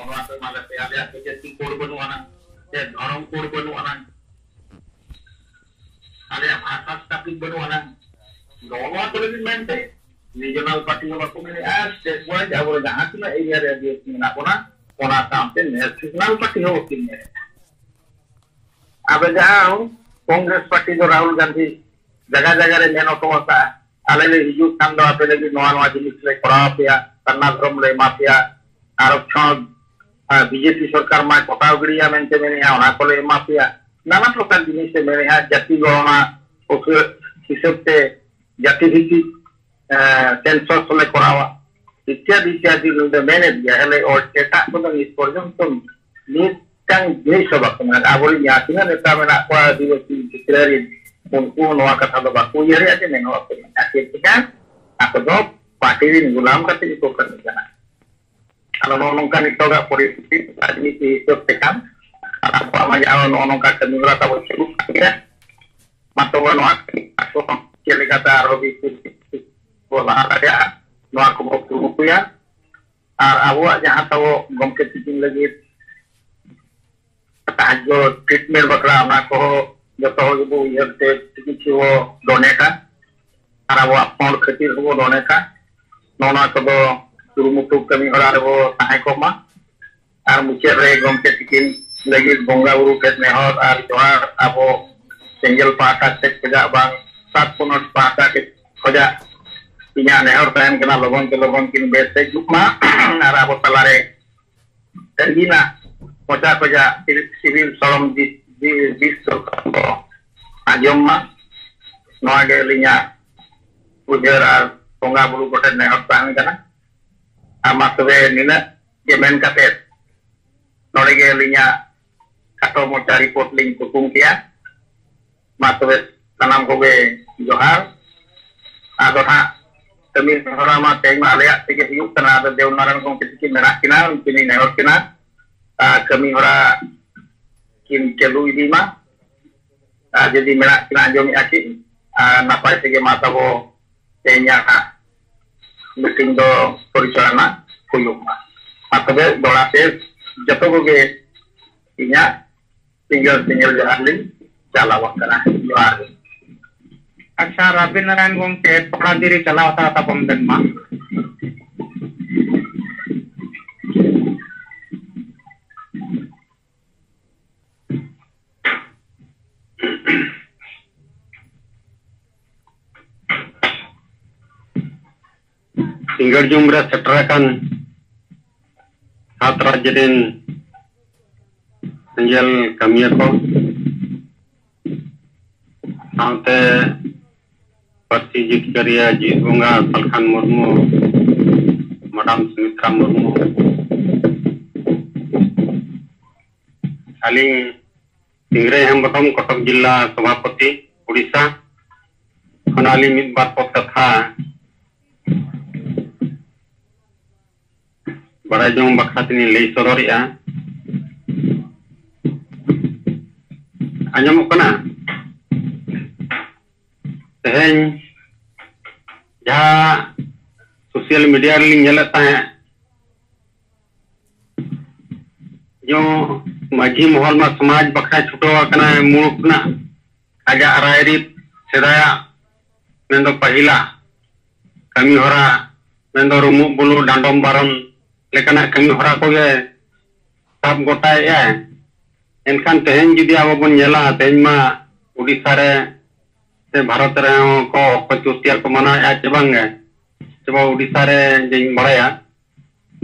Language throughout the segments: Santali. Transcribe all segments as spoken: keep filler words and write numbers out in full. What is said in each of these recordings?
ᱱᱚᱣᱟ ᱫᱚ ᱢᱟᱞᱮ ᱯᱮ ᱟᱞᱮᱭᱟᱜ ᱫᱚ ᱡᱟᱹᱛᱤ ᱠᱳᱰ ᱵᱟᱹᱱᱩᱜ ᱟᱱᱟᱝ, ᱥᱮ ᱫᱷᱚᱨᱚᱢ ᱠᱳᱰ ᱵᱟᱹᱱᱩᱜ ᱟᱱᱟᱝ, ᱟᱞᱮᱭᱟᱜ ᱵᱷᱟᱥᱟ ᱥᱴᱟᱴᱤᱠ ᱵᱟᱹᱱᱩᱜ ᱟᱱᱟᱝ᱾ ᱱᱚᱜᱼᱚ ᱱᱚᱣᱟ ᱠᱚ ᱞᱟᱹᱜᱤᱫ ᱢᱮᱱᱛᱮ ᱨᱤᱡᱚᱱᱟᱞ ᱯᱟᱨᱴᱤ ᱦᱚᱸ ᱵᱟᱠᱚ ᱢᱮᱱᱮᱫᱼᱟ, ᱥᱴᱮᱴ ᱣᱟᱭᱤᱡ ᱟᱵᱚ ᱡᱟᱦᱟᱸ ᱛᱤᱱᱟᱹᱜ ᱮᱨᱤᱭᱟ ᱨᱮ ᱟᱹᱫᱤᱵᱟᱹᱥᱤ ᱢᱮᱱᱟᱜ ᱵᱚᱱᱟ, ᱚᱱᱟ ᱥᱟᱶᱛᱮ ᱱᱮᱥᱚᱱᱟᱞ ᱯᱟᱨᱴᱤ ᱦᱚᱸ ᱵᱟᱠᱤᱱ ᱢᱮᱱᱮᱫᱼᱟ᱾ ᱟᱫᱚ ᱡᱟᱦᱟᱸ ᱠᱚᱝᱜᱨᱮᱥ ᱯᱟᱨᱴᱤ ᱫᱚ ᱨᱟᱦᱩᱞ ᱜᱟᱱᱫᱷᱤ ᱡᱟᱭᱜᱟ ᱡᱟᱭᱜᱟ ᱨᱮ ᱢᱮᱱ ᱦᱚᱴᱚ ᱟᱠᱟᱫᱼᱟ, ᱟᱞᱮ ᱞᱮ ᱦᱤᱡᱩᱜ ᱠᱷᱟᱱ ᱫᱚ ᱟᱯᱮ ᱞᱟᱹᱜᱤᱫ ᱱᱚᱣᱟ ᱱᱚᱣᱟ ᱡᱤᱱᱤᱥ ᱞᱮ ᱠᱚᱨᱟᱣ ᱟᱯᱮᱭᱟ, ᱥᱟᱨᱱᱟ ᱫᱷᱚᱨᱚᱢ ᱞᱮ ᱮᱢᱟ ᱯᱮᱭᱟ, ᱟᱨᱚᱠᱠᱷᱚᱱ, ᱟᱨ ᱵᱤᱡᱮᱯᱤ ᱥᱚᱨᱠᱟᱨ ᱢᱟ ᱠᱚᱴᱟᱣ ᱜᱤᱰᱤᱭᱟ ᱢᱮᱱᱛᱮ ᱢᱮᱱᱮᱫᱼᱟ, ᱚᱱᱟ ᱠᱚᱞᱮ ᱮᱢᱟ ᱯᱮᱭᱟ᱾ ᱱᱟᱱᱟ ᱯᱨᱚᱠᱟᱨ ᱡᱤᱱᱤᱥ ᱮ ᱢᱮᱱᱮᱫᱼᱟ, ᱡᱟᱹᱛᱤ ᱜᱚᱱᱚᱱᱟ ᱩᱥᱟᱹ-, ᱦᱤᱥᱟᱹᱵ ᱛᱮ ᱡᱟᱹᱛᱤ ᱵᱷᱤᱛᱛᱤᱠ, ᱮ, ᱥᱮᱱᱥᱚᱥ ᱞᱮ ᱠᱚᱨᱟᱣᱟ, ᱤᱛᱭᱟᱫᱤ ᱤᱛᱭᱟᱫᱤ ᱱᱩᱭ ᱫᱚ ᱢᱮᱱᱮᱫ ᱜᱮᱭᱟ᱾ ᱦᱮᱞᱮ ᱚ-, ᱮᱴᱟᱜ ᱠᱚᱫᱚ ᱱᱤᱛ ᱯᱚᱨᱡᱚᱱᱛᱚ ᱢᱤᱫᱴᱟᱝ ᱡᱤᱱᱤᱥ ᱦᱚᱸ ᱵᱟᱠᱚ ᱢᱮᱱᱟ᱾ ᱟᱵᱚᱨᱮᱱ ᱡᱟᱦᱟᱸ ᱛᱤᱱᱟᱹᱜ ᱱᱮᱛᱟ ᱢᱮᱱᱟᱜ ᱠᱚᱣᱟ ᱟᱹᱫᱤᱵᱟᱹᱥᱤ ᱵᱷᱤᱛᱨᱤ ᱨᱮ, ᱩᱱᱠᱩ ᱦᱚᱸ ᱱᱚᱣᱟ ᱠᱟᱛᱷᱟ ᱫᱚ ᱵᱟᱠᱚ ᱩᱭᱦᱟᱹᱨᱮᱜᱼᱟ ᱡᱮ ᱢᱮᱱ ᱦᱚᱲ ᱠᱚ ᱢᱮᱱᱟ᱾ ᱪᱮᱫ ᱪᱤᱠᱟᱹ? ᱟᱠᱚ ᱫᱚ ᱯᱟᱨᱴᱤ ᱨᱮᱱ ᱜᱩᱞᱟᱢ ᱠᱟᱛᱮ ᱜᱮᱠᱚ ᱠᱟᱹᱢᱤ ᱠᱟᱱᱟ᱾ ᱟᱫᱚ ᱱᱚᱜᱼᱚ ᱱᱚᱝᱠᱟ ᱱᱤᱛᱚᱜᱟᱜ ᱯᱚᱨᱤᱥᱛᱷᱤᱛᱤ ᱨᱟᱡᱽᱱᱤᱛᱤ ᱦᱤᱥᱟᱹᱵ ᱛᱮᱠᱷᱟᱱ ᱟᱵᱚᱣᱟᱜ ᱢᱟ ᱡᱟᱦᱟᱸ ᱱᱚᱜᱼᱚ ᱱᱚᱝᱠᱟ ᱠᱟᱹᱢᱤ ᱦᱚᱨᱟ ᱛᱟᱵᱚ ᱪᱟᱹᱞᱩᱜ ᱠᱟᱱ ᱜᱮᱭᱟ᱾ ᱢᱟ ᱛᱚᱵᱮ ᱱᱚᱣᱟ ᱠᱟᱹᱢᱤ ᱦᱚᱨᱟ ᱠᱚ ᱪᱮᱫ ᱞᱮᱠᱟᱛᱮ ᱟᱨᱦᱚᱸ ᱵᱤᱥᱛᱤᱛ ᱵᱚ ᱞᱟᱦᱟ ᱫᱟᱲᱮᱭᱟᱜᱼᱟ, ᱱᱚᱣᱟ ᱠᱚᱵᱚ ᱠᱩᱨᱩᱢᱩᱴᱩᱭᱟ᱾ ᱟᱨ ᱟᱵᱚᱣᱟᱜ ᱡᱟᱦᱟᱸ ᱛᱟᱵᱚ ᱜᱚᱢᱠᱮ ᱛᱤᱠᱤᱱ ᱞᱟᱹᱜᱤᱫ ᱥᱟᱦᱟᱡᱽᱡᱚ ᱴᱨᱤᱴᱢᱮᱱᱴ ᱵᱟᱠᱷᱨᱟ, ᱚᱱᱟ ᱠᱚᱦᱚᱸ ᱡᱚᱛᱚ ᱦᱚᱲ ᱜᱮᱵᱚ ᱩᱭᱦᱟᱹᱨ ᱛᱮ ᱠᱤᱪᱷᱩ ᱵᱚ ᱰᱚᱱᱮᱴᱟ᱾ ᱟᱨ ᱟᱵᱚᱣᱟᱜ ᱯᱷᱚᱱᱰ ᱠᱷᱟᱹᱛᱤᱨ ᱦᱚᱸᱵᱚ ᱰᱚᱱᱮᱴᱟ᱾ ᱱᱚᱜᱼᱚ ᱱᱚᱣᱟ ᱠᱚᱫᱚ ᱠᱩᱨᱩᱢᱩᱴᱩ ᱠᱟᱹᱢᱤ ᱦᱚᱨᱟ ᱨᱮᱵᱚ ᱛᱟᱦᱮᱸ ᱠᱚᱜ ᱢᱟ᱾ ᱟᱨ ᱢᱩᱪᱟᱹᱫ ᱨᱮ ᱜᱚᱢᱠᱮ ᱛᱤᱠᱤᱱ ᱞᱟᱹᱜᱤᱫ ᱵᱚᱸᱜᱟ ᱵᱩᱨᱩ ᱴᱷᱮᱱ ᱱᱮᱦᱚᱨ ᱟᱨ ᱡᱚᱦᱟᱨ, ᱟᱵᱚ ᱥᱮᱸᱜᱮᱞ ᱯᱟᱦᱴᱟ ᱥᱮᱫ ᱠᱷᱚᱡᱟᱜ ᱵᱟᱝ, ᱥᱟᱛ ᱯᱚᱱᱚᱛ ᱯᱟᱦᱴᱟ ᱥᱮᱫ ᱠᱷᱚᱡᱟᱜ ᱤᱧᱟᱹᱜ ᱱᱮᱦᱚᱨ ᱛᱟᱦᱮᱱ ᱠᱟᱱᱟ, ᱞᱚᱜᱚᱱ ᱛᱮ ᱞᱚᱜᱚᱱ ᱠᱤᱱ ᱵᱮᱥ ᱦᱤᱡᱩᱜ ᱢᱟ᱾ ᱟᱨ ᱟᱵᱚ ᱛᱟᱞᱟᱨᱮ ᱟᱹᱠᱤᱱᱟᱜ ᱢᱚᱪᱟ ᱠᱷᱚᱡᱟᱜ ᱥᱤᱵᱤᱞ, ᱥᱤᱵᱤᱞ ᱥᱚᱲᱚᱢ ᱫᱤᱥ-, ᱫᱤ-, ᱫᱤᱥ ᱥᱚᱨᱠᱟᱨ ᱠᱚ ᱟᱸᱡᱚᱢ ᱢᱟ᱾ ᱱᱚᱣᱟ ᱜᱮ ᱟᱹᱞᱤᱧᱟᱜ ᱩᱭᱦᱟᱹᱨ ᱟᱨ ᱵᱚᱸᱜᱟ ᱵᱩᱨᱩ ᱠᱚᱴᱷᱮᱱ ᱱᱮᱦᱚᱨ ᱛᱟᱦᱮᱱ ᱠᱟᱱᱟ᱾ ᱟᱨ ᱢᱟ ᱛᱚᱵᱮ ᱱᱤᱱᱟᱹᱜ ᱜᱮ ᱢᱮᱱ ᱠᱟᱛᱮ ᱱᱚᱰᱮ ᱜᱮ ᱟᱹᱞᱤᱧᱟᱜ ᱠᱷᱟᱴᱚ ᱢᱚᱪᱟ ᱨᱤᱯᱳᱨᱴ ᱞᱤᱧ ᱛᱷᱩᱠᱩᱢ ᱠᱮᱜᱼᱟ᱾ ᱢᱟ ᱛᱚᱵᱮ ᱥᱟᱱᱟᱢ ᱠᱚᱜᱮ ᱡᱚᱦᱟᱨ᱾ ᱟᱫᱚ ᱦᱟᱸᱜ ᱠᱟᱹᱢᱤ ᱦᱚᱨᱟ ᱢᱟ ᱛᱮᱦᱮᱧ ᱢᱟ ᱟᱞᱮᱭᱟᱜ ᱛᱮᱜᱮ ᱦᱩᱭᱩᱜ ᱠᱟᱱᱟ, ᱟᱫᱚ ᱫᱮᱣ ᱱᱟᱨᱟᱭᱚᱱ ᱜᱚᱢᱠᱮ ᱛᱟᱹᱠᱤᱱ ᱢᱮᱱᱟᱜ ᱠᱤᱱᱟ, ᱩᱱᱠᱤᱱ ᱞᱤᱧ ᱱᱮᱦᱚᱨ ᱠᱤᱱᱟ, ᱟᱨ ᱠᱟᱹᱢᱤ ᱦᱚᱨᱟ ᱠᱤᱱ ᱪᱟᱹᱞᱩ ᱤᱫᱤ ᱢᱟ᱾ ᱟᱨ ᱡᱩᱫᱤ ᱢᱮᱱᱟᱜ ᱠᱤᱱᱟ, ᱟᱸᱡᱚᱢᱮᱫᱼᱟ ᱠᱤᱱ, ᱟᱨ ᱱᱟᱯᱟᱭ ᱛᱮᱜᱮ ᱢᱟ ᱛᱟᱵᱚ ᱛᱮᱦᱮᱧᱟᱜ ᱢᱤᱴᱤᱝ ᱫᱚ ᱯᱚᱨᱤᱪᱟᱞᱚᱱᱟ ᱦᱩᱭᱩᱜ ᱢᱟ᱾ ᱢᱟ ᱛᱚᱵᱮ ᱫᱚᱦᱲᱟ ᱛᱮ ᱡᱚᱛᱚ ᱠᱚᱜᱮ ᱤᱧᱟᱹᱜ ᱥᱤᱸᱜᱟᱹᱲ ᱥᱤᱸᱜᱟᱹᱲ ᱡᱚᱦᱟᱨ ᱞᱤᱧ ᱪᱟᱞᱟᱣᱚᱜ ᱠᱟᱱᱟ᱾ ᱡᱚᱦᱟᱨ ᱜᱮ᱾ ᱟᱪᱪᱷᱟ, ᱨᱟᱵᱤ ᱱᱟᱨᱟᱭᱚᱱ ᱜᱚᱢᱠᱮ, ᱛᱷᱚᱲᱟ ᱫᱮᱨᱤ ᱪᱟᱞᱟᱣ ᱦᱟᱛᱟᱲ ᱛᱟᱵᱚᱱ ᱵᱮᱱ ᱢᱟ᱾ ᱥᱤᱸᱜᱟᱹᱲ ᱡᱩᱢ ᱨᱮ ᱥᱮᱴᱮᱨ ᱟᱠᱟᱱ ᱥᱟᱛ ᱨᱟᱡᱽ ᱨᱮᱱ ᱥᱮᱸᱜᱮᱞ ᱠᱟᱹᱢᱤᱭᱟᱹ ᱠᱚ, ᱥᱟᱶᱛᱮ ᱯᱟᱹᱨᱥᱤ ᱡᱤᱛᱠᱟᱹᱨᱤᱭᱟᱹ ᱡᱤᱣᱤᱫ ᱵᱚᱸᱜᱟ ᱥᱟᱞᱠᱷᱟᱱ ᱢᱩᱨᱢᱩ, ᱢᱟᱰᱟᱢ ᱥᱩᱢᱤᱛᱨᱟ ᱢᱩᱨᱢᱩ, ᱟᱹᱞᱤᱧ ᱥᱤᱝᱨᱟᱹᱭ ᱦᱮᱢᱵᱨᱚᱢ, ᱠᱚᱴᱚᱠ ᱡᱤᱞᱟ ᱥᱚᱵᱷᱟᱯᱚᱛᱤ, ᱩᱲᱤᱥᱥᱟ ᱠᱷᱚᱱ ᱟᱹᱞᱤᱧ ᱢᱤᱫ ᱵᱟᱨ ᱯᱚᱫ ᱠᱟᱛᱷᱟ ᱵᱟᱲᱟᱭ ᱡᱚᱝ ᱵᱟᱠᱷᱨᱟ ᱛᱮᱞᱤᱧ ᱞᱟᱹᱭ ᱥᱚᱫᱚᱨᱮᱜᱼᱟ᱾ ᱟᱸᱡᱚᱢᱚᱜ ᱠᱟᱱᱟ? ᱛᱮᱦᱮᱧ ᱡᱟᱦᱟᱸ ᱥᱳᱥᱟᱞ ᱢᱤᱰᱤᱭᱟ ᱨᱮᱞᱤᱧ ᱧᱮᱞᱮᱫ ᱛᱟᱦᱮᱸᱫ, ᱡᱮ ᱢᱟᱹᱡᱷᱤ ᱢᱚᱦᱚᱞ ᱢᱟ ᱥᱚᱢᱟᱡᱽ ᱵᱟᱠᱷᱨᱟ ᱪᱷᱩᱴᱟᱹᱣ ᱟᱠᱟᱱᱟᱭ, ᱢᱩᱬᱩᱫ ᱨᱮᱱᱟᱜ ᱟᱡᱟᱜ ᱨᱟᱭᱨᱤᱛ ᱥᱮᱫᱟᱭᱟᱜ, ᱢᱮᱱᱫᱚ ᱯᱟᱹᱦᱤᱞᱟᱜ ᱠᱟᱹᱢᱤ ᱦᱚᱨᱟ, ᱢᱮᱱᱫᱚ ᱨᱩᱢᱩᱜ ᱵᱩᱞᱩᱜ, ᱰᱟᱸᱰᱚᱢ ᱵᱟᱨᱚᱱ ᱞᱮᱠᱟᱱᱟᱜ ᱠᱟᱹᱢᱤ ᱦᱚᱨᱟ ᱠᱚᱜᱮ ᱥᱟᱵ ᱜᱚᱴᱟᱭᱮᱫᱼᱟᱭ᱾ ᱮᱱᱠᱷᱟᱱ ᱛᱮᱦᱮᱧ ᱡᱩᱫᱤ ᱟᱵᱚ ᱵᱚᱱ ᱧᱮᱞᱟ, ᱛᱮᱦᱮᱧ ᱢᱟ ᱩᱰᱤᱥᱥᱟ ᱨᱮ ᱥᱮ ᱵᱷᱟᱨᱚᱛ ᱨᱮᱦᱚᱸ ᱠᱚ ᱚᱠᱠᱷᱚᱭ ᱛᱨᱤᱛᱤᱭᱟ ᱠᱚ ᱢᱟᱱᱟᱣᱮᱫᱼᱟ ᱪᱮ ᱵᱟᱝ ᱜᱮ? ᱪᱮ ᱵᱟ ᱩᱰᱤᱥᱥᱟ ᱨᱮ ᱡᱮᱧ ᱵᱟᱲᱟᱭᱟ᱾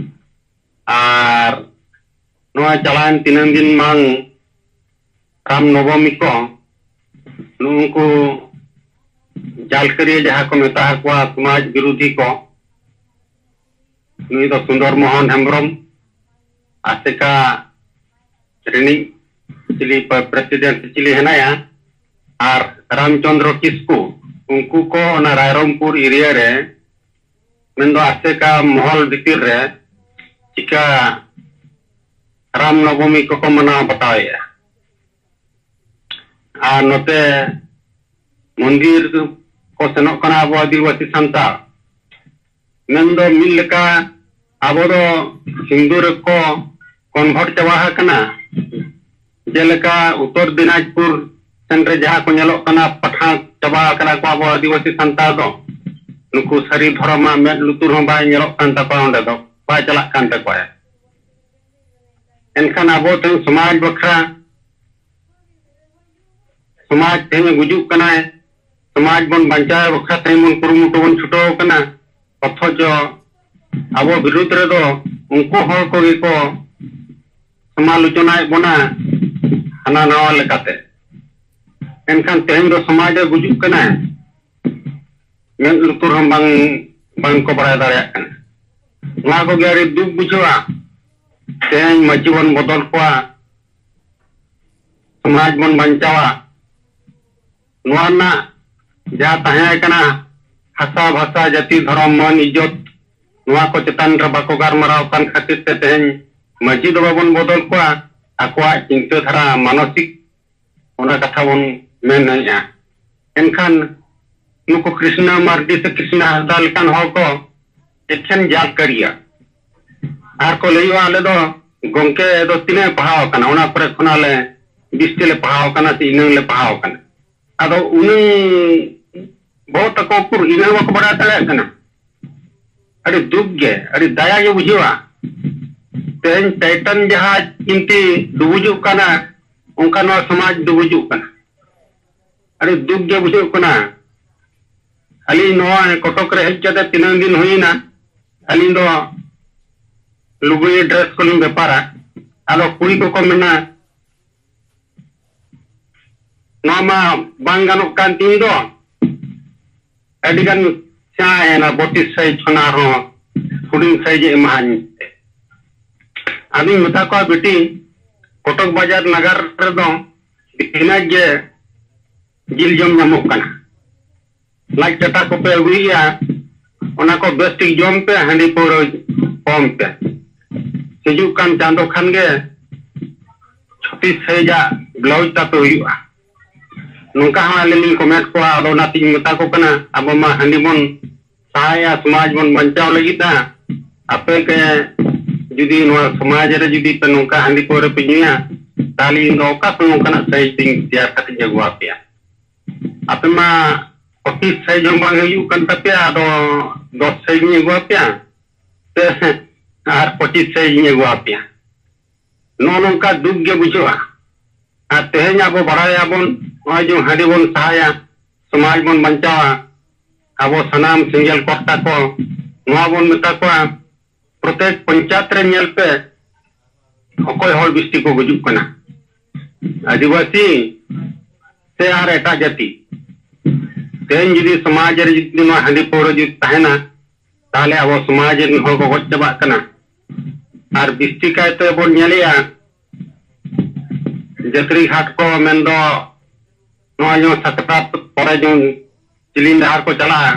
ᱟᱨ ᱱᱚᱣᱟ ᱪᱟᱞᱟᱣᱮᱱ ᱛᱤᱱᱟᱹᱝ ᱫᱤᱱ ᱢᱟᱲᱟᱝ ᱨᱟᱢ ᱱᱚᱵᱚᱢᱤ ᱠᱚ, ᱱᱩᱜᱼᱩ ᱱᱩᱠᱩ ᱡᱟᱞᱠᱟᱹᱨᱤᱭᱟᱹ ᱡᱟᱦᱟᱸ ᱠᱚ ᱢᱮᱛᱟ ᱠᱚᱣᱟ ᱥᱚᱢᱟᱡᱽ ᱵᱤᱨᱳᱫᱷᱤ ᱠᱚ, ᱱᱩᱭ ᱫᱚ ᱥᱩᱱᱫᱚᱨ ᱢᱳᱦᱚᱱ ᱦᱮᱢᱵᱨᱚᱢ, ᱟᱥᱮᱠᱟ ᱨᱤᱱᱤᱡ ᱪᱤᱞᱤ ᱯᱨᱮᱥᱤᱰᱮᱱᱴ ᱪᱤᱞᱤ ᱦᱮᱱᱟᱭᱟ, ᱟᱨ ᱨᱟᱢᱪᱚᱸᱫᱽᱨᱚ ᱠᱤᱥᱠᱩ, ᱩᱱᱠᱩ ᱠᱚ ᱚᱱᱟ ᱨᱟᱭᱨᱚᱝᱯᱩᱨ ᱮᱨᱤᱭᱟ ᱨᱮ, ᱢᱮᱱᱫᱚ ᱟᱥᱮᱠᱟ ᱢᱚᱦᱚᱞ ᱵᱷᱤᱛᱤᱨ ᱨᱮ ᱪᱤᱠᱟ ᱨᱟᱢ ᱱᱚᱵᱚᱢᱤ ᱠᱚᱠᱚ ᱢᱟᱱᱟᱣ ᱵᱟᱛᱟᱣᱮᱫᱼᱟ᱾ ᱟᱨ ᱱᱚᱛᱮ ᱢᱚᱱᱫᱤᱨ ᱠᱚ ᱥᱮᱱᱚᱜ ᱠᱟᱱᱟ ᱟᱵᱚ ᱟᱹᱫᱤᱵᱟᱹᱥᱤ ᱥᱟᱱᱛᱟᱲ, ᱢᱮᱱᱫᱚ ᱢᱤᱫ ᱞᱮᱠᱟ ᱟᱵᱚ ᱫᱚ ᱦᱤᱱᱫᱩ ᱨᱮᱠᱚ convert ᱪᱟᱵᱟ ᱟᱠᱟᱱᱟ᱾ ᱡᱮᱞᱮᱠᱟ ᱩᱛᱛᱚᱨ ᱫᱤᱱᱟᱡᱽᱯᱩᱨ ᱥᱮᱱ ᱨᱮ ᱡᱟᱦᱟᱸ ᱠᱚ ᱧᱮᱞᱚᱜ ᱠᱟᱱᱟ, ᱯᱟᱴᱷᱟᱱ ᱪᱟᱵᱟ ᱟᱠᱟᱱᱟ ᱠᱚ ᱟᱵᱚ ᱟᱹᱫᱤᱵᱟᱹᱥᱤ ᱥᱟᱱᱛᱟᱲ ᱫᱚ᱾ ᱱᱩᱠᱩ ᱥᱟᱹᱨᱤ ᱫᱷᱚᱨᱚᱢᱟᱜ ᱢᱮᱫ ᱞᱩᱛᱩᱨ ᱦᱚᱸ ᱵᱟᱭ ᱧᱮᱞᱚᱜ ᱠᱟᱱ ᱛᱟᱠᱚᱣᱟ, ᱚᱸᱰᱮ ᱫᱚ ᱵᱟᱭ ᱪᱟᱞᱟᱜ ᱠᱟᱱ ᱛᱟᱠᱚᱣᱟ᱾ ᱮᱱᱠᱷᱟᱱ ᱟᱵᱚ ᱛᱮᱦᱮᱧ ᱥᱚᱢᱟᱡᱽ ᱵᱟᱠᱷᱨᱟ, ᱥᱚᱢᱟᱡᱽ ᱛᱮᱦᱮᱧ ᱜᱩᱡᱩᱜ ᱠᱟᱱᱟᱭ, ᱥᱚᱢᱟᱡᱽ ᱵᱚᱱ ᱵᱟᱧᱪᱟᱣ ᱵᱟᱠᱷᱨᱟ ᱛᱮᱦᱮᱧ ᱵᱚᱱ ᱠᱩᱨᱩᱢᱩᱴᱩ ᱵᱚᱱ ᱪᱷᱩᱴᱟᱹᱣ ᱟᱠᱟᱱᱟ, ᱚᱛᱷᱚᱪᱚ ᱟᱵᱚ ᱵᱤᱨᱩᱫᱽ ᱨᱮᱫᱚ ᱩᱱᱠᱩ ᱦᱚᱲ ᱠᱚᱜᱮ ᱠᱚ ᱥᱚᱢᱟᱞᱳᱪᱚᱱᱟᱭᱮᱫ ᱵᱚᱱᱟ ᱦᱟᱱᱟ ᱱᱟᱣᱟ ᱞᱮᱠᱟᱛᱮ᱾ ᱮᱱᱠᱷᱟᱱ ᱛᱮᱦᱮᱧ ᱫᱚ ᱥᱚᱢᱟᱡᱽ ᱨᱮ ᱜᱩᱡᱩᱜ ᱠᱟᱱᱟ, ᱢᱮᱫ ᱞᱩᱛᱩᱨ ᱦᱚᱸ ᱵᱟᱝ, ᱵᱟᱝ ᱠᱚ ᱵᱟᱲᱟᱭ ᱫᱟᱲᱮᱭᱟᱜ ᱠᱟᱱᱟ᱾ ᱱᱚᱣᱟ ᱠᱚᱜᱮ ᱟᱹᱰᱤ ᱫᱩᱠ ᱵᱩᱡᱷᱟᱹᱜᱼᱟ᱾ ᱛᱮᱦᱮᱧ ᱢᱟᱹᱡᱷᱤ ᱵᱚᱱ ᱵᱚᱫᱚᱞ ᱠᱚᱣᱟ, ᱥᱚᱢᱟᱡᱽ ᱵᱚᱱ ᱵᱟᱧᱪᱟᱣᱟ, ᱱᱚᱣᱟ ᱨᱮᱱᱟᱜ ᱡᱟᱦᱟᱸ ᱛᱟᱦᱮᱸ ᱠᱟᱱᱟ ᱦᱟᱥᱟ, ᱵᱷᱟᱥᱟ, ᱡᱟᱹᱛᱤ, ᱫᱷᱚᱨᱚᱢ, ᱢᱟᱹᱱ, ᱤᱡᱽᱡᱚᱛ, ᱱᱚᱣᱟ ᱠᱚ ᱪᱮᱛᱟᱱ ᱨᱮ ᱵᱟᱠᱚ ᱜᱟᱞᱢᱟᱨᱟᱣ ᱠᱟᱱ ᱠᱷᱟᱹᱛᱤᱨ ᱛᱮ ᱛᱮᱦᱮᱧ ᱢᱟᱹᱡᱷᱤ ᱫᱚ ᱵᱟᱵᱚᱱ ᱵᱚᱫᱚᱞ ᱠᱚᱣᱟ, ᱟᱠᱚᱣᱟᱜ ᱪᱤᱱᱛᱟᱹ ᱫᱷᱟᱨᱟ, ᱢᱟᱱᱚᱥᱤᱠ, ᱚᱱᱟ ᱠᱟᱛᱷᱟ ᱵᱚᱱ ᱢᱮᱱᱮᱫᱼᱟ᱾ ᱮᱱᱠᱷᱟᱱ ᱱᱩᱠᱩ ᱠᱨᱤᱥᱱᱟ ᱢᱟᱨᱰᱤ ᱥᱮ ᱠᱨᱤᱥᱱᱟ ᱦᱟᱸᱥᱫᱟ ᱞᱮᱠᱟᱱ ᱦᱚᱲ ᱠᱚ ᱮᱠᱷᱮᱱ ᱡᱟᱞ ᱠᱟᱹᱨᱤᱭᱟ᱾ ᱟᱨ ᱠᱚ ᱞᱟᱹᱭᱚᱜᱼᱟ, "ᱟᱞᱮ ᱫᱚ ᱜᱚᱝᱠᱮ ᱫᱚ ᱛᱤᱱᱟᱹᱜ ᱮ ᱯᱟᱲᱦᱟᱣ ᱟᱠᱟᱱᱟ, ᱚᱱᱟ ᱠᱚᱨᱮ ᱠᱷᱚᱱᱟᱜ ᱞᱮ ᱵᱤᱥᱴᱤ ᱞᱮ ᱯᱟᱲᱦᱟᱣ ᱟᱠᱟᱱᱟ ᱥᱮ ᱤᱱᱟᱹᱝ ᱞᱮ ᱯᱟᱲᱦᱟᱣ ᱟᱠᱟᱱᱟ᱾" ᱟᱫᱚ ᱩᱱᱟᱹᱝ ᱵᱚᱦᱚᱜ ᱛᱟᱠᱚ ᱩᱠᱩᱨ ᱤᱱᱟᱹ ᱵᱟᱠᱚ ᱵᱟᱲᱟᱭ ᱫᱟᱲᱮᱭᱟᱜ ᱠᱟᱱᱟ᱾ ᱟᱹᱰᱤ ᱫᱩᱠ ᱜᱮ, ᱟᱹᱰᱤ ᱫᱟᱭᱟ ᱜᱮ ᱵᱩᱡᱷᱟᱹᱜᱼᱟ᱾ ᱛᱮᱦᱮᱧ ᱴᱟᱭᱴᱟᱱ ᱡᱟᱦᱟᱡᱽ ᱪᱤᱱᱛᱤ ᱰᱩᱵᱩᱡᱚᱜ ᱠᱟᱱᱟ, ᱚᱱᱠᱟ ᱱᱚᱣᱟ ᱥᱚᱢᱟᱡᱽ ᱰᱩᱵᱩᱡᱚᱜ ᱠᱟᱱᱟ᱾ ᱟᱹᱰᱤ ᱫᱩᱠ ᱜᱮ ᱵᱩᱡᱷᱟᱹᱜ ᱠᱟᱱᱟ᱾ ᱟᱹᱞᱤᱧ ᱱᱚᱣᱟ ᱠᱚᱴᱚᱠ ᱨᱮ ᱦᱮᱡ ᱠᱟᱛᱮ ᱛᱤᱱᱟᱹᱜ ᱫᱤᱱ ᱦᱩᱭᱮᱱᱟ, ᱟᱹᱞᱤᱧ ᱫᱚ ᱞᱩᱜᱽᱲᱤ ᱰᱨᱮᱥ ᱠᱚᱞᱤᱧ ᱵᱮᱯᱟᱨᱟ᱾ ᱟᱫᱚ ᱠᱩᱲᱤ ᱠᱚᱠᱚ ᱢᱮᱱᱟ, "ᱱᱚᱣᱟ ᱢᱟ ᱵᱟᱝ ᱜᱟᱱᱚᱜ ᱠᱟᱱ ᱛᱤᱧ ᱫᱚ, ᱟᱹᱰᱤ ᱜᱟᱱ ᱥᱮᱬᱟᱭᱮᱱᱟ, ᱵᱚᱛᱤᱥ ᱥᱟᱭᱤᱡ ᱠᱷᱚᱱᱟᱜ ᱟᱨᱦᱚᱸ ᱦᱩᱰᱤᱧ ᱥᱟᱭᱤᱡ ᱮ ᱮᱢᱟᱦᱟᱧ ᱢᱮ᱾" ᱟᱫᱚᱧ ᱢᱮᱛᱟ ᱠᱚᱣᱟ, "ᱵᱤᱴᱤ, ᱠᱚᱴᱚᱠ ᱵᱟᱡᱟᱨ ᱱᱟᱜᱟᱨ ᱨᱮᱫᱚ ᱫᱤᱱᱟᱹᱡ ᱜᱮ ᱡᱤᱞ ᱡᱚᱢ ᱧᱟᱢᱚᱜ ᱠᱟᱱᱟ, ᱞᱟᱡ ᱠᱟᱴᱟ ᱠᱚᱯᱮ ᱟᱹᱜᱩᱭᱮᱫᱼᱟ, ᱚᱱᱟ ᱠᱚ ᱵᱮᱥ ᱴᱷᱤᱠ ᱡᱚᱢ ᱯᱮ, ᱦᱟᱺᱰᱤ ᱯᱟᱹᱣᱨᱟᱹ ᱠᱚᱢ ᱯᱮ, ᱦᱤᱡᱩᱜ ᱠᱟᱱ ᱪᱟᱸᱫᱚ ᱠᱷᱟᱱ ᱜᱮ ᱪᱷᱚᱛᱤᱥ ᱥᱟᱭᱤᱡᱟᱜ ᱵᱞᱟᱣᱩᱡᱽ ᱛᱟᱯᱮ ᱦᱩᱭᱩᱜᱼᱟ᱾" ᱱᱚᱝᱠᱟ ᱦᱚᱸ ᱟᱞᱮ ᱞᱤᱧ ᱠᱚᱢᱮᱱᱴ ᱠᱚᱣᱟ᱾ ᱟᱫᱚ ᱚᱱᱟᱛᱤᱧ ᱢᱮᱛᱟ ᱠᱚ ᱠᱟᱱᱟ, ᱟᱵᱚ ᱢᱟ ᱦᱟᱺᱰᱤ ᱵᱚᱱ ᱥᱟᱦᱟᱭᱟ, ᱥᱚᱢᱟᱡᱽ ᱵᱚᱱ ᱵᱟᱧᱪᱟᱣ ᱞᱟᱹᱜᱤᱫ ᱫᱚ ᱦᱟᱸᱜ᱾ ᱟᱯᱮ ᱯᱮ ᱡᱩᱫᱤ ᱱᱚᱣᱟ ᱥᱚᱢᱟᱡᱽ ᱨᱮ ᱡᱩᱫᱤ ᱯᱮ ᱱᱚᱝᱠᱟ ᱦᱟᱺᱰᱤ ᱯᱟᱹᱣᱨᱟᱹ ᱯᱮ ᱧᱩᱭᱟ, ᱛᱟᱦᱞᱮ ᱤᱧ ᱫᱚ ᱚᱠᱟ ᱠᱷᱚᱱ ᱱᱚᱝᱠᱟᱱᱟᱜ ᱥᱟᱹᱦᱤᱡ ᱛᱤᱧ ᱛᱮᱭᱟᱨ ᱠᱟᱛᱮᱧ ᱟᱹᱜᱩ ᱟᱯᱮᱭᱟ? ᱟᱯᱮ ᱢᱟ ᱯᱚᱸᱪᱤᱥ ᱥᱟᱹᱦᱤᱡ ᱦᱚᱸ ᱵᱟᱝ ᱦᱩᱭᱩᱜ ᱠᱟᱱ ᱛᱟᱯᱮᱭᱟ, ᱟᱫᱚ ᱫᱚᱥ ᱥᱟᱹᱦᱤᱡ ᱤᱧ ᱟᱹᱜᱩ ᱟᱯᱮᱭᱟ ᱥᱮ ᱟᱨ ᱯᱚᱸᱪᱤᱥ ᱥᱟᱹᱦᱤᱡ ᱤᱧ ᱟᱹᱜᱩ ᱟᱯᱮᱭᱟ? ᱱᱚᱜᱼᱚ ᱱᱚᱝᱠᱟ ᱫᱩᱠ ᱜᱮ ᱵᱩᱡᱷᱟᱹᱜᱼᱟ᱾ ᱟᱨ ᱛᱮᱦᱮᱧ ᱟᱵᱚ ᱵᱟᱲᱟᱭᱟᱵᱚᱱ, ᱱᱚᱜᱼᱚᱭ ᱡᱮ ᱦᱟᱺᱰᱤ ᱵᱚᱱ ᱥᱟᱦᱟᱭᱟ, ᱥᱚᱢᱟᱡᱽ ᱵᱚᱱ ᱵᱟᱧᱪᱟᱣᱟ, ᱟᱵᱚ ᱥᱟᱱᱟᱢ ᱥᱮᱸᱜᱮᱞ ᱠᱚᱨᱛᱟ ᱠᱚ ᱱᱚᱣᱟ ᱵᱚᱱ ᱢᱮᱛᱟ ᱠᱚᱣᱟ, ᱯᱨᱚᱛᱮᱠ ᱯᱚᱧᱪᱟᱭᱮᱛ ᱨᱮ ᱧᱮᱞ ᱯᱮ, ᱚᱠᱚᱭ ᱦᱚᱲ ᱵᱤᱥᱛᱤ ᱠᱚ ᱜᱩᱡᱩᱜ ᱠᱟᱱᱟ, ᱟᱹᱫᱤᱵᱟᱹᱥᱤ ᱥᱮ ᱟᱨ ᱮᱴᱟᱜ ᱡᱟᱹᱛᱤ? ᱛᱮᱦᱮᱧ ᱡᱩᱫᱤ ᱥᱚᱢᱟᱡᱽ ᱨᱮ ᱡᱩᱫᱤ ᱱᱚᱣᱟ ᱦᱟᱺᱰᱤ ᱯᱟᱹᱣᱨᱟᱹ ᱡᱩᱫᱤ ᱛᱟᱦᱮᱱᱟ, ᱛᱟᱦᱞᱮ ᱟᱵᱚ ᱥᱚᱢᱟᱡᱽ ᱨᱮᱱ ᱦᱚᱲ ᱠᱚ ᱜᱚᱡ ᱪᱟᱵᱟᱜ ᱠᱟᱱᱟ᱾ ᱟᱨ ᱵᱤᱥᱛᱤ ᱠᱟᱭᱛᱮ ᱵᱚᱱ ᱧᱮᱞᱮᱜᱼᱟ, ᱡᱟᱹᱛᱨᱤ ᱜᱷᱟᱴ ᱠᱚ ᱢᱮᱱᱫᱚ ᱱᱚᱣᱟ ᱡᱮᱢᱚᱱ ᱥᱟᱠᱨᱟᱛ ᱯᱚᱨᱮ ᱡᱮᱢᱚᱱ ᱡᱤᱞᱤᱧ ᱰᱟᱦᱟᱨ ᱠᱚ ᱪᱟᱞᱟᱜᱼᱟ,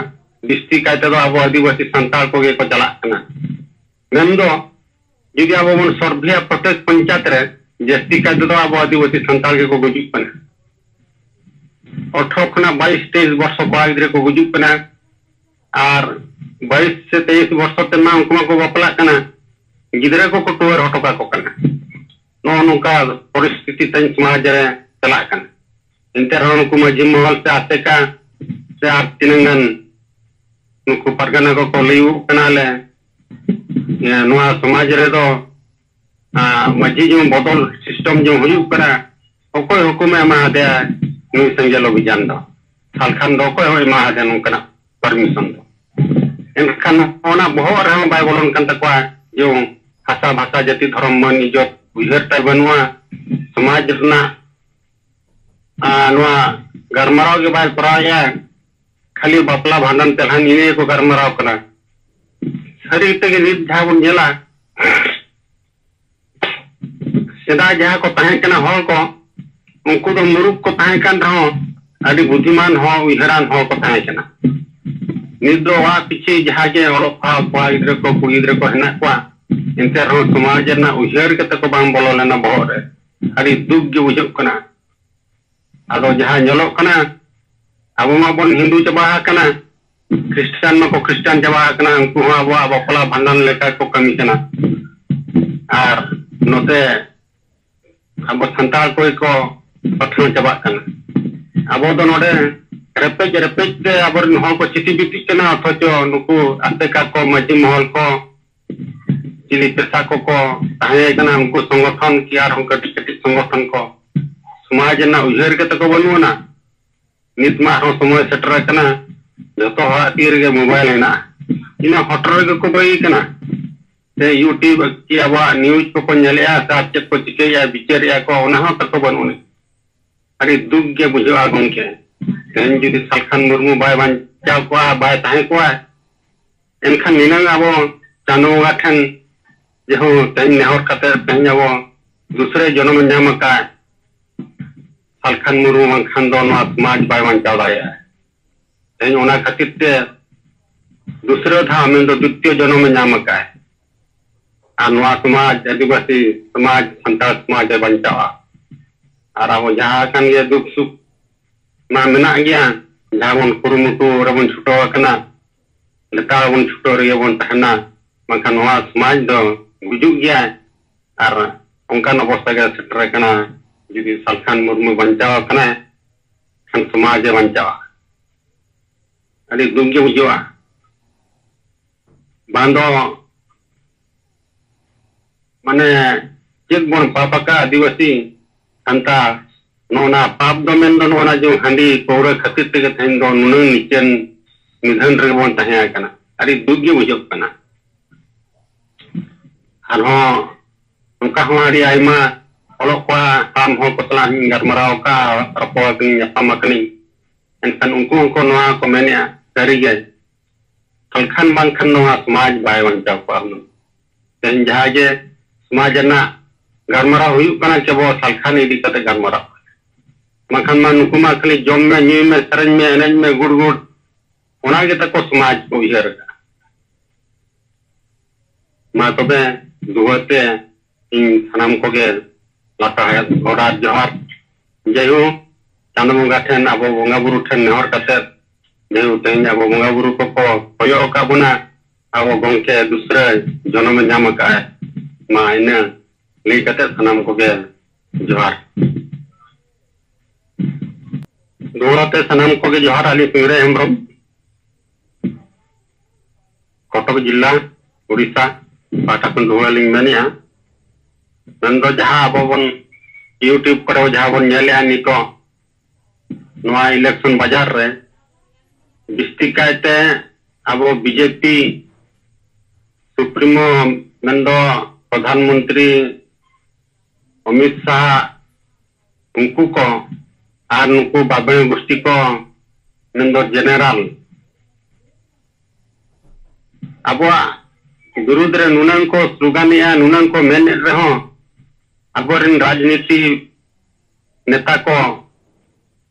ᱵᱤᱥᱛᱤ ᱠᱟᱭ ᱛᱮᱫᱚ ᱟᱵᱚ ᱟᱹᱫᱤᱵᱟᱹᱥᱤ ᱥᱟᱱᱛᱟᱲ ᱠᱚᱜᱮ ᱠᱚ ᱪᱟᱞᱟᱜ ᱠᱟᱱᱟ᱾ ᱢᱮᱱᱫᱚ ᱡᱩᱫᱤ ᱟᱵᱚ ᱵᱚᱱ ᱥᱚᱨᱵᱷᱮᱭᱟ ᱯᱨᱚᱛᱮᱠ ᱯᱚᱧᱪᱟᱭᱮᱛ ᱨᱮ, ᱡᱟᱹᱥᱛᱤ ᱠᱟᱭ ᱛᱮᱫᱚ ᱟᱵᱚ ᱟᱹᱫᱤᱵᱟᱹᱥᱤ ᱥᱟᱱᱛᱟᱲ ᱜᱮᱠᱚ ᱜᱩᱡᱩᱜ ᱠᱟᱱᱟ᱾ ᱟᱴᱷᱨᱚ ᱠᱷᱚᱱᱟᱜ ᱵᱟᱭᱤᱥ ᱛᱮᱭᱤᱥ ᱵᱚᱨᱥᱚ ᱠᱚᱲᱟ ᱜᱤᱫᱽᱨᱟᱹ ᱠᱚ ᱜᱩᱡᱩᱜ ᱠᱟᱱᱟ, ᱟᱨ ᱵᱟᱭᱤᱥ ᱥᱮ ᱛᱮᱭᱤᱥ ᱵᱚᱨᱥᱚ ᱛᱮᱢᱟ ᱩᱱᱠᱩ ᱢᱟᱠᱚ ᱵᱟᱯᱞᱟᱜ ᱠᱟᱱᱟ, ᱜᱤᱫᱽᱨᱟᱹ ᱠᱚᱠᱚ ᱴᱩᱣᱟᱹᱨ ᱦᱚᱴᱚ ᱠᱟᱠᱚ ᱠᱟᱱᱟ᱾ ᱱᱚᱜᱼᱚ ᱱᱚᱝᱠᱟ ᱯᱚᱨᱤᱥᱛᱷᱤᱛᱤ ᱛᱮᱦᱮᱧ ᱥᱚᱢᱟᱡᱽ ᱨᱮ ᱪᱟᱞᱟᱜ ᱠᱟᱱᱟ᱾ ᱮᱱᱛᱮ ᱨᱮᱦᱚᱸ ᱱᱩᱠᱩ ᱢᱟᱹᱡᱷᱤ ᱢᱚᱦᱚᱞ ᱥᱮ ᱟᱥᱮᱠᱟ ᱥᱮ ᱟᱨ ᱛᱤᱱᱟᱹᱝ ᱜᱟᱱ ᱱᱩᱠᱩ ᱯᱟᱨᱜᱟᱱᱟ ᱠᱚᱠᱚ ᱞᱟᱹᱭᱩᱜ ᱠᱟᱱᱟ, ᱞᱮ, ᱮ, ᱱᱚᱣᱟ ᱥᱚᱢᱟᱡᱽ ᱨᱮᱫᱚ, ᱟ, ᱢᱟᱹᱡᱷᱤ ᱡᱮᱢᱚᱱ ᱵᱚᱫᱚᱞ ᱥᱤᱥᱴᱮᱢ ᱡᱮᱢᱚᱱ ᱦᱩᱭᱩᱜ ᱠᱟᱱᱟ, ᱚᱠᱚᱭ ᱦᱩᱠᱩᱢᱮ ᱮᱢᱟ ᱫᱮᱭᱟ ᱱᱩᱭ ᱥᱮᱸᱜᱮᱞ ᱚᱵᱷᱤᱡᱟᱱ ᱫᱚ? ᱥᱟᱞᱠᱷᱟᱱ ᱫᱚ ᱚᱠᱚᱭ ᱦᱚᱸ ᱮᱢᱟ ᱫᱮᱭᱟ ᱱᱚᱝᱠᱟᱱᱟᱜ ᱯᱟᱨᱢᱤᱥᱚᱱ ᱫᱚ? ᱮᱱᱠᱷᱟᱱ ᱚᱱᱟ ᱵᱚᱦᱚᱜ ᱨᱮᱦᱚᱸ ᱵᱟᱭ ᱵᱚᱞᱚᱱ ᱠᱟᱱ ᱛᱟᱠᱚᱣᱟ ᱡᱮ ᱦᱟᱥᱟ, ᱵᱷᱟᱥᱟ, ᱡᱟᱹᱛᱤ, ᱫᱷᱚᱨᱚᱢ, ᱢᱟᱹᱱ, ᱤᱡᱽᱡᱚᱛ ᱩᱭᱦᱟᱹᱨ ᱛᱟᱭ ᱵᱟᱹᱱᱩᱜᱼᱟ᱾ ᱥᱚᱢᱟᱡᱽ ᱨᱮᱱᱟᱜ, ᱟ, ᱱᱚᱣᱟ ᱜᱟᱞᱢᱟᱨᱟᱣ ᱜᱮ ᱵᱟᱭ ᱠᱚᱨᱟᱣᱮᱫᱼᱟ᱾ ᱠᱷᱟᱹᱞᱤ ᱵᱟᱯᱞᱟ, ᱵᱷᱟᱸᱰᱟᱱ, ᱛᱮᱞᱦᱟᱱ ᱱᱤᱭᱟᱹ ᱜᱮᱠᱚ ᱜᱟᱞᱢᱟᱨᱟᱣ ᱠᱟᱱᱟ᱾ ᱥᱟᱹᱨᱤ ᱛᱮᱜᱮ ᱱᱤᱛ ᱡᱟᱦᱟᱸ ᱵᱚᱱ ᱧᱮᱞᱟ, ᱥᱮᱫᱟᱭ ᱡᱟᱦᱟᱸ ᱠᱚ ᱛᱟᱦᱮᱸ ᱠᱟᱱᱟ ᱦᱚᱲ ᱠᱚ, ᱩᱱᱠᱩ ᱫᱚ ᱢᱩᱨᱩᱠ ᱠᱚ ᱛᱟᱦᱮᱸ ᱠᱟᱱ ᱨᱮᱦᱚᱸ ᱟᱹᱰᱤ ᱵᱩᱫᱷᱤᱢᱟᱱ ᱦᱚᱲ, ᱩᱭᱦᱟᱹᱨᱟᱱ ᱦᱚᱲ ᱠᱚ ᱛᱟᱦᱮᱸ ᱠᱟᱱᱟ᱾ ᱱᱤᱛ ᱫᱚ ᱚᱲᱟᱜ ᱯᱤᱪᱷᱤ ᱡᱟᱦᱟᱸ ᱜᱮ ᱚᱞᱚᱜ ᱯᱟᱲᱦᱟᱣ ᱠᱚᱲᱟ ᱜᱤᱫᱽᱨᱟᱹ ᱠᱚ, ᱠᱩᱲᱤ ᱜᱤᱫᱽᱨᱟᱹ ᱠᱚ ᱦᱮᱱᱟᱜ ᱠᱚᱣᱟ, ᱮᱱᱛᱮ ᱨᱮᱦᱚᱸ ᱥᱚᱢᱟᱡᱽ ᱨᱮᱱᱟᱜ ᱩᱭᱦᱟᱹᱨ ᱠᱟᱛᱮ ᱠᱚ ᱵᱟᱝ ᱵᱚᱞᱚ ᱞᱮᱱᱟ ᱵᱚᱦᱚᱜ ᱨᱮ᱾ ᱟᱹᱰᱤ ᱫᱩᱠ ᱜᱮ ᱵᱩᱡᱷᱟᱹᱜ ᱠᱟᱱᱟ᱾ ᱟᱫᱚ ᱡᱟᱦᱟᱸ ᱧᱮᱞᱚᱜ ᱠᱟᱱᱟ, ᱟᱵᱚ ᱢᱟᱵᱚᱱ ᱦᱤᱱᱫᱩ ᱪᱟᱵᱟ ᱟᱠᱟᱱᱟ, ᱠᱷᱨᱤᱥᱴᱟᱱ ᱢᱟᱠᱚ ᱠᱷᱨᱤᱥᱴᱟᱱ ᱪᱟᱵᱟ ᱟᱠᱟᱱᱟ, ᱩᱱᱠᱩ ᱦᱚᱸ ᱟᱵᱚᱣᱟᱜ ᱵᱟᱯᱞᱟ ᱵᱷᱟᱸᱰᱟᱱ ᱞᱮᱠᱟ ᱠᱚ ᱠᱟᱹᱢᱤ ᱠᱟᱱᱟ᱾ ᱟᱨ ᱱᱚᱛᱮ ᱟᱵᱚ ᱥᱟᱱᱛᱟᱲ ᱠᱚᱜᱮ ᱠᱚ ᱯᱟᱥᱱᱟᱣ ᱪᱟᱵᱟᱜ ᱠᱟᱱᱟ᱾ ᱟᱵᱚ ᱫᱚ ᱱᱚᱰᱮ ᱨᱮᱯᱮᱡ ᱨᱮᱯᱮᱡ ᱛᱮ ᱟᱵᱚᱨᱮᱱ ᱦᱚᱲ ᱠᱚ ᱪᱤᱴᱤ ᱵᱤᱴᱤᱜ ᱠᱟᱱᱟ, ᱚᱛᱷᱚᱪᱚ ᱱᱩᱠᱩ ᱟᱥᱮᱠᱟ ᱠᱚ, ᱢᱟᱹᱡᱷᱤ ᱢᱚᱦᱚᱞ ᱠᱚ, ᱪᱤᱞᱤ ᱯᱮᱥᱟ ᱠᱚᱠᱚ ᱛᱟᱦᱮᱸ ᱠᱟᱱᱟ, ᱩᱱᱠᱩ ᱥᱚᱝᱜᱚᱴᱷᱚᱱ ᱠᱤ ᱟᱨᱦᱚᱸ ᱠᱟᱹᱴᱤᱡ ᱠᱟᱹᱴᱤᱡ ᱥᱚᱝᱜᱚᱴᱷᱚᱱ ᱠᱚ, ᱥᱚᱢᱟᱡᱽ ᱨᱮᱱᱟᱜ ᱩᱭᱦᱟᱹᱨ ᱜᱮ ᱛᱟᱠᱚ ᱵᱟᱹᱱᱩᱜ ᱟᱱᱟ᱾ ᱱᱤᱛ ᱢᱟ ᱟᱨᱦᱚᱸ ᱥᱚᱢᱚᱭ ᱥᱮᱴᱮᱨ ᱟᱠᱟᱱᱟ, ᱡᱷᱚᱛᱚ ᱦᱚᱲᱟᱜ ᱛᱤ ᱨᱮᱜᱮ ᱢᱳᱵᱟᱭᱤᱞ ᱦᱮᱱᱟᱜᱼᱟ᱾ ᱤᱱᱟᱹ ᱦᱚᱴᱚᱨ ᱨᱮᱜᱮ ᱠᱚ ᱵᱟᱹᱜᱤ ᱠᱟᱱᱟ᱾ ᱥᱮ YouTube ᱠᱤ ᱟᱵᱚᱣᱟᱜ ᱱᱤᱭᱩᱡᱽ ᱠᱚᱠᱚ ᱧᱮᱞᱮᱜᱼᱟ, ᱥᱮ ᱟᱨ ᱪᱮᱫ ᱠᱚ ᱪᱤᱠᱟᱹᱭᱮᱜᱼᱟ, ᱵᱤᱪᱟᱹᱨᱮᱜᱼᱟ ᱠᱚ, ᱚᱱᱟ ᱦᱚᱸ ᱛᱟᱠᱚ ᱵᱟᱹᱱᱩᱜ ᱟᱹᱱᱤᱡ᱾ ᱟᱹᱰᱤ ᱫᱩᱠ ᱜᱮ ᱵᱩᱡᱷᱟᱹᱜᱼᱟ ᱜᱚᱢᱠᱮ᱾ ᱛᱮᱦᱮᱧ ᱡᱩᱫᱤ ᱥᱟᱞᱠᱷᱟᱱ ᱢᱩᱨᱢᱩ ᱵᱟᱭ ᱵᱟᱧᱪᱟᱣ ᱠᱚᱜᱼᱟ, ᱵᱟᱭ ᱛᱟᱦᱮᱸ ᱠᱚᱜᱼᱟ, ᱮᱱᱠᱷᱟᱱ ᱱᱤᱱᱟᱹᱝ ᱟᱵᱚ ᱪᱟᱸᱫᱳ ᱵᱚᱸᱜᱟ ᱴᱷᱮᱱ ᱡᱮᱦᱚᱸ ᱛᱮᱦᱮᱧ ᱱᱮᱦᱚᱨ ᱠᱟᱛᱮ ᱛᱮᱦᱮᱧ ᱟᱵᱚ ᱫᱩᱥᱨᱟᱹ ᱡᱚᱱᱚᱢ ᱧᱟᱢ ᱟᱠᱟᱫ ᱥᱟᱞᱠᱷᱟᱱ ᱢᱩᱨᱢᱩ ᱵᱟᱝᱠᱷᱟᱱ ᱫᱚ ᱱᱚᱣᱟ ᱥᱚᱢᱟᱡᱽ ᱵᱟᱭ ᱵᱟᱧᱪᱟᱣ ᱫᱟᱲᱮᱭᱟᱜᱼᱟ᱾ ᱛᱮᱦᱮᱧ ᱚᱱᱟ ᱠᱷᱟᱹᱛᱤᱨ ᱛᱮ ᱫᱩᱥᱨᱟᱹ ᱫᱷᱟᱣ ᱢᱮᱱᱫᱚ ᱫᱤᱛᱤᱭᱚ ᱡᱚᱱᱚᱢᱮ ᱧᱟᱢ ᱟᱠᱟᱫ᱾ ᱟᱨ ᱱᱚᱣᱟ ᱥᱚᱢᱟᱡᱽ, ᱟᱹᱫᱤᱵᱟᱹᱥᱤ ᱥᱚᱢᱟᱡᱽ, ᱥᱟᱱᱛᱟᱲ ᱥᱚᱢᱟᱡᱽ ᱮ ᱵᱟᱧᱪᱟᱣᱟ᱾ ᱟᱨ ᱟᱵᱚ ᱡᱟᱦᱟᱸ ᱠᱟᱱ ᱜᱮ ᱫᱩᱠ ᱥᱩᱠ ᱢᱟ ᱢᱮᱱᱟᱜ ᱜᱮᱭᱟ, ᱡᱟᱦᱟᱸ ᱵᱚᱱ ᱠᱩᱨᱩᱢᱩᱴᱩ ᱨᱮᱵᱚᱱ ᱪᱷᱩᱴᱟᱹᱣ ᱟᱠᱟᱱᱟ, ᱞᱮᱛᱟᱲ ᱵᱚᱱ ᱪᱷᱩᱴᱟᱹᱣ ᱨᱮᱜᱮ ᱵᱚᱱ ᱛᱟᱦᱮᱱᱟ, ᱵᱟᱝᱠᱷᱟᱱ ᱱᱚᱣᱟ ᱥᱚᱢᱟᱡᱽ ᱫᱚ ᱜᱩᱡᱩᱜ ᱜᱮᱭᱟ᱾ ᱟᱨ ᱚᱱᱠᱟᱱ ᱚᱵᱚᱥᱛᱟ ᱜᱮ ᱥᱮᱴᱮᱨ ᱟᱠᱟᱱᱟ, ᱡᱩᱫᱤ ᱥᱟᱞᱠᱷᱟᱱ ᱢᱩᱨᱢᱩ ᱵᱟᱧᱪᱟᱣ ᱟᱠᱟᱱᱟᱭ, ᱠᱷᱟᱱ ᱥᱚᱢᱟᱡᱽ ᱮ ᱵᱟᱧᱪᱟᱣᱟ᱾ ᱟᱹᱰᱤ ᱫᱩᱠ ᱜᱮ ᱵᱩᱡᱷᱟᱹᱜᱼᱟ᱾ ᱵᱟᱝ ᱫᱚ ᱢᱟᱱᱮ ᱪᱮᱫ ᱵᱚᱱ ᱯᱟᱯ ᱟᱠᱟᱫ ᱟᱹᱫᱤᱵᱟᱹᱥᱤ ᱥᱟᱱᱛᱟᱲ, ᱱᱚᱜᱼᱚ ᱱᱟ ᱯᱟᱯ ᱫᱚ ᱢᱮᱱᱫᱚ ᱱᱚᱜᱼᱚ ᱱᱟ ᱡᱮ ᱦᱟᱺᱰᱤ ᱯᱟᱹᱣᱨᱟᱹ ᱠᱷᱟᱹᱛᱤᱨ ᱛᱮᱜᱮ ᱛᱮᱦᱮᱧ ᱫᱚ ᱱᱩᱱᱟᱹᱝ ᱱᱤᱪᱟᱹᱱ ᱱᱤᱫᱷᱟᱹᱱ ᱨᱮᱜᱮ ᱵᱚᱱ ᱛᱟᱦᱮᱸ ᱟᱠᱟᱱᱟ᱾ ᱟᱹᱰᱤ ᱫᱩᱠ ᱜᱮ ᱵᱩᱡᱷᱟᱹᱜ ᱠᱟᱱᱟ᱾ ᱟᱨᱦᱚᱸ ᱚᱱᱠᱟ ᱦᱚᱸ ᱟᱹᱰᱤ ᱟᱭᱢᱟ ᱚᱞᱚᱜ ᱯᱟᱲᱦᱟᱜ ᱦᱟᱲᱟᱢ ᱦᱚᱲ ᱠᱚ ᱥᱟᱞᱟᱜ ᱤᱧ ᱜᱟᱞᱢᱟᱨᱟᱣ ᱟᱠᱟᱫᱼᱟ, ᱨᱚᱯᱚᱲ ᱟᱠᱟᱱᱟᱹᱧ, ᱧᱟᱯᱟᱢ ᱟᱠᱟᱱᱟᱹᱧ᱾ ᱮᱱᱠᱷᱟᱱ ᱩᱱᱠᱩ ᱦᱚᱸᱠᱚ ᱱᱚᱣᱟ ᱠᱚ ᱢᱮᱱᱮᱫᱼᱟ, ᱥᱟᱹᱨᱤᱜᱮ ᱥᱟᱞᱠᱷᱟᱱ ᱵᱟᱝᱠᱷᱟᱱ ᱱᱚᱣᱟ ᱥᱚᱢᱟᱡᱽ ᱵᱟᱭ ᱵᱟᱧᱪᱟᱣ ᱠᱚᱜᱼᱟ ᱦᱩᱱᱟᱹᱝ᱾ ᱛᱮᱦᱮᱧ ᱡᱟᱦᱟᱸ ᱜᱮ ᱥᱚᱢᱟᱡᱽ ᱨᱮᱱᱟᱜ ᱜᱟᱞᱢᱟᱨᱟᱣ ᱦᱩᱭᱩᱜ ᱠᱟᱱᱟ, ᱠᱮᱵᱚᱞ ᱥᱟᱞᱠᱷᱟᱱ ᱤᱫᱤ ᱠᱟᱛᱮ ᱜᱟᱞᱢᱟᱨᱟᱣ᱾ ᱵᱟᱝᱠᱷᱟᱱ ᱢᱟ ᱱᱩᱠᱩ ᱢᱟ ᱠᱷᱟᱹᱞᱤ ᱡᱚᱢ ᱢᱮ, ᱧᱩᱭ ᱢᱮ, ᱥᱮᱨᱮᱧ ᱢᱮ, ᱮᱱᱮᱡ ᱢᱮ, ᱜᱩᱰ ᱜᱩᱰ, ᱚᱱᱟ ᱜᱮ ᱛᱟᱠᱚ ᱥᱚᱢᱟᱡᱽ ᱠᱚ ᱩᱭᱦᱟᱹᱨ ᱟᱠᱟᱫᱼᱟ᱾ ᱢᱟ ᱛᱚᱵᱮ ᱫᱩᱦᱟᱹ ᱛᱮ ᱤᱧ ᱥᱟᱱᱟᱢ ᱠᱚᱜᱮ ᱞᱟᱛᱟᱨ ᱜᱚᱰᱟ ᱡᱚᱦᱟᱨ᱾ ᱡᱟᱭᱦᱳᱠ, ᱪᱟᱸᱫᱚ ᱵᱚᱸᱜᱟ ᱴᱷᱮᱱ, ᱟᱵᱚ ᱵᱚᱸᱜᱟ ᱵᱩᱨᱩ ᱴᱷᱮᱱ ᱱᱮᱦᱚᱨ ᱠᱟᱛᱮ ᱡᱮᱦᱮᱛᱩ ᱛᱮᱦᱮᱧ ᱟᱵᱚ ᱵᱚᱸᱜᱟ ᱵᱩᱨᱩ ᱠᱚᱠᱚ ᱠᱚᱭᱚᱜ ᱟᱠᱟᱫ ᱵᱚᱱᱟ, ᱟᱵᱚ ᱜᱚᱢᱠᱮ ᱫᱩᱥᱨᱟᱹ ᱡᱚᱱᱚᱢᱮ ᱧᱟᱢ ᱟᱠᱟᱫᱼᱟᱭ᱾ ᱢᱟ ᱤᱱᱟᱹ ᱞᱟᱹᱭ ᱠᱟᱛᱮ ᱥᱟᱱᱟᱢ ᱠᱚᱜᱮ ᱡᱚᱦᱟᱨ᱾ ᱫᱚᱦᱲᱟ ᱛᱮ ᱥᱟᱱᱟᱢ ᱠᱚᱜᱮ ᱡᱚᱦᱟᱨ, ᱟᱹᱞᱤᱧ ᱥᱤᱝᱨᱟᱹᱭ ᱦᱮᱢᱵᱨᱚᱢ, ᱠᱚᱴᱚᱠ ᱡᱤᱞᱟ, ᱩᱲᱤᱥᱥᱟ ᱯᱟᱦᱴᱟ ᱠᱷᱚᱱ ᱫᱚᱦᱲᱟ ᱞᱤᱧ ᱢᱮᱱᱮᱫᱼᱟ᱾ ᱢᱮᱱᱫᱚ ᱡᱟᱦᱟᱸ ᱟᱵᱚ ᱵᱚᱱ YouTube ᱠᱚᱨᱮ ᱡᱟᱦᱟᱸ ᱵᱚᱱ ᱧᱮᱞᱮᱫᱼᱟ ᱱᱤᱛᱚᱜ ᱱᱚᱣᱟ election ᱵᱟᱡᱟᱨ ᱨᱮ, ᱵᱤᱥᱛᱤ ᱠᱟᱭᱛᱮ ᱟᱵᱚ BJP Supremo ᱢᱮᱱᱫᱚ ᱯᱨᱚᱫᱷᱟᱱ ᱢᱚᱱᱛᱨᱤ ᱚᱢᱤᱛ ᱥᱟᱦᱟ, ᱩᱱᱠᱩ ᱠᱚ ᱟᱨ ᱱᱩᱠᱩ ᱵᱟᱵᱮ ᱜᱩᱥᱴᱤ ᱠᱚ ᱢᱮᱱᱫᱚ ᱡᱮᱱᱟᱨᱮᱞ ᱟᱵᱚᱣᱟᱜ ᱵᱤᱨᱩᱫᱽ ᱨᱮ ᱱᱩᱱᱟᱹᱝ ᱠᱚ ᱥᱞᱳᱜᱟᱱᱮᱜᱼᱟ, ᱱᱩᱱᱟᱹᱝ ᱠᱚ ᱢᱮᱱᱮᱫ ᱨᱮᱦᱚᱸ ᱟᱵᱚᱨᱮᱱ ᱨᱟᱡᱽᱱᱤᱛᱤ ᱱᱮᱛᱟ ᱠᱚ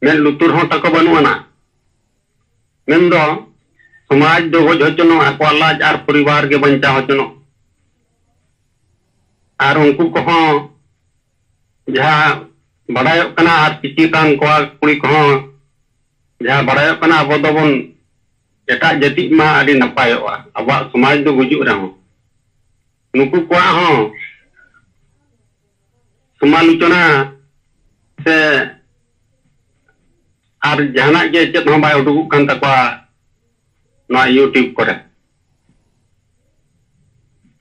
ᱢᱮᱫ ᱞᱩᱛᱩᱨ ᱦᱚᱸ ᱛᱟᱠᱚ ᱵᱟᱹᱱᱩᱜ ᱟᱱᱟ᱾ ᱢᱮᱱᱫᱚ ᱥᱚᱢᱟᱡᱽ ᱫᱚ ᱜᱚᱡ ᱦᱚᱪᱚᱱᱚᱜ, ᱟᱠᱚᱣᱟᱜ ᱞᱟᱡ ᱟᱨ ᱯᱚᱨᱤᱵᱟᱨ ᱜᱮ ᱵᱟᱧᱪᱟᱣ ᱦᱚᱪᱚᱱᱚᱜ᱾ ᱟᱨ ᱩᱱᱠᱩ ᱠᱚᱦᱚᱸ ᱡᱟᱦᱟᱸ ᱵᱟᱰᱟᱭᱚᱜ ᱠᱟᱱᱟ ᱟᱨ ᱥᱤᱠᱷᱱᱟᱹᱛᱟᱱ ᱠᱚᱲᱟ ᱠᱩᱲᱤ ᱠᱚᱦᱚᱸ ᱡᱟᱦᱟᱸ ᱵᱟᱰᱟᱭᱚᱜ ᱠᱟᱱᱟ, ᱟᱵᱚ ᱫᱚᱵᱚᱱ ᱮᱴᱟᱜ ᱡᱟᱹᱛᱤᱜ ᱢᱟ ᱟᱹᱰᱤ ᱱᱟᱯᱟᱭᱚᱜᱼᱟ, ᱟᱵᱚᱣᱟᱜ ᱥᱚᱢᱟᱡᱽ ᱫᱚ ᱜᱩᱡᱩᱜ ᱨᱮᱦᱚᱸ᱾ ᱱᱩᱠᱩ ᱠᱚᱣᱟᱜ ᱦᱚᱸ ᱥᱚᱢᱟᱞᱳᱪᱚᱱᱟ ᱥᱮ ᱟᱨ ᱡᱟᱦᱟᱱᱟᱜ ᱜᱮ ᱪᱮᱫ ᱦᱚᱸ ᱵᱟᱭ ᱩᱰᱩᱠᱚᱜ ᱠᱟᱱ ᱛᱟᱠᱚᱣᱟ ᱱᱚᱣᱟ YouTube ᱠᱚᱨᱮ᱾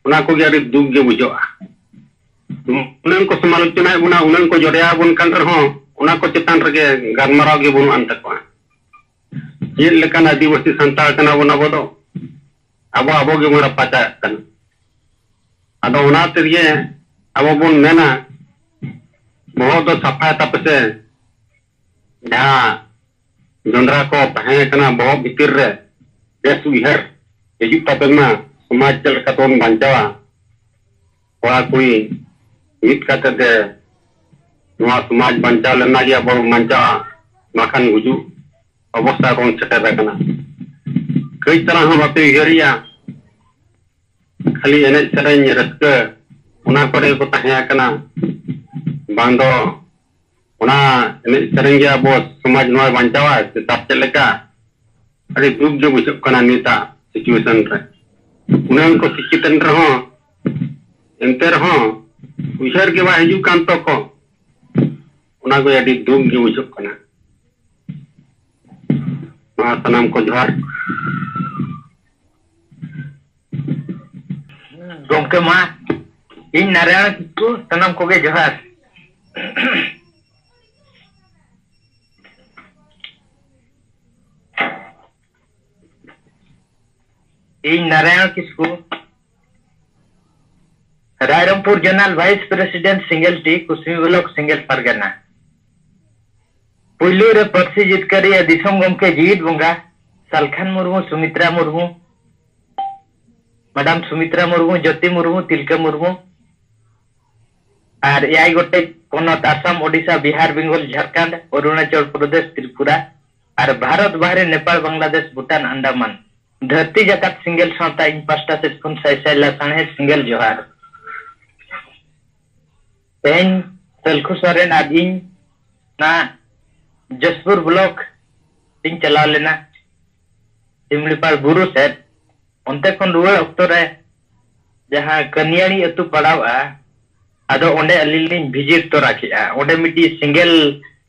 ᱚᱱᱟ ᱠᱚᱜᱮ ᱟᱹᱰᱤ ᱫᱩᱠ ᱜᱮ ᱵᱩᱡᱷᱟᱹᱜᱼᱟ᱾ ᱩᱱᱟᱹᱝ ᱠᱚ ᱥᱚᱢᱟᱞᱳᱪᱚᱱᱟᱭᱮᱫ ᱵᱚᱱᱟ, ᱩᱱᱟᱹᱝ ᱠᱚ ᱡᱚᱨᱮᱭᱟᱵᱚᱱ ᱠᱟᱱ ᱨᱮᱦᱚᱸ, ᱚᱱᱟ ᱠᱚ ᱪᱮᱛᱟᱱ ᱨᱮᱜᱮ ᱜᱟᱞᱢᱟᱨᱟᱣ ᱜᱮ ᱵᱟᱹᱱᱩᱜ ᱟᱱ ᱛᱟᱠᱚᱣᱟ᱾ ᱪᱮᱫ ᱞᱮᱠᱟᱱ ᱟᱹᱫᱤᱵᱟᱹᱥᱤ ᱥᱟᱱᱛᱟᱲ ᱠᱟᱱᱟ ᱵᱚᱱ ᱟᱵᱚ ᱫᱚ? ᱟᱵᱚ, ᱟᱵᱚ ᱜᱮᱵᱚᱱ ᱨᱟᱯᱟᱪᱟᱜ ᱠᱟᱱᱟ᱾ ᱟᱫᱚ ᱚᱱᱟ ᱛᱮᱜᱮ ᱟᱵᱚ ᱵᱚᱱ ᱢᱮᱱᱟ, ᱵᱚᱦᱚᱜ ᱫᱚ ᱥᱟᱯᱷᱟᱭ ᱛᱟᱯᱮ ᱥᱮ, ᱡᱟᱦᱟᱸ ᱡᱚᱸᱰᱨᱟ ᱠᱚ ᱛᱟᱦᱮᱸ ᱠᱟᱱᱟ ᱵᱚᱦᱚᱜ ᱵᱷᱤᱛᱤᱨ ᱨᱮ, ᱵᱮᱥ ᱩᱭᱦᱟᱹᱨ ᱦᱤᱡᱩᱜ ᱛᱟᱯᱮ ᱢᱟ, ᱥᱚᱢᱟᱡᱽ ᱪᱮᱫ ᱞᱮᱠᱟ ᱛᱮᱵᱚᱱ ᱵᱟᱧᱪᱟᱣᱟ᱾ ᱠᱚᱲᱟ ᱠᱩᱲᱤ ᱢᱤᱫ ᱠᱟᱛᱮ ᱛᱮ ᱱᱚᱣᱟ ᱥᱚᱢᱟᱡᱽ ᱵᱟᱧᱪᱟᱣ ᱞᱮᱱᱟ ᱜᱮ ᱟᱵᱚ ᱵᱚᱱ ᱵᱟᱧᱪᱟᱣᱟ, ᱵᱟᱠᱷᱟᱱ ᱜᱩᱡᱩᱜ ᱚᱵᱚᱥᱛᱟ ᱨᱮᱵᱚᱱ ᱥᱮᱴᱮᱨ ᱟᱠᱟᱱᱟ᱾ ᱠᱟᱹᱡ ᱛᱟᱞᱟᱝ ᱦᱚᱸ ᱵᱟᱯᱮ ᱩᱭᱦᱟᱹᱨᱮᱜᱼᱟ, ᱠᱷᱟᱹᱞᱤ ᱮᱱᱮᱡ ᱥᱮᱨᱮᱧ ᱨᱟᱹᱥᱠᱟᱹ ᱚᱱᱟ ᱠᱚᱨᱮ ᱜᱮᱠᱚ ᱛᱟᱦᱮᱸ ᱟᱠᱟᱱᱟ᱾ ᱵᱟᱝ ᱫᱚ ᱚᱱᱟ ᱮᱱᱮᱡ ᱥᱮᱨᱮᱧ ᱜᱮ ᱟᱵᱚ ᱥᱚᱢᱟᱡᱽ ᱱᱚᱣᱟᱭ ᱵᱟᱧᱪᱟᱣᱟ ᱥᱮ ᱪᱟᱥ ᱪᱮᱫ ᱞᱮᱠᱟ? ᱟᱹᱰᱤ ᱫᱩᱠ ᱜᱮ ᱵᱩᱡᱷᱟᱹᱜ ᱠᱟᱱᱟ ᱱᱤᱛᱟᱜ situation ᱨᱮ᱾ ᱩᱱᱟᱹᱝ ᱠᱚ ᱥᱤᱠᱠᱷᱤᱛ ᱮᱱ ᱨᱮᱦᱚᱸ, ᱮᱱᱛᱮ ᱨᱮᱦᱚᱸ ᱩᱭᱦᱟᱹᱨ ᱜᱮ ᱵᱟᱭ ᱦᱤᱡᱩᱜ ᱠᱟᱱ ᱛᱟᱠᱚ᱾ ᱚᱱᱟ ᱜᱮ ᱟᱹᱰᱤ ᱫᱩᱠ ᱜᱮ ᱵᱩᱡᱷᱟᱹᱜ ᱠᱟᱱᱟ᱾ ᱢᱟ ᱥᱟᱱᱟᱢ ᱠᱚ ᱡᱚᱦᱟᱨ᱾ ᱜᱚᱢᱠᱮ ᱢᱟ, ᱤᱧ ᱱᱟᱨᱟᱭᱚᱬ ᱠᱤᱥᱠᱩ, ᱥᱟᱱᱟᱢ ᱠᱚᱜᱮ ᱡᱚᱦᱟᱨ᱾ ᱤᱧ ᱱᱟᱨᱟᱭᱚᱬ ᱠᱤᱥᱠᱩ, Rairangpur zonal vice president single T, Kusumi block single ᱯᱟᱨᱜᱟᱱᱟ᱾ ᱯᱩᱭᱞᱩ ᱨᱮ ᱯᱟᱹᱨᱥᱤ ᱡᱤᱛᱠᱟᱹᱨᱤᱭᱟᱹ ᱫᱤᱥᱚᱢ ᱜᱚᱢᱠᱮ ᱡᱤᱣᱤᱫ ᱵᱚᱸᱜᱟ ᱥᱟᱞᱠᱷᱟᱱ ᱢᱩᱨᱢᱩ, ᱥᱩᱢᱤᱛᱨᱟ ᱢᱩᱨᱢᱩ, ᱢᱮᱰᱟᱢ ᱥᱩᱢᱤᱛᱨᱟ ᱢᱩᱨᱢᱩ, ᱡᱳᱛᱤ ᱢᱩᱨᱢᱩ, ᱛᱤᱞᱠᱟᱹ ᱢᱩᱨᱢᱩ, ᱟᱨ ᱮᱭᱟᱭ ᱜᱚᱴᱮᱡ ᱯᱚᱱᱚᱛ ᱟᱥᱟᱢ, ᱳᱰᱤᱥᱟ, ᱵᱤᱦᱟᱨ, ᱵᱮᱝᱜᱚᱞ, ᱡᱷᱟᱲᱠᱷᱚᱸᱰ, ᱚᱨᱩᱬᱟᱪᱚᱞ ᱯᱨᱚᱫᱮᱥ, ᱛᱨᱤᱯᱩᱨᱟ, ᱟᱨ ᱵᱷᱟᱨᱚᱛ ᱵᱟᱦᱨᱮ ᱱᱮᱯᱟᱲ, ᱵᱟᱝᱞᱟᱫᱮᱥ, ᱵᱷᱩᱴᱟᱱ, ᱟᱱᱰᱟᱢᱟᱱ᱾ ᱫᱷᱟᱹᱨᱛᱤ ᱡᱟᱠᱟᱛ ᱥᱤᱸᱜᱮᱞ ᱥᱟᱶᱛᱟ ᱤᱧ ᱯᱟᱥᱴᱟ ᱥᱮᱫ ᱠᱷᱚᱱ ᱥᱟᱭ ᱥᱟᱭ ᱞᱟᱥᱟᱬᱦᱮᱫ ᱥᱤᱸᱜᱮᱞ ᱡᱚᱦᱟᱨ᱾ ᱛᱮᱦᱮᱧ ᱥᱟᱹᱞᱠᱷᱩ ᱥᱚᱨᱮᱱ ᱟᱨ ᱤᱧ ᱱᱟ ᱡᱚᱥᱯᱩᱨ block ᱤᱧ ᱪᱟᱞᱟᱣ ᱞᱮᱱᱟ, ᱥᱤᱢᱞᱤᱯᱟᱞ ᱵᱩᱨᱩ ᱥᱮᱫ᱾ ᱚᱱᱛᱮ ᱠᱷᱚᱱ ᱨᱩᱣᱟᱹᱲ ᱚᱠᱛᱚ ᱨᱮ ᱡᱟᱦᱟᱸ ᱠᱟᱹᱱᱤᱭᱟᱹᱲᱤ ᱟᱹᱛᱩ ᱯᱟᱲᱟᱣᱼᱟ, ᱟᱫᱚ ᱚᱸᱰᱮ ᱟᱹᱞᱤᱧ ᱞᱤᱧ visit ᱛᱚᱨᱟ ᱠᱮᱜᱼᱟ᱾ ᱚᱸᱰᱮ ᱢᱤᱫᱴᱤᱡ ᱥᱤᱸᱜᱮᱞ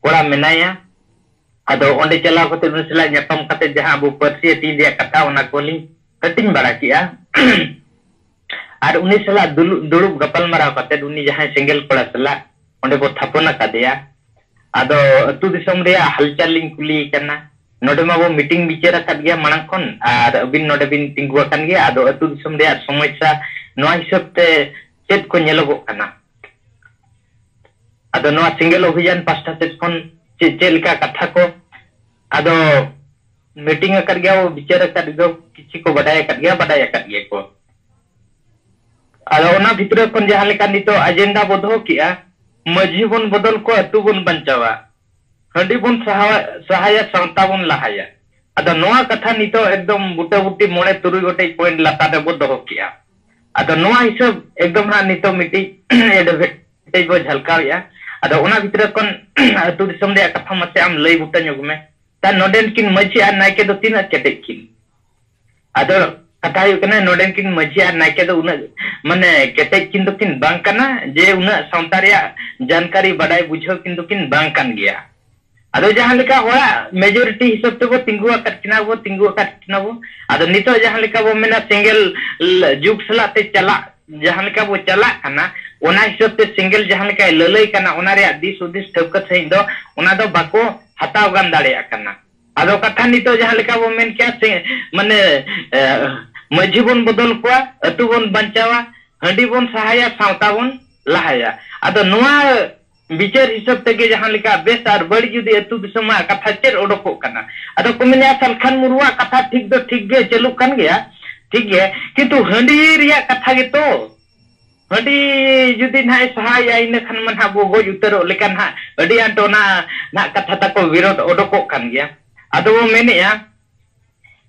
ᱠᱚᱲᱟ ᱢᱮᱱᱟᱭᱟ᱾ ᱟᱫᱚ ᱚᱸᱰᱮ ᱪᱟᱞᱟᱣ ᱠᱟᱛᱮ ᱩᱱᱤ ᱥᱟᱞᱟᱜ ᱧᱟᱯᱟᱢ ᱠᱟᱛᱮ ᱡᱟᱦᱟᱸ ᱟᱵᱚ ᱯᱟᱹᱨᱥᱤ ᱦᱟᱹᱴᱤᱧ ᱨᱮᱭᱟᱜ ᱠᱟᱛᱷᱟ, ᱚᱱᱟ ᱠᱚᱞᱤᱧ ᱦᱟᱹᱴᱤᱧ ᱵᱟᱲᱟ ᱠᱮᱜᱼᱟ᱾ ᱟᱨ ᱩᱱᱤ ᱥᱟᱞᱟᱜ ᱫᱩᱞᱩ-, ᱫᱩᱲᱩᱵ ᱜᱟᱯᱟᱞ ᱢᱟᱨᱟᱣ ᱠᱟᱛᱮ, ᱩᱱᱤ ᱡᱟᱦᱟᱸᱭ ᱥᱮᱸᱜᱮᱞ ᱠᱚᱲᱟ ᱥᱟᱞᱟᱜ ᱚᱸᱰᱮ ᱵᱚ ᱛᱷᱟᱯᱚᱱ ᱟᱠᱟᱫᱮᱭᱟ᱾ ᱟᱫᱚ ᱟᱹᱛᱩ ᱫᱤᱥᱚᱢ ᱨᱮᱭᱟᱜ ᱦᱟᱞᱪᱟᱞ ᱞᱤᱧ ᱠᱩᱞᱤᱭᱮ ᱠᱟᱱᱟ᱾ ᱱᱚᱰᱮ ᱢᱟᱵᱚ meeting ᱵᱤᱪᱟᱹᱨ ᱟᱠᱟᱫ ᱜᱮᱭᱟ ᱢᱟᱲᱟᱝ ᱠᱷᱚᱱ, ᱟᱨ ᱟᱹᱵᱤᱱ ᱱᱚᱰᱮ ᱵᱤᱱ ᱛᱤᱸᱜᱩ ᱟᱠᱟᱱ ᱜᱮᱭᱟ᱾ ᱟᱫᱚ ᱟᱹᱛᱩ ᱫᱤᱥᱚᱢ ᱨᱮᱭᱟᱜ ᱥᱚᱢᱚᱥᱥᱟ ᱱᱚᱣᱟ ᱦᱤᱥᱟᱹᱵ ᱛᱮ ᱪᱮᱫ ᱠᱚ ᱧᱮᱞᱚᱜᱚᱜ ᱠᱟᱱᱟ? ᱟᱫᱚ ᱱᱚᱣᱟ ᱥᱮᱸᱜᱮᱞ ᱚᱵᱷᱤᱡᱟᱱ ᱯᱟᱥᱴᱟ ᱥᱮᱫ ᱠᱷᱚᱱ ᱪᱮᱫ, ᱪᱮᱫ ᱞᱮᱠᱟ ᱠᱟᱛᱷᱟ ᱠᱚ? ᱟᱫᱚ meeting ᱟᱠᱟᱫ ᱜᱮᱭᱟ ᱵᱚ, ᱵᱤᱪᱟᱹᱨ ᱟᱠᱟᱫ ᱜᱮᱭᱟ, ᱠᱤᱪᱷᱩ ᱠᱚ ᱵᱟᱰᱟᱭ ᱟᱠᱟᱫ ᱜᱮᱭᱟ, ᱵᱟᱰᱟᱭ ᱟᱠᱟᱫ ᱜᱮᱭᱟ ᱠᱚ᱾ ᱟᱫᱚ ᱚᱱᱟ ᱵᱷᱤᱛᱨᱤ ᱠᱷᱚᱱ ᱡᱟᱦᱟᱸ ᱞᱮᱠᱟ ᱱᱤᱛᱚᱜ agenda ᱵᱚ ᱫᱚᱦᱚ ᱠᱮᱜᱼᱟ, ᱢᱟᱹᱡᱷᱤ ᱵᱚᱱ ᱵᱚᱫᱚᱞ ᱠᱚᱣᱟ, ᱟᱹᱛᱩ ᱵᱚᱱ ᱵᱟᱧᱪᱟᱣᱟ, ᱦᱟᱺᱰᱤ ᱵᱚᱱ ᱥᱟᱦᱟᱣᱟ-, ᱥᱟᱦᱟᱭᱟ, ᱥᱟᱶᱛᱟ ᱵᱚᱱ ᱞᱟᱦᱟᱭᱟ᱾ ᱟᱫᱚ ᱱᱚᱣᱟ ᱠᱟᱛᱷᱟ ᱱᱤᱛᱚᱜ ᱮᱠᱫᱚᱢ ᱵᱩᱴᱟᱹ ᱵᱩᱴᱤ ᱢᱚᱬᱮ ᱛᱩᱨᱩᱭ ᱜᱚᱴᱮᱡ point ᱞᱟᱛᱟᱨ ᱨᱮᱵᱚ ᱫᱚᱦᱚ ᱠᱮᱜᱼᱟ᱾ ᱟᱫᱚ ᱱᱚᱣᱟ ᱦᱤᱥᱟᱹᱵ ᱮᱠᱫᱚᱢ ᱦᱟᱸᱜ ᱱᱤᱛᱚᱜ ᱢᱤᱫᱴᱤᱡ advantage ᱵᱚ ᱡᱷᱟᱞᱠᱟᱣᱮᱜᱼᱟ᱾ ᱟᱫᱚ ᱚᱱᱟ ᱵᱷᱤᱛᱨᱤ ᱠᱷᱚᱱ ᱟᱹᱛᱩ ᱫᱤᱥᱚᱢ ᱨᱮᱭᱟᱜ ᱠᱟᱛᱷᱟ ᱢᱟᱥᱮ ᱟᱢ ᱞᱟᱹᱭ ᱵᱩᱴᱟᱹ ᱧᱚᱜ ᱢᱮ᱾ ᱛᱟ ᱱᱚᱰᱮᱱ ᱠᱤᱱ ᱢᱟᱹᱡᱷᱤ ᱟᱨ ᱱᱟᱭᱠᱮ ᱫᱚ ᱛᱤᱱᱟᱹᱜ ᱠᱮᱴᱮᱡ ᱠᱤᱱ? ᱟᱫᱚ ᱠᱟᱛᱷᱟ ᱦᱩᱭᱩᱜ ᱠᱟᱱᱟ, ᱱᱚᱰᱮᱱ ᱠᱤᱱ ᱢᱟᱹᱡᱷᱤ ᱟᱨ ᱱᱟᱭᱠᱮ ᱫᱚ ᱩᱱᱟᱹᱜ, ᱢᱟᱱᱮ, ᱠᱮᱴᱮᱡ ᱠᱤᱱ ᱫᱚᱠᱤᱱ ᱵᱟᱝ ᱠᱟᱱᱟ ᱡᱮ ᱩᱱᱟᱹᱜ ᱥᱟᱶᱛᱟ ᱨᱮᱭᱟᱜ ᱡᱟᱱᱠᱟᱨᱤ ᱵᱟᱰᱟᱭ ᱵᱩᱡᱷᱟᱹᱣ ᱠᱤᱱ ᱫᱚᱠᱤᱱ ᱵᱟᱝ ᱠᱟᱱ ᱜᱮᱭᱟ᱾ ᱟᱫᱚ ᱡᱟᱦᱟᱸ ᱞᱮᱠᱟ ᱦᱚᱲᱟᱜ majority ᱦᱤᱥᱟᱹᱵ ᱛᱮᱵᱚ ᱛᱤᱸᱜᱩ ᱟᱠᱟᱫ ᱠᱤᱱᱟ ᱵᱚ, ᱛᱤᱸᱜᱩ ᱟᱠᱟᱫ ᱠᱤᱱᱟ ᱵᱚ᱾ ᱟᱫᱚ ᱱᱤᱛᱚᱜ ᱡᱟᱦᱟᱸ ᱞᱮᱠᱟ ᱵᱚ ᱢᱮᱱᱟ, ᱥᱮᱸᱜᱮᱞ ᱞ-, ᱡᱩᱜᱽ ᱥᱟᱞᱟᱜ ᱛᱮ ᱪᱟᱞᱟᱜ, ᱡᱟᱦᱟᱸ ᱞᱮᱠᱟ ᱵᱚ ᱪᱟᱞᱟᱜ ᱠᱟᱱᱟ, ᱚᱱᱟ ᱦᱤᱥᱟᱹᱵ ᱛᱮ ᱥᱮᱸᱜᱮᱞ ᱡᱟᱦᱟᱸ ᱞᱮᱠᱟᱭ ᱞᱟᱹᱞᱟᱹᱭ ᱠᱟᱱᱟ, ᱚᱱᱟ ᱨᱮᱭᱟᱜ ᱫᱤᱥ ᱦᱩᱫᱤᱥ ᱴᱷᱟᱹᱣᱠᱟᱹ ᱥᱟᱺᱦᱤᱡ ᱫᱚ ᱚᱱᱟ ᱫᱚ ᱵᱟᱠᱚ ᱦᱟᱛᱟᱣ ᱜᱟᱱ ᱫᱟᱲᱮᱭᱟᱜ ᱠᱟᱱᱟ᱾ ᱟᱫᱚ ᱠᱟᱛᱷᱟ ᱱᱤᱛᱚᱜ ᱡᱟᱦᱟᱸ ᱞᱮᱠᱟ ᱵᱚ ᱢᱮᱱ ᱠᱮᱭᱟ, ᱥᱮ, ᱢᱟᱱᱮ, ᱮ, ᱢᱟᱹᱡᱷᱤ ᱵᱚᱱ ᱵᱚᱫᱚᱞ ᱠᱚᱣᱟ, ᱟᱹᱛᱩ ᱵᱚᱱ ᱵᱟᱧᱪᱟᱣᱟ, ᱦᱟᱺᱰᱤ ᱵᱚᱱ ᱥᱟᱦᱟᱭᱟ, ᱥᱟᱶᱛᱟ ᱵᱚᱱ ᱞᱟᱦᱟᱭᱟ᱾ ᱟᱫᱚ ᱱᱚᱣᱟ ᱵᱤᱪᱟᱹᱨ ᱦᱤᱥᱟᱹᱵ ᱛᱮᱜᱮ ᱡᱟᱦᱟᱸ ᱞᱮᱠᱟ ᱵᱮᱥ ᱟᱨ ᱵᱟᱹᱲᱤᱡ ᱡᱩᱫᱤ ᱟᱹᱛᱩ ᱫᱤᱥᱚᱢᱟᱜ ᱠᱟᱛᱷᱟ ᱪᱮᱫ ᱚᱰᱚᱠᱚᱜ ᱠᱟᱱᱟ? ᱟᱫᱚ ᱠᱚ ᱢᱮᱱᱮᱫᱼᱟ, ᱥᱟᱞᱠᱷᱟᱱ ᱢᱩᱨᱢᱩᱣᱟᱜ ᱠᱟᱛᱷᱟ ᱴᱷᱤᱠ ᱫᱚ ᱴᱷᱤᱠ ᱜᱮ ᱪᱟᱹᱞᱩᱜ ᱠᱟᱱ ᱜᱮᱭᱟ, ᱴᱷᱤᱠ ᱜᱮ, ᱠᱤᱱᱛᱩ ᱦᱟᱺᱰᱤ ᱨᱮᱭᱟᱜ ᱠᱟᱛᱷᱟ ᱜᱮᱛᱚ᱾ ᱦᱟᱺᱰᱤ ᱡᱩᱫᱤ ᱱᱟᱦᱟᱜ ᱮ ᱥᱟᱦᱟᱭᱟ, ᱤᱱᱟᱹ ᱠᱷᱟᱱ ᱢᱟ ᱱᱟᱦᱟᱜ ᱵᱚ ᱜᱚᱡ ᱩᱛᱟᱹᱨᱚᱜ ᱞᱮᱠᱟ ᱱᱟᱦᱟᱜ ᱟᱹᱰᱤ ᱟᱸᱴ ᱚᱱᱟ ᱱᱟᱦᱟᱜ ᱠᱟᱛᱷᱟ ᱛᱟᱠᱚ ᱵᱤᱨᱳᱫᱷ ᱚᱰᱚᱠᱚᱜ ᱠᱟᱱ ᱜᱮᱭᱟ᱾ ᱟᱫᱚ ᱵᱚ ᱢᱮᱱᱮᱫᱼᱟ,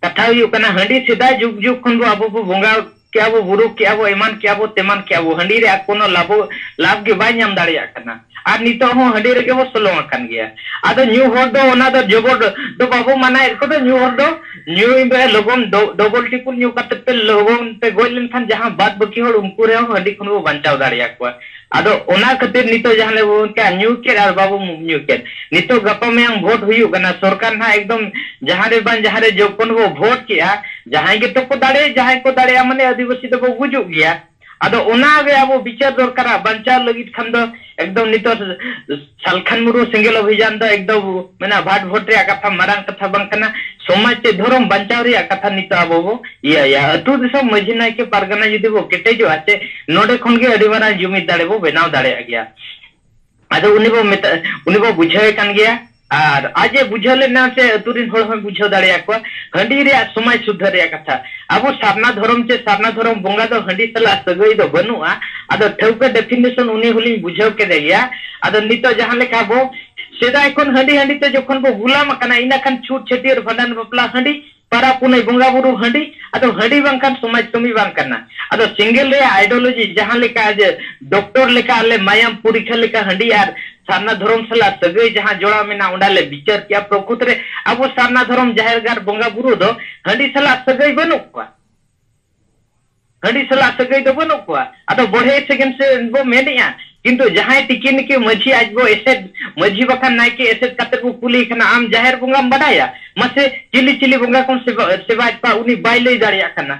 ᱠᱟᱛᱷᱟ ᱦᱩᱭᱩᱜ ᱠᱟᱱᱟ, ᱦᱟᱺᱰᱤ ᱥᱮᱫᱟᱭ ᱡᱩᱜᱽ ᱡᱩᱜᱽ ᱠᱷᱚᱱ ᱵᱚ ᱟᱵᱚ ᱵᱚ ᱵᱚᱸᱜᱟ ᱠᱮᱜᱼᱟ ᱵᱚ, ᱵᱩᱨᱩ ᱠᱮᱜᱼᱟ ᱵᱚ, ᱮᱢᱟᱱ ᱠᱮᱜᱼᱟ ᱵᱚ, ᱛᱮᱢᱟᱱ ᱠᱮᱜᱼᱟ ᱵᱚ, ᱦᱟᱺᱰᱤ ᱨᱮᱭᱟᱜ ᱠᱳᱱᱳ ᱞᱟᱵᱷᱚ, ᱞᱟᱵᱷ ᱜᱮ ᱵᱟᱭ ᱧᱟᱢ ᱫᱟᱲᱮᱭᱟᱜ ᱠᱟᱱᱟ᱾ ᱟᱨ ᱱᱤᱛᱚᱜ ᱦᱚᱸ ᱦᱟᱺᱰᱤ ᱨᱮᱜᱮ ᱵᱚ ᱥᱚᱞᱚᱝ ᱟᱠᱟᱱ ᱜᱮᱭᱟ᱾ ᱟᱫᱚ ᱧᱩ ᱦᱚᱲ ᱫᱚ ᱚᱱᱟ ᱫᱚ ᱡᱚᱵᱚᱨ ᱫᱚ ᱵᱟᱵᱚ ᱢᱟᱱᱟᱭᱮᱫ ᱠᱚᱫᱚ, ᱧᱩ ᱦᱚᱲ ᱫᱚ ᱧᱩᱭ ᱢᱮ, ᱞᱚᱜᱚᱱ ᱰᱚ-, ᱰᱚᱵᱚᱞ ᱴᱤᱯᱚᱞ ᱧᱩ ᱠᱟᱛᱮ ᱯᱮ ᱞᱚᱜᱚᱱ ᱯᱮ ᱜᱚᱡ ᱞᱮᱱᱠᱷᱟᱱ ᱡᱟᱦᱟᱸ ᱵᱟᱫ ᱵᱟᱹᱠᱤ ᱦᱚᱲ, ᱩᱱᱠᱩ ᱨᱮᱦᱚᱸ ᱦᱟᱺᱰᱤ ᱠᱷᱚᱱ ᱵᱚ ᱵᱟᱧᱪᱟᱣ ᱫᱟᱲᱮᱭᱟᱠᱚᱣᱟ᱾ ᱟᱫᱚ ᱚᱱᱟ ᱠᱷᱟᱹᱛᱤᱨ ᱱᱤᱛᱚᱜ ᱡᱟᱦᱟᱸ ᱞᱮ ᱵᱚᱱ ᱢᱮᱱ ᱠᱮᱜᱼᱟ, ᱧᱩ ᱠᱮᱫ ᱟᱨ ᱵᱟᱵᱚ ᱧᱩ ᱠᱮᱫ, ᱱᱤᱛᱚᱜ ᱜᱟᱯᱟ ᱢᱮᱭᱟᱝ ᱵᱷᱳᱴ ᱦᱩᱭᱩᱜ ᱠᱟᱱᱟ, ᱥᱚᱨᱠᱟᱨ ᱱᱟᱦᱟᱜ ᱮᱠᱫᱚᱢ ᱡᱟᱦᱟᱸ ᱨᱮ ᱵᱟᱝ ᱡᱟᱦᱟᱸ ᱨᱮ ᱡᱚᱠᱷᱚᱱ ᱵᱚ ᱵᱷᱳᱴ ᱠᱮᱜᱼᱟ, ᱡᱟᱦᱟᱸᱭ ᱜᱮᱛᱚ ᱠᱚ ᱫᱟᱲᱮ, ᱡᱟᱦᱟᱸᱭ ᱠᱚ ᱫᱟᱲᱮᱭᱟᱜᱼᱟ, ᱢᱟᱱᱮ ᱟᱹᱫᱤᱵᱟᱹᱥᱤ ᱫᱚᱵᱚ ᱜᱩᱡᱩᱜ ᱜᱮᱭᱟ᱾ ᱟᱫᱚ ᱚᱱᱟ ᱜᱮ ᱟᱵᱚ ᱵᱤᱪᱟᱹᱨ ᱫᱚᱨᱠᱟᱨᱟ, ᱵᱟᱧᱪᱟᱣ ᱞᱟᱹᱜᱤᱫ ᱠᱷᱟᱱ ᱫᱚ ᱮᱠᱫᱚᱢ ᱱᱤᱛᱚᱜ ᱥᱟᱞᱠᱷᱟᱱ ᱢᱩᱨᱢᱩ ᱥᱮᱸᱜᱮᱞ ᱚᱵᱷᱤᱡᱟᱱ ᱫᱚ ᱮᱠᱫᱚᱢ ᱢᱮᱱᱟ ᱵᱷᱟᱴ ᱵᱷᱳᱴ ᱨᱮᱭᱟᱜ ᱠᱟᱛᱷᱟ, ᱢᱟᱨᱟᱝ ᱠᱟᱛᱷᱟ ᱵᱟᱝ ᱠᱟᱱᱟ᱾ ᱥᱚᱢᱟᱡᱽ ᱪᱮ ᱫᱷᱚᱨᱚᱢ ᱵᱟᱧᱪᱟᱣ ᱨᱮᱭᱟᱜ ᱠᱟᱛᱷᱟ ᱱᱤᱛᱚᱜ ᱟᱵᱚ ᱵᱚ ᱤᱭᱟᱹᱭᱟ᱾ ᱟᱹᱛᱩ ᱫᱤᱥᱚᱢ ᱢᱟᱹᱡᱷᱤ ᱱᱟᱭᱠᱮ ᱯᱟᱨᱜᱟᱱᱟ ᱡᱩᱫᱤ ᱵᱚ ᱠᱮᱴᱮᱡᱚᱜᱼᱟ ᱥᱮ, ᱱᱚᱰᱮ ᱠᱷᱚᱱ ᱜᱮ ᱟᱹᱰᱤ ᱢᱟᱨᱟᱝ ᱡᱩᱢᱤᱫ ᱫᱟᱲᱮ ᱵᱚ ᱵᱮᱱᱟᱣ ᱫᱟᱲᱮᱭᱟᱜ ᱜᱮᱭᱟ᱾ ᱟᱫᱚ ᱩᱱᱤ ᱵᱚ ᱢᱮᱛᱟ-, ᱩᱱᱤ ᱵᱚ ᱵᱩᱡᱷᱟᱹᱣᱮ ᱠᱟᱱ ᱜᱮᱭᱟ᱾ ᱟᱨ ᱟᱡ ᱮ ᱵᱩᱡᱷᱟᱹᱣ ᱞᱮᱱᱟ ᱥᱮ ᱟᱹᱛᱩ ᱨᱤᱱ ᱦᱚᱲ ᱦᱚᱸᱭ ᱵᱩᱡᱷᱟᱹᱣ ᱫᱟᱲᱮᱭᱟᱠᱚᱣᱟ᱾ ᱦᱟᱺᱰᱤ ᱨᱮᱭᱟᱜ ᱥᱚᱢᱟᱡᱽ ᱥᱩᱫᱷᱟᱹᱨ ᱨᱮᱭᱟᱜ ᱠᱟᱛᱷᱟ᱾ ᱟᱵᱚ ᱥᱟᱨᱱᱟ ᱫᱷᱚᱨᱚᱢ ᱪᱮ ᱥᱟᱨᱱᱟ ᱫᱷᱚᱨᱚᱢ ᱵᱚᱸᱜᱟ ᱫᱚ ᱦᱟᱺᱰᱤ ᱥᱟᱞᱟᱜ ᱥᱟᱹᱜᱟᱹᱭ ᱫᱚ ᱵᱟᱹᱱᱩᱜᱼᱟ᱾ ᱟᱫᱚ ᱴᱷᱟᱹᱣᱠᱟᱹ definition ᱩᱱᱤ ᱦᱚᱸᱞᱤᱧ ᱵᱩᱡᱷᱟᱹᱣ ᱠᱮᱫᱮ ᱜᱮᱭᱟ᱾ ᱟᱫᱚ ᱱᱤᱛᱚᱜ ᱡᱟᱦᱟᱸ ᱞᱮᱠᱟ ᱵᱚ ᱥᱮᱫᱟᱭ ᱠᱷᱚᱱ ᱦᱟᱺᱰᱤ ᱦᱟᱺᱰᱤ ᱛᱮ ᱡᱚᱠᱷᱚᱱ ᱵᱚ ᱜᱩᱞᱟᱢ ᱟᱠᱟᱱᱟ, ᱤᱱᱟᱹ ᱠᱷᱟᱱ ᱪᱷᱩᱛ, ᱪᱷᱟᱹᱴᱭᱟᱹᱨ, ᱵᱷᱟᱸᱰᱟᱱ, ᱵᱟᱯᱞᱟ ᱦᱟᱺᱰᱤ, ᱯᱟᱨᱟ ᱯᱩᱱᱟᱹᱭ ᱵᱚᱸᱜᱟ ᱵᱩᱨᱩ ᱦᱟᱺᱰᱤ, ᱟᱫᱚ ᱦᱟᱺᱰᱤ ᱵᱟᱝᱠᱷᱟᱱ ᱥᱚᱢᱟᱡᱽ ᱠᱟᱹᱢᱤ ᱵᱟᱝ ᱠᱟᱱᱟ᱾ ᱟᱫᱚ ᱥᱮᱸᱜᱮᱞ ᱨᱮᱭᱟᱜ ideology ᱡᱟᱦᱟᱸ ᱞᱮᱠᱟ ᱡᱮ ᱰᱚᱠᱴᱚᱨ ᱞᱮᱠᱟ ᱟᱞᱮ ᱢᱟᱭᱟᱢ ᱯᱚᱨᱤᱠᱷᱟ ᱞᱮᱠᱟ ᱦᱟᱺᱰᱤ ᱟᱨ ᱥᱟᱨᱱᱟ ᱫᱷᱚᱨᱚᱢ ᱥᱟᱞᱟᱜ ᱥᱟᱹᱜᱟᱹᱭ ᱡᱟᱦᱟᱸ ᱡᱚᱲᱟᱣ ᱢᱮᱱᱟᱜᱼᱟ, ᱚᱸᱰᱮ ᱞᱮ ᱵᱤᱪᱟᱹᱨ ᱠᱮᱜᱼᱟ᱾ ᱯᱨᱚᱠᱩᱛ ᱨᱮ ᱟᱵᱚ ᱥᱟᱨᱱᱟ ᱫᱷᱚᱨᱚᱢ ᱡᱟᱦᱮᱨ ᱜᱟᱲ ᱵᱚᱸᱜᱟ ᱵᱩᱨᱩ ᱫᱚ ᱦᱟᱺᱰᱤ ᱥᱟᱞᱟᱜ ᱥᱟᱹᱜᱟᱹᱭ ᱵᱟᱹᱱᱩᱜ ᱠᱚᱣᱟ, ᱦᱟᱺᱰᱤ ᱥᱟᱞᱟᱜ ᱥᱟᱹᱜᱟᱹᱭ ᱫᱚ ᱵᱟᱹᱱᱩᱜ ᱠᱚᱣᱟ᱾ ᱟᱫᱚ ᱵᱚᱲᱦᱮ ᱥᱮᱜᱮᱱ ᱥᱮ ᱵᱚ ᱢᱮᱱᱮᱜᱼᱟ, ᱠᱤᱱᱛᱩ ᱡᱟᱦᱟᱸᱭ ᱛᱤᱠᱤ ᱱᱤᱠᱤ ᱢᱟᱹᱡᱷᱤ ᱟᱡ ᱵᱚ ᱮᱥᱮᱫ, ᱢᱟᱹᱡᱷᱤ ᱵᱟᱠᱷᱟᱱ ᱱᱟᱭᱠᱮ ᱮᱥᱮᱫ ᱠᱟᱛᱮ ᱵᱚ ᱠᱩᱞᱤ ᱠᱟᱱᱟ, "ᱟᱢ ᱡᱟᱦᱮᱨ ᱵᱚᱸᱜᱟᱢ ᱵᱟᱰᱟᱭᱟ? ᱢᱟᱥᱮ ᱪᱤᱞᱤ ᱪᱤᱞᱤ ᱵᱚᱸᱜᱟ ᱠᱚᱢ ᱥᱮᱵᱟ-, ᱥᱮᱵᱟᱭᱮᱫ ᱠᱚᱣᱟ?" ᱩᱱᱤ ᱵᱟᱭ ᱞᱟᱹᱭ ᱫᱟᱲᱮᱭᱟᱜ ᱠᱟᱱᱟ᱾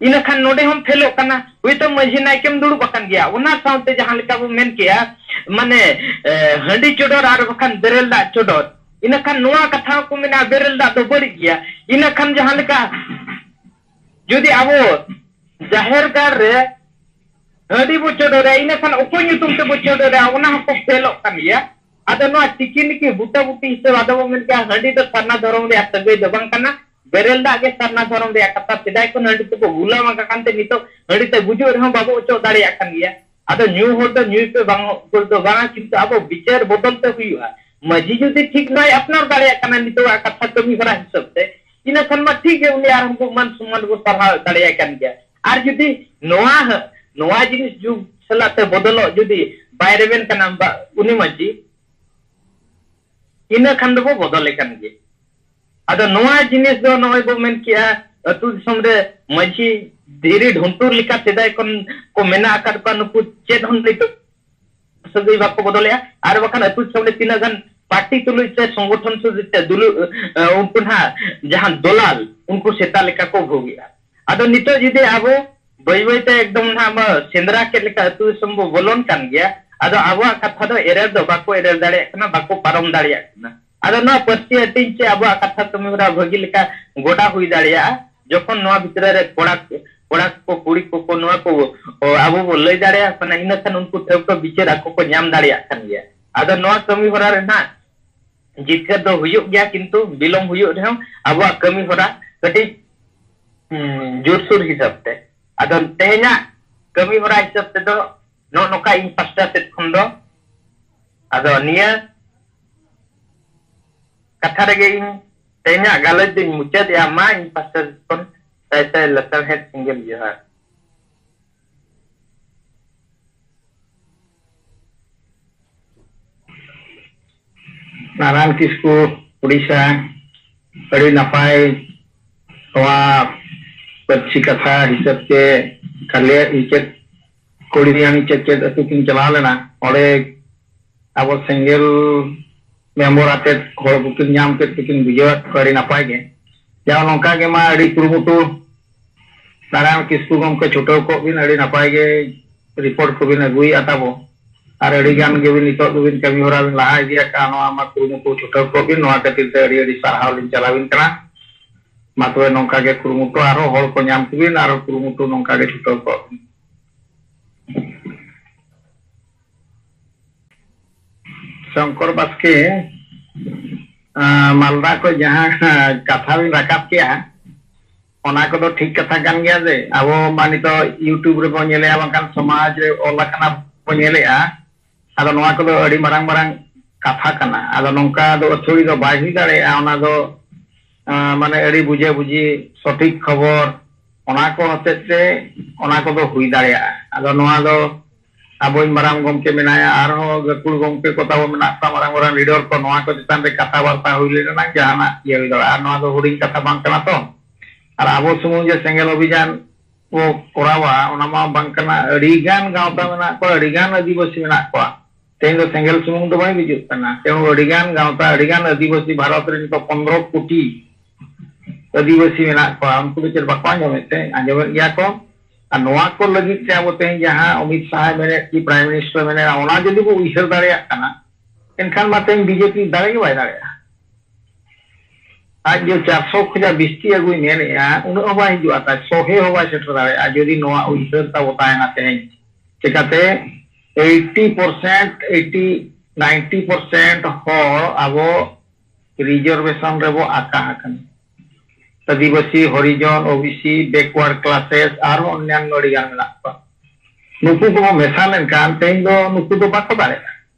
ᱤᱱᱟᱹ ᱠᱷᱟᱱ ᱱᱚᱰᱮ ᱦᱚᱸᱢ ᱯᱷᱮᱞᱚᱜ ᱠᱟᱱᱟ᱾ ᱦᱳᱭᱛᱳ ᱢᱟᱹᱡᱷᱤ ᱱᱟᱭᱠᱮᱢ ᱫᱩᱲᱩᱵ ᱟᱠᱟᱱ ᱜᱮᱭᱟ, ᱚᱱᱟ ᱥᱟᱶᱛᱮ ᱡᱟᱦᱟᱸ ᱞᱮᱠᱟ ᱵᱚ ᱢᱮᱱ ᱠᱮᱜᱼᱟ, ᱢᱟᱱᱮ, ᱮ, ᱦᱟᱺᱰᱤ ᱪᱚᱰᱚᱨ ᱟᱨ ᱵᱟᱠᱷᱟᱱ ᱵᱮᱨᱮᱞ ᱫᱟᱜ ᱪᱚᱰᱚᱨ᱾ ᱤᱱᱟᱹ ᱠᱷᱟᱱ ᱱᱚᱣᱟ ᱠᱟᱛᱷᱟ ᱦᱚᱸᱠᱚ ᱢᱮᱱᱟ, ᱵᱮᱨᱮᱞ ᱫᱟᱜ ᱫᱚ ᱵᱟᱹᱲᱤᱡ ᱜᱮᱭᱟ᱾ ᱤᱱᱟᱹ ᱠᱷᱟᱱ ᱡᱟᱦᱟᱸ ᱞᱮᱠᱟ ᱡᱩᱫᱤ ᱟᱵᱚ ᱡᱟᱦᱮᱨ ᱜᱟᱲ ᱨᱮ ᱦᱟᱺᱰᱤ ᱵᱚ ᱪᱚᱰᱚᱨᱟ, ᱤᱱᱟᱹ ᱠᱷᱟᱱ ᱚᱠᱚᱭ ᱧᱩᱛᱩᱢ ᱛᱮᱵᱚ ᱪᱚᱰᱚᱨᱟ, ᱚᱱᱟ ᱦᱚᱸᱠᱚ ᱯᱷᱮᱞᱚᱜ ᱠᱟᱱ ᱜᱮᱭᱟ᱾ ᱟᱫᱚ ᱱᱚᱣᱟ ᱛᱤᱠᱤ ᱱᱤᱠᱤ ᱵᱩᱴᱟᱹ ᱵᱩᱴᱤ ᱦᱤᱥᱟᱹᱵ ᱟᱫᱚ ᱵᱚ ᱢᱮᱱ ᱠᱮᱜᱼᱟ, ᱦᱟᱺᱰᱤ ᱫᱚ ᱥᱟᱨᱱᱟ ᱫᱷᱚᱨᱚᱢ ᱨᱮᱭᱟᱜ ᱥᱟᱹᱜᱟᱹᱭ ᱫᱚ ᱵᱟᱝ ᱠᱟᱱᱟ, ᱵᱮᱨᱮᱞ ᱫᱟᱜ ᱜᱮ ᱥᱟᱨᱱᱟ ᱫᱷᱚᱨᱚᱢ ᱨᱮᱭᱟᱜ ᱠᱟᱛᱷᱟ᱾ ᱥᱮᱫᱟᱭ ᱠᱷᱚᱱ ᱦᱟᱺᱰᱤ ᱛᱮᱵᱚ ᱜᱩᱞᱟᱢ ᱟᱠᱟᱱ ᱛᱮ ᱱᱤᱛᱚᱜ ᱦᱟᱺᱰᱤ ᱛᱮ ᱜᱩᱡᱩᱜ ᱨᱮᱦᱚᱸ ᱵᱟᱵᱚ ᱚᱪᱚᱜ ᱫᱟᱲᱮᱭᱟᱜ ᱠᱟᱱ ᱜᱮᱭᱟ᱾ ᱟᱫᱚ ᱧᱩ ᱦᱚᱲ ᱫᱚ ᱧᱩᱭ ᱯᱮ, ᱵᱟᱝ ᱩᱯᱟᱹᱥ ᱫᱚ ᱵᱟᱝᱟ, ᱠᱤᱱᱛᱩ ᱟᱵᱚ ᱵᱤᱪᱟᱹᱨ ᱵᱚᱫᱚᱞ ᱛᱮ ᱦᱩᱭᱩᱜᱼᱟ᱾ ᱢᱟᱹᱡᱷᱤ ᱡᱩᱫᱤ ᱴᱷᱤᱠ ᱵᱟᱭ ᱟᱯᱱᱟᱨ ᱫᱟᱲᱮᱭᱟᱜ ᱠᱟᱱᱟ ᱱᱤᱛᱚᱜᱟᱜ ᱠᱟᱛᱷᱟ ᱠᱟᱹᱢᱤ ᱦᱚᱨᱟ ᱦᱤᱥᱟᱹᱵ ᱛᱮ, ᱤᱱᱟᱹ ᱠᱷᱟᱱ ᱢᱟ ᱴᱷᱤᱠ ᱜᱮ, ᱩᱱᱤ ᱟᱨᱦᱚᱸ ᱵᱚ ᱢᱟᱱ ᱥᱚᱱᱢᱟᱱ ᱵᱚ ᱥᱟᱨᱦᱟᱣ ᱫᱟᱲᱮᱭᱟᱭ ᱠᱟᱱ ᱜᱮᱭᱟ᱾ ᱟᱨ ᱡᱩᱫᱤ ᱱᱚᱣᱟ ᱦᱟᱹ-, ᱱᱚᱣᱟ ᱡᱤᱱᱤᱥ ᱡᱩᱜᱽ ᱥᱟᱞᱟᱜ ᱛᱮ ᱵᱚᱫᱚᱞᱚᱜ ᱡᱩᱫᱤ ᱵᱟᱭ ᱨᱮᱵᱮᱱ ᱠᱟᱱᱟ ᱵᱟ-, ᱩᱱᱤ ᱢᱟᱹᱡᱷᱤ, ᱤᱱᱟᱹ ᱠᱷᱟᱱ ᱫᱚᱵᱚ ᱵᱚᱫᱚᱞᱮ ᱠᱟᱱ ᱜᱮ᱾ ᱟᱫᱚ ᱱᱚᱣᱟ ᱡᱤᱱᱤᱥ ᱫᱚ ᱱᱚᱜᱼᱚᱭ ᱵᱚ ᱢᱮᱱ ᱠᱮᱜᱼᱟ, ᱟᱹᱛᱩ ᱫᱤᱥᱚᱢ ᱨᱮ ᱢᱟᱹᱡᱷᱤ ᱫᱷᱤᱨᱤ ᱰᱷᱩᱱᱴᱩᱨ ᱞᱮᱠᱟ ᱥᱮᱫᱟᱭ ᱠᱷᱚᱱ ᱠᱚ ᱢᱮᱱᱟᱜ ᱟᱠᱟᱫ ᱠᱚᱣᱟ, ᱱᱩᱠᱩ ᱪᱮᱫ ᱦᱚᱸ ᱱᱤᱛᱚᱜ ᱥᱟᱹᱜᱟᱹᱭ ᱵᱟᱠᱚ ᱵᱚᱫᱚᱞᱮᱜᱼᱟ᱾ ᱟᱨ ᱵᱟᱠᱷᱟᱱ ᱟᱹᱛᱩ ᱫᱤᱥᱚᱢ ᱨᱮ ᱛᱤᱱᱟᱹᱜ ᱜᱟᱱ ᱯᱟᱨᱴᱤ ᱛᱩᱞᱩᱡ ᱥᱮ ᱥᱚᱝᱜᱚᱴᱷᱚᱱ ᱥᱩᱫᱷᱩ ᱛᱮ ᱫᱩᱞᱩ-, ᱮ, ᱩᱱᱠᱩ ᱱᱟᱦᱟᱜ ᱡᱟᱦᱟᱸ ᱫᱚᱞᱟᱞ, ᱩᱱᱠᱩ ᱥᱮᱛᱟ ᱞᱮᱠᱟ ᱠᱚ ᱵᱷᱳᱜᱮᱜᱼᱟ᱾ ᱟᱫᱚ ᱱᱤᱛᱚᱜ ᱡᱩᱫᱤ ᱟᱵᱚ ᱵᱟᱹᱭ ᱵᱟᱹᱭ ᱛᱮ ᱮᱠᱫᱚᱢ ᱱᱟᱦᱟᱜ ᱵᱚ ᱥᱮᱸᱫᱽᱨᱟ ᱠᱮᱫ ᱞᱮᱠᱟ ᱟᱹᱛᱩ ᱫᱤᱥᱚᱢ ᱵᱚ ᱵᱚᱞᱚᱱ ᱠᱟᱱ ᱜᱮᱭᱟ, ᱟᱫᱚ ᱟᱵᱚᱣᱟᱜ ᱠᱟᱛᱷᱟ ᱫᱚ ᱮᱨᱮᱲ ᱫᱚ ᱵᱟᱠᱚ ᱮᱨᱮᱲ ᱫᱟᱲᱮᱭᱟᱜ ᱠᱟᱱᱟ, ᱵᱟᱠᱚ ᱯᱟᱨᱚᱢ ᱫᱟᱲᱮᱭᱟᱜ ᱠᱟᱱᱟ᱾ ᱟᱫᱚ ᱱᱚᱣᱟ ᱯᱟᱹᱨᱥᱤ ᱦᱟᱹᱴᱤᱧ ᱪᱮ ᱟᱵᱚᱣᱟᱜ ᱠᱟᱛᱷᱟ ᱠᱟᱹᱢᱤ ᱦᱚᱨᱟ ᱵᱷᱟᱹᱜᱤ ᱞᱮᱠᱟ ᱜᱚᱰᱟ ᱦᱩᱭ ᱫᱟᱲᱮᱭᱟᱜᱼᱟ, ᱡᱚᱠᱷᱚᱱ ᱱᱚᱣᱟ ᱵᱷᱤᱛᱨᱤ ᱨᱮ ᱠᱚᱲᱟ, ᱠᱚᱲᱟ ᱠᱚ, ᱠᱩᱲᱤ ᱠᱚᱠᱚ ᱱᱚᱣᱟ ᱠᱚ, ᱚ, ᱟᱵᱚ ᱵᱚ ᱞᱟᱹᱭ ᱫᱟᱲᱮᱭᱟᱜ ᱠᱟᱱᱟ, ᱤᱱᱟᱹ ᱠᱷᱟᱱ ᱩᱱᱠᱩ ᱴᱷᱟᱹᱣᱠᱟᱹ ᱵᱤᱪᱟᱹᱨ ᱟᱠᱚ ᱠᱚ ᱧᱟᱢ ᱫᱟᱲᱮᱭᱟᱜ ᱠᱟᱱ ᱜᱮᱭᱟ᱾ ᱟᱫᱚ ᱱᱚᱣᱟ ᱠᱟᱹᱢᱤ ᱦᱚᱨᱟ ᱨᱮ ᱱᱟᱦᱟᱜ ᱡᱤᱛᱠᱟᱹᱨ ᱫᱚ ᱦᱩᱭᱩᱜ ᱜᱮᱭᱟ, ᱠᱤᱱᱛᱩ ᱵᱤᱞᱚᱢ ᱦᱩᱭᱩᱜ ᱨᱮᱦᱚᱸ ᱟᱵᱚᱣᱟᱜ ᱠᱟᱹᱢᱤ ᱦᱚᱨᱟ ᱠᱟᱹᱴᱤᱡ, ᱩᱸ, ᱡᱳᱨᱥᱳᱨ ᱦᱤᱥᱟᱹᱵ ᱛᱮ᱾ ᱟᱫᱚ ᱛᱮᱦᱮᱧᱟᱜ ᱠᱟᱹᱢᱤ ᱦᱚᱨᱟ ᱦᱤᱥᱟᱹᱵ ᱛᱮᱫᱚ ᱱᱚᱜᱼᱚ ᱱᱚᱝᱠᱟ ᱤᱧ ᱯᱟᱥᱴᱟ ᱥᱮᱫ ᱠᱷᱚᱱ ᱫᱚ᱾ ᱟᱫᱚ ᱱᱤᱭᱟᱹ ᱠᱟᱛᱷᱟ ᱨᱮᱜᱮ ᱤᱧ ᱛᱮᱦᱮᱧᱟᱜ ᱜᱟᱞᱚᱪ ᱫᱚᱧ ᱢᱩᱪᱟᱹᱫᱮᱜᱼᱟ᱾ ᱢᱟ ᱤᱧ ᱯᱟᱥᱴᱟ ᱥᱮᱫ ᱠᱷᱚᱱ ᱥᱟᱭ ᱥᱟᱭ ᱞᱟᱥᱟᱲᱦᱮᱫ ᱥᱤᱸᱜᱮᱞ ᱡᱚᱦᱟᱨ᱾ ᱱᱟᱨᱟᱭᱚᱱ ᱠᱤᱥᱠᱩ, ᱩᱲᱤᱥᱥᱟ᱾ ᱟᱹᱰᱤ ᱱᱟᱯᱟᱭ ᱱᱚᱣᱟ ᱯᱟᱹᱨᱥᱤ ᱠᱟᱛᱷᱟ ᱦᱤᱥᱟᱹᱵ ᱛᱮ ᱠᱟᱞᱤᱭᱟ ᱤᱪᱟᱹᱫ ᱠᱩᱲᱤ ᱨᱮᱭᱟᱝ ᱤᱪᱟᱹᱫ ᱪᱮᱫ ᱟᱹᱛᱩ ᱠᱤᱱ ᱪᱟᱞᱟᱣ ᱞᱮᱱᱟ, ᱚᱸᱰᱮ ᱟᱵᱚ ᱥᱮᱸᱜᱮᱞ ᱢᱮᱢᱵᱚᱨ ᱟᱛᱮᱫ ᱦᱚᱲ ᱠᱚᱠᱤᱱ ᱧᱟᱢ ᱠᱮᱫ ᱛᱮᱠᱤᱱ ᱵᱩᱡᱷᱟᱹᱣ ᱟᱫ ᱠᱚᱣᱟ ᱟᱹᱰᱤ ᱱᱟᱯᱟᱭ ᱜᱮ᱾ ᱡᱟᱦᱟᱸ ᱱᱚᱝᱠᱟ ᱜᱮ ᱢᱟ ᱟᱹᱰᱤ ᱠᱩᱨᱩᱢᱩᱴᱩ ᱱᱟᱨᱟᱭᱚᱱ ᱠᱤᱥᱠᱩ ᱜᱚᱢᱠᱮ ᱪᱷᱩᱴᱟᱹᱣ ᱠᱚᱜ ᱵᱤᱱ, ᱟᱹᱰᱤ ᱱᱟᱯᱟᱭ ᱜᱮ ᱨᱤᱯᱳᱨᱴ ᱠᱚᱵᱤᱱ ᱟᱹᱜᱩᱭᱮᱫᱼᱟ ᱛᱟᱵᱚ᱾ ᱟᱨ ᱟᱹᱰᱤ ᱜᱟᱱ ᱜᱮᱵᱤᱱ ᱱᱤᱛᱚᱜ ᱫᱚᱵᱤᱱ ᱠᱟᱹᱢᱤ ᱦᱚᱨᱟ ᱵᱤᱱ ᱞᱟᱦᱟ ᱤᱫᱤ ᱟᱠᱟᱫᱼᱟ, ᱱᱚᱣᱟ ᱢᱟ ᱠᱩᱨᱩᱢᱩᱴᱩ ᱪᱷᱩᱴᱟᱹᱣ ᱠᱚᱜ ᱵᱤᱱ, ᱱᱚᱣᱟ ᱠᱷᱟᱹᱛᱤᱨ ᱛᱮ ᱟᱹᱰᱤ ᱟᱹᱰᱤ ᱥᱟᱨᱦᱟᱣ ᱞᱤᱧ ᱪᱟᱞᱟᱵᱤᱱ ᱠᱟᱱᱟ᱾ ᱢᱟ ᱛᱚᱵᱮ ᱱᱚᱝᱠᱟ ᱜᱮ ᱠᱩᱨᱩᱢᱩᱴᱩ, ᱟᱨᱦᱚᱸ ᱦᱚᱲ ᱠᱚ ᱧᱟᱢ ᱠᱚᱵᱤᱱ, ᱟᱨᱦᱚᱸ ᱠᱩᱨᱩᱢᱩᱴᱩ ᱱᱚᱝᱠᱟ ᱜᱮ ᱪᱷᱩᱴᱟᱹᱣ ᱠᱚᱜ ᱵᱤᱱ᱾ ᱥᱚᱝᱠᱚᱨ ᱵᱟᱥᱠᱮ, ᱟᱸ, ᱢᱟᱞᱫᱟ ᱠᱷᱚᱱ ᱡᱟᱦᱟᱸ ᱠᱟᱛᱷᱟ ᱵᱤᱱ ᱨᱟᱠᱟᱵ ᱠᱮᱜᱼᱟ, ᱚᱱᱟ ᱠᱚᱫᱚ ᱴᱷᱤᱠ ᱠᱟᱛᱷᱟ ᱠᱟᱱ ᱜᱮᱭᱟ ᱡᱮ ᱟᱵᱚ ᱢᱟ ᱱᱤᱛᱚᱜ YouTube ᱨᱮᱵᱚᱱ ᱧᱮᱞᱮᱜᱼᱟ, ᱵᱟᱝᱠᱷᱟᱱ ᱥᱚᱢᱟᱡᱽ ᱨᱮ ᱚᱞ ᱟᱠᱟᱱᱟ ᱵᱚᱱ ᱧᱮᱞᱮᱜᱼᱟ᱾ ᱟᱫᱚ ᱱᱚᱣᱟ ᱠᱚᱫᱚ ᱟᱹᱰᱤ ᱢᱟᱨᱟᱝ ᱢᱟᱨᱟᱝ ᱠᱟᱛᱷᱟ ᱠᱟᱱᱟ᱾ ᱟᱫᱚ ᱱᱚᱝᱠᱟ ᱫᱚ ᱟᱹᱛᱷᱟᱹᱲᱤ ᱫᱚ ᱵᱟᱭ ᱦᱩᱭ ᱫᱟᱲᱮᱭᱟᱜᱼᱟ᱾ ᱚᱱᱟ ᱫᱚ, ᱟᱸ, ᱢᱟᱱᱮ ᱟᱹᱰᱤ ᱵᱩᱡᱷᱟᱹ ᱵᱩᱡᱷᱤ, ᱥᱚᱴᱷᱤᱠ ᱠᱷᱚᱵᱚᱨ, ᱚᱱᱟ ᱠᱚ ᱦᱚᱛᱮᱡ ᱛᱮ ᱚᱱᱟ ᱠᱚᱫᱚ ᱦᱩᱭ ᱫᱟᱲᱮᱭᱟᱜᱼᱟ᱾ ᱟᱫᱚ ᱱᱚᱣᱟ ᱫᱚ ᱟᱵᱚᱭᱤᱡ ᱢᱟᱨᱟᱝ ᱜᱚᱢᱠᱮ ᱢᱮᱱᱟᱭᱟ, ᱟᱨᱦᱚᱸ ᱜᱟᱹᱠᱷᱩᱲ ᱜᱚᱢᱠᱮ ᱠᱚ ᱛᱟᱵᱚ ᱢᱮᱱᱟᱜ ᱠᱚᱣᱟ, ᱢᱟᱨᱟᱝ ᱢᱟᱨᱟᱝ ᱞᱤᱰᱟᱨ ᱠᱚ, ᱱᱚᱣᱟ ᱠᱚ ᱪᱮᱛᱟᱱ ᱨᱮ ᱠᱟᱛᱷᱟ ᱵᱟᱨᱛᱟ ᱦᱩᱭ ᱞᱮᱱᱟ, ᱡᱟᱦᱟᱱᱟᱜ ᱤᱭᱟᱹ ᱦᱩᱭ ᱫᱟᱲᱮᱭᱟᱜᱼᱟ᱾ ᱟᱨ ᱱᱚᱣᱟ ᱫᱚ ᱦᱩᱰᱤᱧ ᱠᱟᱛᱷᱟ ᱵᱟᱝ ᱠᱟᱱᱟ ᱛᱚ᱾ ᱟᱨ ᱟᱵᱚ ᱥᱩᱢᱩᱝ ᱡᱮ ᱥᱮᱸᱜᱮᱞ ᱚᱵᱷᱤᱡᱟᱱ ᱠᱚ ᱠᱚᱨᱟᱣᱟ, ᱚᱱᱟ ᱢᱟ ᱵᱟᱝ ᱠᱟᱱᱟ᱾ ᱟᱹᱰᱤ ᱜᱟᱱ ᱜᱟᱶᱛᱟ ᱢᱮᱱᱟᱜ ᱠᱚᱣᱟ, ᱟᱹᱰᱤ ᱜᱟᱱ ᱟᱹᱫᱤᱵᱟᱹᱥᱤ ᱢᱮᱱᱟᱜ ᱠᱚᱣᱟ᱾ ᱛᱮᱦᱮᱧ ᱫᱚ ᱥᱮᱸᱜᱮᱞ ᱥᱩᱢᱩᱝ ᱫᱚ ᱵᱟᱭ ᱜᱩᱡᱩᱜ ᱠᱟᱱᱟ, ᱛᱮᱦᱮᱧ ᱟᱹᱰᱤ ᱜᱟᱱ ᱜᱟᱶᱛᱟ, ᱟᱹᱰᱤ ᱜᱟᱱ ᱟᱹᱫᱤᱵᱟᱹᱥᱤ, ᱵᱷᱟᱨᱚᱛ ᱨᱮ ᱱᱤᱛᱚᱜ ᱯᱚᱱᱨᱚ ᱠᱳᱴᱤ ᱟᱹᱫᱤᱵᱟᱹᱥᱤ ᱢᱮᱱᱟᱜ ᱠᱚᱣᱟ᱾ ᱩᱱᱠᱩ ᱫᱚ ᱪᱮᱫ ᱵᱟᱠᱚ ᱟᱸᱡᱚᱢᱮᱫ ᱛᱮ? ᱟᱸᱡᱚᱢᱮᱫ ᱜᱮᱭᱟ ᱠᱚ᱾ ᱟᱨ ᱱᱚᱣᱟ ᱠᱚ ᱞᱟᱹᱜᱤᱫ ᱛᱮ ᱟᱵᱚ ᱛᱮᱦᱮᱧ ᱡᱟᱦᱟᱸ ᱚᱢᱤᱛ ᱥᱟᱦᱟᱭ ᱢᱮᱱᱮᱫ ᱠᱤ ᱯᱨᱟᱭᱤᱢ ᱢᱤᱱᱤᱥᱴᱟᱨ ᱢᱮᱱᱮᱫᱼᱟ, ᱚᱱᱟ ᱡᱩᱫᱤ ᱵᱚ ᱩᱭᱦᱟᱹᱨ ᱫᱟᱲᱮᱭᱟᱜ ᱠᱟᱱᱟ, ᱮᱱᱠᱷᱟᱱ ᱢᱟ ᱛᱮᱦᱮᱧ ᱵᱤᱡᱮᱯᱤ ᱫᱟᱲᱮ ᱜᱮ ᱵᱟᱭ ᱫᱟᱲᱮᱭᱟᱜᱼᱟ᱾ ᱟᱡ ᱡᱮ ᱪᱟᱨᱥᱚ ᱠᱷᱚᱱᱟᱜ ᱵᱤᱥᱛᱤ ᱟᱹᱜᱩᱭ ᱢᱮᱱᱮᱫᱼᱟ, ᱩᱱᱟᱹᱜ ᱦᱚᱸ ᱵᱟᱭ ᱦᱤᱡᱩᱜᱼᱟ, ᱛᱟᱭ ᱥᱚᱦᱮ ᱦᱚᱸ ᱵᱟᱭ ᱥᱮᱴᱮᱨ ᱫᱟᱲᱮᱭᱟᱜᱼᱟ᱾ ᱡᱩᱫᱤ ᱱᱚᱣᱟ ᱩᱭᱦᱟᱹᱨ ᱛᱟᱵᱚ ᱛᱟᱦᱮᱱᱟ ᱛᱮᱦᱮᱧ, ᱪᱤᱠᱟᱛᱮ eighty percent, eighty, ninety percent ᱦᱚᱲ ᱟᱵᱚ ᱨᱤᱡᱟᱨᱵᱷᱮᱥᱚᱱ ᱨᱮᱵᱚ ᱟᱠᱟ ᱟᱠᱟᱱᱟ᱾ ᱟᱹᱫᱤᱵᱟᱹᱥᱤ, ᱦᱚᱨᱤᱡᱚᱱ, ᱳᱵᱤᱥᱤ, ᱵᱮᱠᱣᱟᱨᱰ ᱠᱞᱟᱥᱮᱥ ᱟᱨᱦᱚᱸ ᱚᱱᱭᱟᱱᱱᱚ ᱟᱹᱰᱤ ᱜᱟᱱ ᱢᱮᱱᱟᱜ ᱠᱚᱣᱟ᱾ ᱱᱩᱠᱩ ᱠᱚᱵᱚ ᱢᱮᱥᱟ ᱞᱮᱱᱠᱷᱟᱱ ᱛᱮᱦᱮᱧ ᱫᱚ ᱱᱩᱠᱩ ᱫᱚ ᱵᱟᱠᱚ ᱫᱟᱲᱮᱭᱟᱜᱼᱟ᱾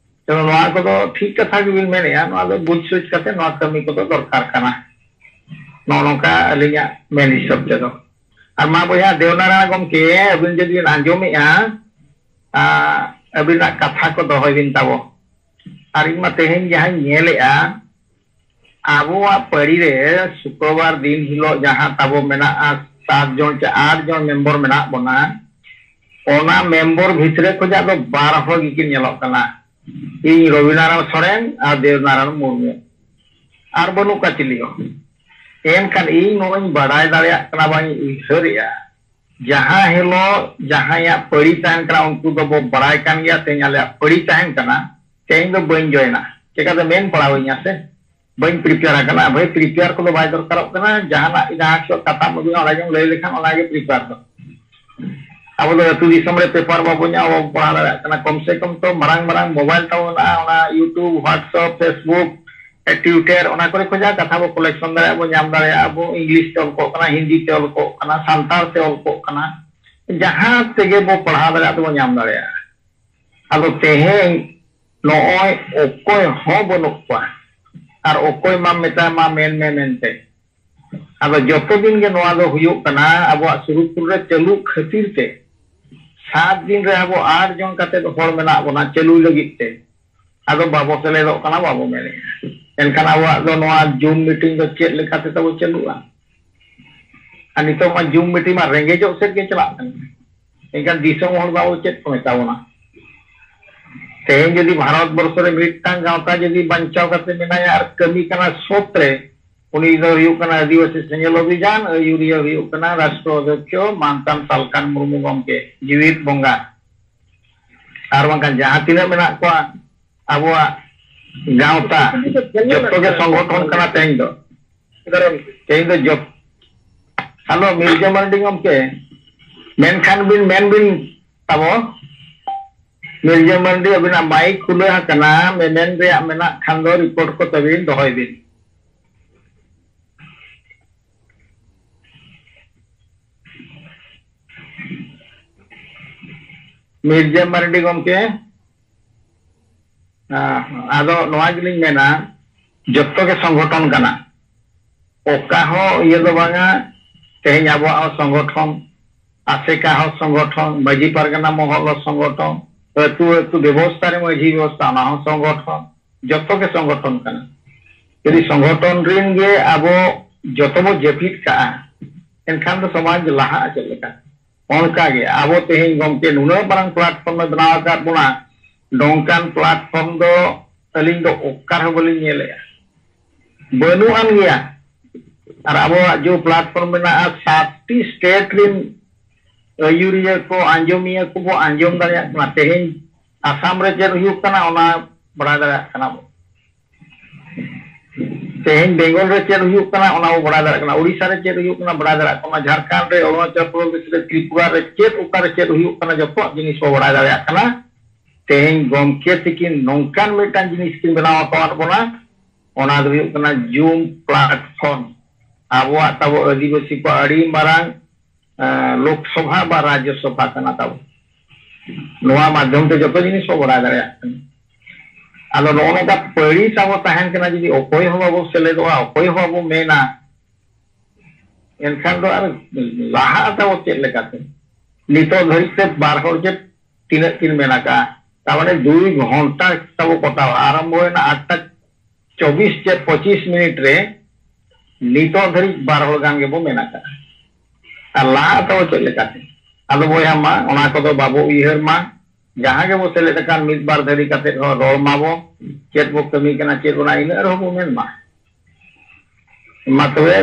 ᱛᱚ ᱱᱚᱣᱟ ᱠᱚᱫᱚ ᱴᱷᱤᱠ ᱠᱟᱛᱷᱟ ᱜᱮᱵᱤᱱ ᱢᱮᱱᱮᱫᱼᱟ, ᱱᱚᱣᱟ ᱫᱚ ᱵᱩᱡᱽ ᱥᱩᱡᱽ ᱠᱟᱛᱮ ᱱᱚᱣᱟ ᱠᱟᱹᱢᱤ ᱠᱚᱫᱚ ᱫᱚᱨᱠᱟᱨ ᱠᱟᱱᱟ᱾ ᱱᱚᱜᱼᱚ ᱱᱚᱝᱠᱟ ᱟᱹᱞᱤᱧᱟᱜ ᱢᱮᱱ ᱦᱤᱥᱟᱹᱵ ᱛᱮᱫᱚ᱾ ᱟᱨ ᱢᱟ ᱵᱚᱭᱦᱟ ᱫᱮᱣᱱᱟᱨᱟᱭᱚᱬ ᱜᱚᱢᱠᱮ, ᱟᱹᱵᱤᱱ ᱡᱩᱫᱤ ᱵᱤᱱ ᱟᱸᱡᱚᱢᱮᱫᱼᱟ, ᱟᱨ ᱟᱹᱵᱤᱱᱟᱜ ᱠᱟᱛᱷᱟ ᱠᱚ ᱫᱚᱦᱚᱭ ᱵᱤᱱ ᱛᱟᱵᱚ᱾ ᱟᱨ ᱤᱧ ᱢᱟ ᱛᱮᱦᱮᱧ ᱡᱟᱦᱟᱸᱧ ᱧᱮᱞᱮᱜᱼᱟ, ᱟᱵᱚᱣᱟᱜ ᱯᱟᱹᱨᱤ ᱨᱮ ᱥᱩᱠᱨᱚᱵᱟᱨ ᱫᱤᱱ ᱦᱤᱞᱳᱜ ᱡᱟᱦᱟᱸ ᱛᱟᱵᱚ ᱢᱮᱱᱟᱜᱼᱟ, ᱥᱟᱛ ᱡᱚᱱ ᱪᱮ ᱟᱴ ᱡᱚᱱ ᱢᱮᱢᱵᱚᱨ ᱢᱮᱱᱟᱜ ᱵᱚᱱᱟ, ᱚᱱᱟ ᱢᱮᱢᱵᱚᱨ ᱵᱷᱤᱛᱨᱤ ᱠᱷᱚᱱᱟᱜ ᱫᱚ ᱵᱟᱨ ᱦᱚᱲ ᱜᱮᱠᱤᱱ ᱧᱮᱞᱚᱜ ᱠᱟᱱᱟ, ᱤᱧ ᱨᱚᱵᱤᱱᱟᱨᱟᱭᱚᱬ ᱥᱚᱨᱮᱱ ᱟᱨ ᱫᱮᱵᱱᱟᱨᱟᱭᱚᱬ ᱢᱩᱨᱢᱩ, ᱟᱨ ᱵᱟᱹᱱᱩᱜ ᱠᱚᱣᱟ ᱪᱤᱞᱤ ᱦᱚᱸ᱾ ᱮᱱᱠᱷᱟᱱ ᱤᱧ ᱱᱚᱜᱼᱚᱭ ᱵᱟᱲᱟᱭ ᱫᱟᱲᱮᱭᱟᱜ ᱠᱟᱱᱟ, ᱵᱟᱝ ᱤᱧ ᱩᱭᱦᱟᱹᱨᱮᱜᱼᱟ, ᱡᱟᱦᱟᱸ ᱦᱤᱞᱳᱜ ᱡᱟᱦᱟᱸᱭᱟᱜ ᱯᱟᱹᱲᱤ ᱛᱟᱦᱮᱱ ᱠᱟᱱᱟ, ᱩᱱᱠᱩ ᱫᱚᱵᱚ ᱵᱟᱲᱟᱭ ᱠᱟᱱ ᱜᱮᱭᱟ, ᱛᱮᱦᱮᱧ ᱟᱞᱮᱭᱟᱜ ᱯᱟᱹᱲᱤ ᱛᱟᱦᱮᱱ ᱠᱟᱱᱟ, ᱛᱮᱦᱮᱧ ᱫᱚ ᱵᱟᱹᱧ ᱡᱚᱭᱮᱱᱟ᱾ ᱪᱮᱠᱟᱛᱮ ᱢᱮᱱ ᱯᱟᱲᱟᱣ ᱤᱧᱟ ᱥᱮ? ᱵᱟᱹᱧ ᱯᱨᱤᱯᱮᱭᱟᱨ ᱟᱠᱟᱱᱟ᱾ ᱵᱷᱟᱹᱭ, ᱯᱨᱤᱯᱮᱭᱟᱨ ᱠᱚᱫᱚ ᱵᱟᱭ ᱫᱚᱨᱠᱟᱨᱚᱜ ᱠᱟᱱᱟ᱾ ᱡᱟᱦᱟᱱᱟᱜ ᱡᱟᱦᱟᱸ ᱠᱚ ᱠᱟᱛᱷᱟᱢ ᱟᱹᱜᱩᱭᱟ, ᱚᱱᱟ ᱜᱮᱢ ᱞᱟᱹᱭ ᱞᱮᱠᱷᱟᱱ ᱚᱱᱟ ᱜᱮ ᱯᱨᱤᱯᱮᱭᱟᱨ ᱫᱚ᱾ ᱟᱵᱚ ᱫᱚ ᱟᱹᱛᱩ ᱫᱤᱥᱚᱢ ᱨᱮ ᱯᱮᱯᱟᱨ ᱵᱟᱵᱚ ᱧᱟᱢᱟ, ᱵᱟᱵᱚ ᱯᱟᱲᱦᱟᱣ ᱫᱟᱲᱮᱭᱟᱜ ᱠᱟᱱᱟ᱾ ᱠᱚᱢ ᱥᱮ ᱠᱚᱢ ᱛᱚ ᱢᱟᱨᱟᱝ ᱢᱟᱨᱟᱝ ᱢᱳᱵᱟᱭᱤᱞ ᱛᱟᱵᱚ ᱢᱮᱱᱟᱜᱼᱟ, ᱚᱱᱟ YouTube, WhatsApp, Facebook, Twitter, ᱚᱱᱟ ᱠᱚᱨᱮ ᱠᱷᱚᱱᱟᱜ ᱠᱟᱛᱷᱟ ᱵᱚ ᱠᱟᱞᱮᱠᱥᱚᱱ ᱫᱟᱲᱮᱭᱟᱜᱼᱟ, ᱵᱚ ᱧᱟᱢ ᱫᱟᱲᱮᱭᱟᱜᱼᱟ᱾ ᱟᱵᱚ ᱤᱝᱞᱤᱥ ᱛᱮ ᱚᱞ ᱠᱚᱜ ᱠᱟᱱᱟ, ᱦᱤᱱᱫᱤ ᱛᱮ ᱚᱞ ᱠᱚᱜ ᱠᱟᱱᱟ, ᱥᱟᱱᱛᱟᱲ ᱛᱮ ᱚᱞ ᱠᱚᱜ ᱠᱟᱱᱟ, ᱡᱟᱦᱟᱸ ᱛᱮᱜᱮ ᱵᱚ ᱯᱟᱲᱦᱟᱣ ᱫᱟᱲᱮᱭᱟᱜᱼᱟ, ᱛᱮᱵᱚ ᱧᱟᱢ ᱫᱟᱲᱮᱭᱟᱜᱼᱟ᱾ ᱟᱫᱚ ᱛᱮᱦᱮᱧ ᱱᱚᱜᱼᱚᱭ ᱚᱠᱚᱭ ᱦᱚᱸ ᱵᱟᱹᱱᱩᱜ ᱠᱚᱣᱟ, ᱟᱨ ᱚᱠᱚᱭ ᱢᱟᱢ ᱢᱮᱛᱟᱭ ᱢᱟ ᱢᱮᱱ ᱢᱮ ᱢᱮᱱᱛᱮ᱾ ᱟᱫᱚ ᱡᱚᱛᱚ ᱫᱤᱱ ᱜᱮ ᱱᱚᱣᱟ ᱫᱚ ᱦᱩᱭᱩᱜ ᱠᱟᱱᱟ, ᱟᱵᱚᱣᱟᱜ ᱥᱩᱨᱩᱠᱩᱞ ᱨᱮ ᱪᱟᱹᱞᱩᱜ ᱠᱷᱟᱹᱛᱤᱨ ᱛᱮ ᱥᱟᱛ ᱫᱤᱱ ᱨᱮ ᱟᱵᱚ ᱟᱴ ᱡᱚᱱ ᱠᱟᱛᱮ ᱦᱚᱲ ᱢᱮᱱᱟᱜ ᱵᱚᱱᱟ ᱪᱟᱹᱞᱩᱭ ᱞᱟᱹᱜᱤᱫ ᱛᱮ᱾ ᱟᱫᱚ ᱵᱟᱵᱚ ᱥᱮᱞᱮᱫᱚᱜ ᱠᱟᱱᱟ, ᱵᱟᱵᱚ ᱢᱮᱱᱮᱫᱼᱟ᱾ ᱮᱱᱠᱷᱟᱱ ᱟᱵᱚᱣᱟᱜ ᱫᱚ ᱱᱚᱣᱟ ᱡᱩᱢ ᱢᱤᱴᱤᱝ ᱫᱚ ᱪᱮᱫ ᱞᱮᱠᱟᱛᱮ ᱛᱟᱵᱚ ᱪᱟᱹᱞᱩᱜᱼᱟ? ᱟᱨ ᱱᱤᱛᱚᱜ ᱢᱟ ᱡᱩᱢ ᱢᱤᱴᱤᱝ ᱢᱟ ᱨᱮᱸᱜᱮᱡᱚᱜ ᱥᱮᱫ ᱜᱮ ᱪᱟᱞᱟᱜ ᱠᱟᱱᱟ᱾ ᱮᱱᱠᱷᱟᱱ ᱫᱤᱥᱚᱢ ᱦᱚᱲ ᱫᱚ ᱟᱵᱚ ᱪᱮᱫ ᱠᱚ ᱢᱮᱛᱟ ᱵᱚᱱᱟ? ᱛᱮᱦᱮᱧ ᱡᱩᱫᱤ ᱵᱷᱟᱨᱚᱛ ᱵᱚᱨᱥᱚ ᱨᱮ ᱢᱤᱫᱴᱟᱝ ᱜᱟᱶᱛᱟ ᱡᱩᱫᱤ ᱵᱟᱧᱪᱟᱣ ᱠᱟᱛᱮ ᱢᱮᱱᱟᱭᱟ ᱟᱨ ᱠᱟᱹᱢᱤ ᱠᱟᱱᱟ ᱥᱚᱛ ᱨᱮ, ᱩᱱᱤ ᱫᱚ ᱦᱩᱭᱩᱜ ᱠᱟᱱᱟ ᱟᱹᱫᱤᱵᱟᱹᱥᱤ ᱥᱮᱸᱜᱮᱞ ᱚᱵᱷᱤᱡᱟᱱ, ᱟᱹᱭᱩᱨᱤᱭᱟᱹ ᱦᱩᱭᱩᱜ ᱠᱟᱱᱟ ᱨᱟᱥᱴᱨᱚ ᱚᱫᱷᱭᱚᱠᱥᱚ ᱢᱟᱱᱛᱟᱱ ᱥᱟᱞᱠᱷᱟᱱ ᱢᱩᱨᱢᱩ ᱜᱚᱢᱠᱮ, ᱡᱤᱣᱤᱫ ᱵᱚᱸᱜᱟ᱾ ᱟᱨ ᱵᱟᱝᱠᱷᱟᱱ ᱡᱟᱦᱟᱸ ᱛᱤᱱᱟᱹᱜ ᱢᱮᱱᱟᱜ ᱠᱚᱣᱟ ᱟᱵᱚᱣᱟᱜ ᱜᱟᱶᱛᱟ, ᱡᱚᱛᱚ ᱜᱮ ᱥᱚᱝᱜᱚᱴᱷᱚᱱ ᱠᱟᱱᱟ ᱛᱮᱦᱮᱧ ᱫᱚ᱾ ᱛᱮᱦᱮᱧ ᱫᱚ ᱡᱚᱛ-, ᱦᱮᱞᱳ, ᱢᱤᱨᱡᱟᱹ ᱢᱟᱨᱰᱤ ᱜᱚᱢᱠᱮ, ᱢᱮᱱᱠᱷᱟᱱ ᱵᱤᱱ, ᱢᱮᱱ ᱵᱤᱱ ᱛᱟᱵᱚ᱾ ᱢᱤᱨᱡᱟᱹ ᱢᱟᱨᱰᱤ, ᱟᱹᱵᱤᱱᱟᱜ ᱢᱟᱭᱤᱠ ᱠᱷᱩᱞᱟᱹ ᱟᱠᱟᱱᱟ, ᱢᱮᱢᱮᱱ ᱨᱮᱭᱟᱜ ᱢᱮᱱᱟᱜ ᱠᱷᱟᱱ ᱫᱚ ᱨᱤᱯᱳᱨᱴ ᱠᱚ ᱛᱟᱹᱵᱤᱱ ᱫᱚᱦᱚᱭ ᱵᱤᱱ᱾ ᱢᱤᱨᱡᱟᱹ ᱢᱟᱨᱰᱤ ᱜᱚᱢᱠᱮ, ᱦᱮᱸ, ᱟᱫᱚ ᱱᱚᱣᱟ ᱜᱮᱞᱤᱧ ᱢᱮᱱᱟ, ᱡᱚᱛᱚ ᱜᱮ ᱥᱚᱝᱜᱚᱴᱷᱚᱱ ᱠᱟᱱᱟ᱾ ᱚᱠᱟ ᱦᱚᱸ ᱤᱭᱟᱹ ᱫᱚ ᱵᱟᱝᱟ, ᱛᱮᱦᱮᱧ ᱟᱵᱚᱣᱟᱜ ᱦᱚᱸ ᱥᱚᱝᱜᱚᱴᱷᱚᱱ, ᱟᱥᱮᱠᱟ ᱦᱚᱸ ᱥᱚᱝᱜᱚᱴᱷᱚᱱ, ᱢᱟᱹᱡᱷᱤ ᱯᱟᱨᱜᱟᱱᱟ ᱢᱚᱦᱚᱞ ᱦᱚᱸ ᱥᱚᱝᱜᱚᱴᱷᱚᱱ, ᱟᱹᱛᱩ ᱟᱹᱛᱩ ᱵᱮᱵᱚᱥᱛᱷᱟ ᱨᱮ ᱢᱟᱹᱡᱷᱤ ᱵᱮᱵᱚᱥᱛᱷᱟ, ᱚᱱᱟ ᱦᱚᱸ ᱥᱚᱝᱜᱚᱴᱷᱚᱱ, ᱡᱚᱛᱚ ᱜᱮ ᱥᱚᱝᱜᱚᱴᱷᱚᱱ ᱠᱟᱱᱟ᱾ ᱡᱩᱫᱤ ᱥᱚᱝᱜᱚᱴᱷᱚᱱ ᱨᱤᱱ ᱜᱮ ᱟᱵᱚ ᱡᱚᱛᱚ ᱵᱚ ᱡᱟᱹᱯᱤᱫ ᱠᱟᱜᱼᱟ, ᱮᱱᱠᱷᱟᱱ ᱫᱚ ᱥᱚᱢᱟᱡᱽ ᱞᱟᱦᱟᱜᱼᱟ ᱪᱮᱫ ᱞᱮᱠᱟ? ᱚᱱᱠᱟ ᱜᱮ ᱟᱵᱚ ᱛᱮᱦᱮᱧ ᱜᱚᱢᱠᱮ ᱱᱩᱱᱟᱹᱜ ᱢᱟᱨᱟᱝ platform ᱮ ᱵᱮᱱᱟᱣ ᱟᱠᱟᱫ ᱵᱚᱱᱟ, ᱱᱚᱝᱠᱟᱱ platform ᱫᱚ ᱟᱹᱞᱤᱧ ᱫᱚ ᱚᱠᱟ ᱨᱮᱦᱚᱸ ᱵᱟᱹᱞᱤᱧ ᱧᱮᱞᱮᱜᱼᱟ, ᱵᱟᱹᱱᱩᱜ ᱟᱱ ᱜᱮᱭᱟ᱾ ᱟᱨ ᱟᱵᱚᱣᱟᱜ ᱡᱮ platform ᱢᱮᱱᱟᱜᱼᱟ, ᱥᱟᱛᱴᱤ state ᱨᱤᱱ ᱟᱹᱭᱩᱨᱤᱭᱟᱹ ᱠᱚ, ᱟᱸᱡᱚᱢᱤᱭᱟᱹ ᱠᱚᱵᱚ ᱟᱸᱡᱚᱢ ᱫᱟᱲᱮᱭᱟᱜ ᱠᱟᱱᱟ᱾ ᱛᱮᱦᱮᱧ ᱟᱥᱟᱢ ᱨᱮ ᱪᱮᱫ ᱦᱩᱭᱩᱜ ᱠᱟᱱᱟ, ᱚᱱᱟ ᱵᱟᱲᱟᱭ ᱫᱟᱲᱮᱭᱟᱜ ᱠᱟᱱᱟ ᱵᱚ᱾ ᱛᱮᱦᱮᱧ ᱵᱮᱝᱜᱚᱞ ᱨᱮ ᱪᱮᱫ ᱦᱩᱭᱩᱜ ᱠᱟᱱᱟ, ᱚᱱᱟ ᱵᱚ ᱵᱟᱲᱟᱭ ᱫᱟᱲᱮᱭᱟᱜ ᱠᱟᱱᱟ᱾ ᱩᱲᱤᱥᱥᱟ ᱨᱮ ᱪᱮᱫ ᱦᱩᱭᱩᱜ ᱠᱟᱱᱟ, ᱵᱟᱲᱟᱭ ᱫᱟᱲᱮᱭᱟᱜ ᱠᱟᱱᱟ᱾ ᱡᱷᱟᱲᱠᱷᱚᱸᱰ ᱨᱮ, ᱚᱨᱩᱱᱟᱪᱚᱞ ᱯᱨᱚᱫᱮᱥ ᱨᱮ, ᱛᱨᱤᱯᱩᱨᱟ ᱨᱮ ᱪᱮᱫ ᱚᱠᱟᱨᱮ ᱪᱮᱫ ᱦᱩᱭᱩᱜ ᱠᱟᱱᱟ, ᱡᱚᱛᱚᱣᱟᱜ ᱡᱤᱱᱤᱥ ᱵᱚ ᱵᱟᱲᱟᱭ ᱫᱟᱲᱮᱭᱟᱜ ᱠᱟᱱᱟ᱾ ᱛᱮᱦᱮᱧ ᱜᱚᱢᱠᱮ ᱛᱤᱠᱤᱱ ᱱᱚᱝᱠᱟᱱ ᱢᱤᱫᱴᱟᱝ ᱡᱤᱱᱤᱥ ᱠᱤᱱ ᱵᱮᱱᱟᱣ ᱟᱠᱟᱣᱟᱫ ᱵᱚᱱᱟ, ᱚᱱᱟ ᱫᱚ ᱦᱩᱭᱩᱜ ᱠᱟᱱᱟ ᱡᱩᱢ platform᱾ ᱟᱵᱚᱣᱟᱜ ᱛᱟᱵᱚ ᱟᱹᱫᱤᱵᱟᱹᱥᱤ ᱠᱚ ᱟᱹᱰᱤ ᱢᱟᱨᱟᱝ, ᱮᱸ, ᱞᱳᱠᱥᱚᱵᱷᱟ ᱵᱟ ᱨᱟᱡᱽᱡᱚᱥᱚᱵᱷᱟ ᱠᱟᱱᱟ ᱛᱟᱵᱚ᱾ ᱱᱚᱣᱟ ᱢᱟᱫᱽᱫᱷᱚᱢ ᱛᱮ ᱡᱚᱛᱚ ᱡᱤᱱᱤᱥ ᱵᱚ ᱵᱟᱲᱟᱭ ᱫᱟᱲᱮᱭᱟᱜ ᱠᱟᱱᱟ᱾ ᱟᱫᱚ ᱱᱚᱜᱼᱚ ᱱᱚᱝᱠᱟ ᱯᱟᱹᱲᱤ ᱛᱟᱵᱚ ᱛᱟᱦᱮᱱ ᱠᱟᱱᱟ, ᱡᱩᱫᱤ ᱚᱠᱚᱭ ᱦᱚᱸ ᱵᱟᱵᱚ ᱥᱮᱞᱮᱫᱚᱜᱼᱟ, ᱚᱠᱚᱭ ᱦᱚᱸ ᱵᱟᱵᱚ ᱢᱮᱱᱟ, ᱮᱱᱠᱷᱟᱱ ᱫᱚ ᱟᱨ ᱞᱟᱦᱟᱜ ᱛᱟᱵᱚ ᱪᱮᱫ ᱞᱮᱠᱟᱛᱮ? ᱱᱤᱛᱚᱜ ᱫᱷᱟᱹᱨᱤᱡ ᱛᱮ ᱵᱟᱨ ᱦᱚᱲ ᱪᱮᱫ ᱛᱤᱱᱟᱹᱜ ᱠᱤᱱ ᱢᱮᱱ ᱟᱠᱟᱫᱼᱟ? ᱛᱟᱨ ᱢᱟᱱᱮ ᱫᱩᱭ ᱜᱷᱚᱱᱴᱟ ᱛᱟᱵᱚ ᱠᱚᱴᱟᱣᱟ, ᱟᱨᱟᱢᱵᱷᱚᱭᱮᱱᱟ ᱟᱴᱴᱟ ᱪᱚᱵᱵᱤᱥ ᱪᱮ ᱯᱚᱸᱪᱤᱥ ᱢᱤᱱᱤᱴ ᱨᱮ ᱱᱤᱛᱚᱜ ᱫᱷᱟᱹᱨᱤᱡ ᱵᱟᱨ ᱦᱚᱲ ᱜᱟᱱ ᱜᱮᱵᱚ ᱢᱮᱱ ᱟᱠᱟᱫᱼᱟ᱾ ᱟᱨ ᱞᱟᱦᱟ ᱛᱟᱵᱚ ᱪᱮᱫ ᱞᱮᱠᱟᱛᱮ? ᱟᱫᱚ ᱵᱚᱭᱦᱟ ᱢᱟ, ᱚᱱᱟ ᱠᱚᱫᱚ ᱵᱟᱵᱚ ᱩᱭᱦᱟᱹᱨ ᱢᱟ᱾ ᱡᱟᱦᱟᱸ ᱜᱮᱵᱚ ᱥᱮᱞᱮᱫ ᱟᱠᱟᱱ, ᱢᱤᱫ ᱵᱟᱨ ᱫᱷᱟᱹᱨᱤ ᱠᱟᱛᱮᱫ ᱦᱚᱸ ᱨᱚᱲ ᱢᱟᱵᱚ᱾ ᱪᱮᱫ ᱵᱚ ᱠᱟᱹᱢᱤ ᱠᱟᱱᱟ, ᱪᱮᱫ ᱵᱚ, ᱚᱱᱟ ᱤᱱᱟᱹᱜ ᱨᱮᱦᱚᱸ ᱵᱚ ᱢᱮᱱ ᱢᱟ᱾ ᱢᱟ ᱛᱚᱵᱮ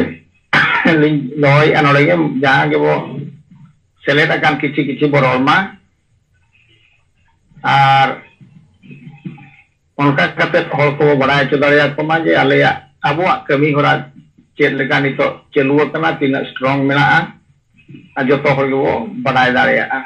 ᱞᱤᱧ ᱫᱚᱦᱚᱭᱮᱫᱼᱟ ᱱᱚᱰᱮ ᱜᱮ, ᱡᱟᱦᱟᱸ ᱜᱮᱵᱚ ᱥᱮᱞᱮᱫ ᱟᱠᱟᱱ ᱠᱤᱪᱷᱤ ᱠᱤᱪᱷᱤ ᱵᱚ ᱨᱚᱲ ᱢᱟ᱾ ᱟᱨ ᱚᱱᱠᱟ ᱠᱟᱛᱮᱫ ᱦᱚᱲ ᱠᱚᱵᱚ ᱵᱟᱲᱟᱭ ᱦᱚᱪᱚ ᱫᱟᱲᱮᱭᱟᱠᱚ ᱢᱟ ᱡᱮ ᱟᱞᱮᱭᱟᱜ, ᱟᱵᱚᱣᱟᱜ ᱠᱟᱹᱢᱤ ᱦᱚᱨᱟ ᱪᱮᱫ ᱞᱮᱠᱟ ᱱᱤᱛᱚᱜ ᱪᱟᱹᱞᱩ ᱟᱠᱟᱱᱟ, ᱛᱤᱱᱟᱹᱜ strong ᱢᱮᱱᱟᱜᱼᱟ, ᱟᱨ ᱡᱚᱛᱚ ᱦᱚᱲ ᱜᱮᱵᱚ ᱵᱟᱲᱟᱭ ᱫᱟᱲᱮᱭᱟᱜᱼᱟ᱾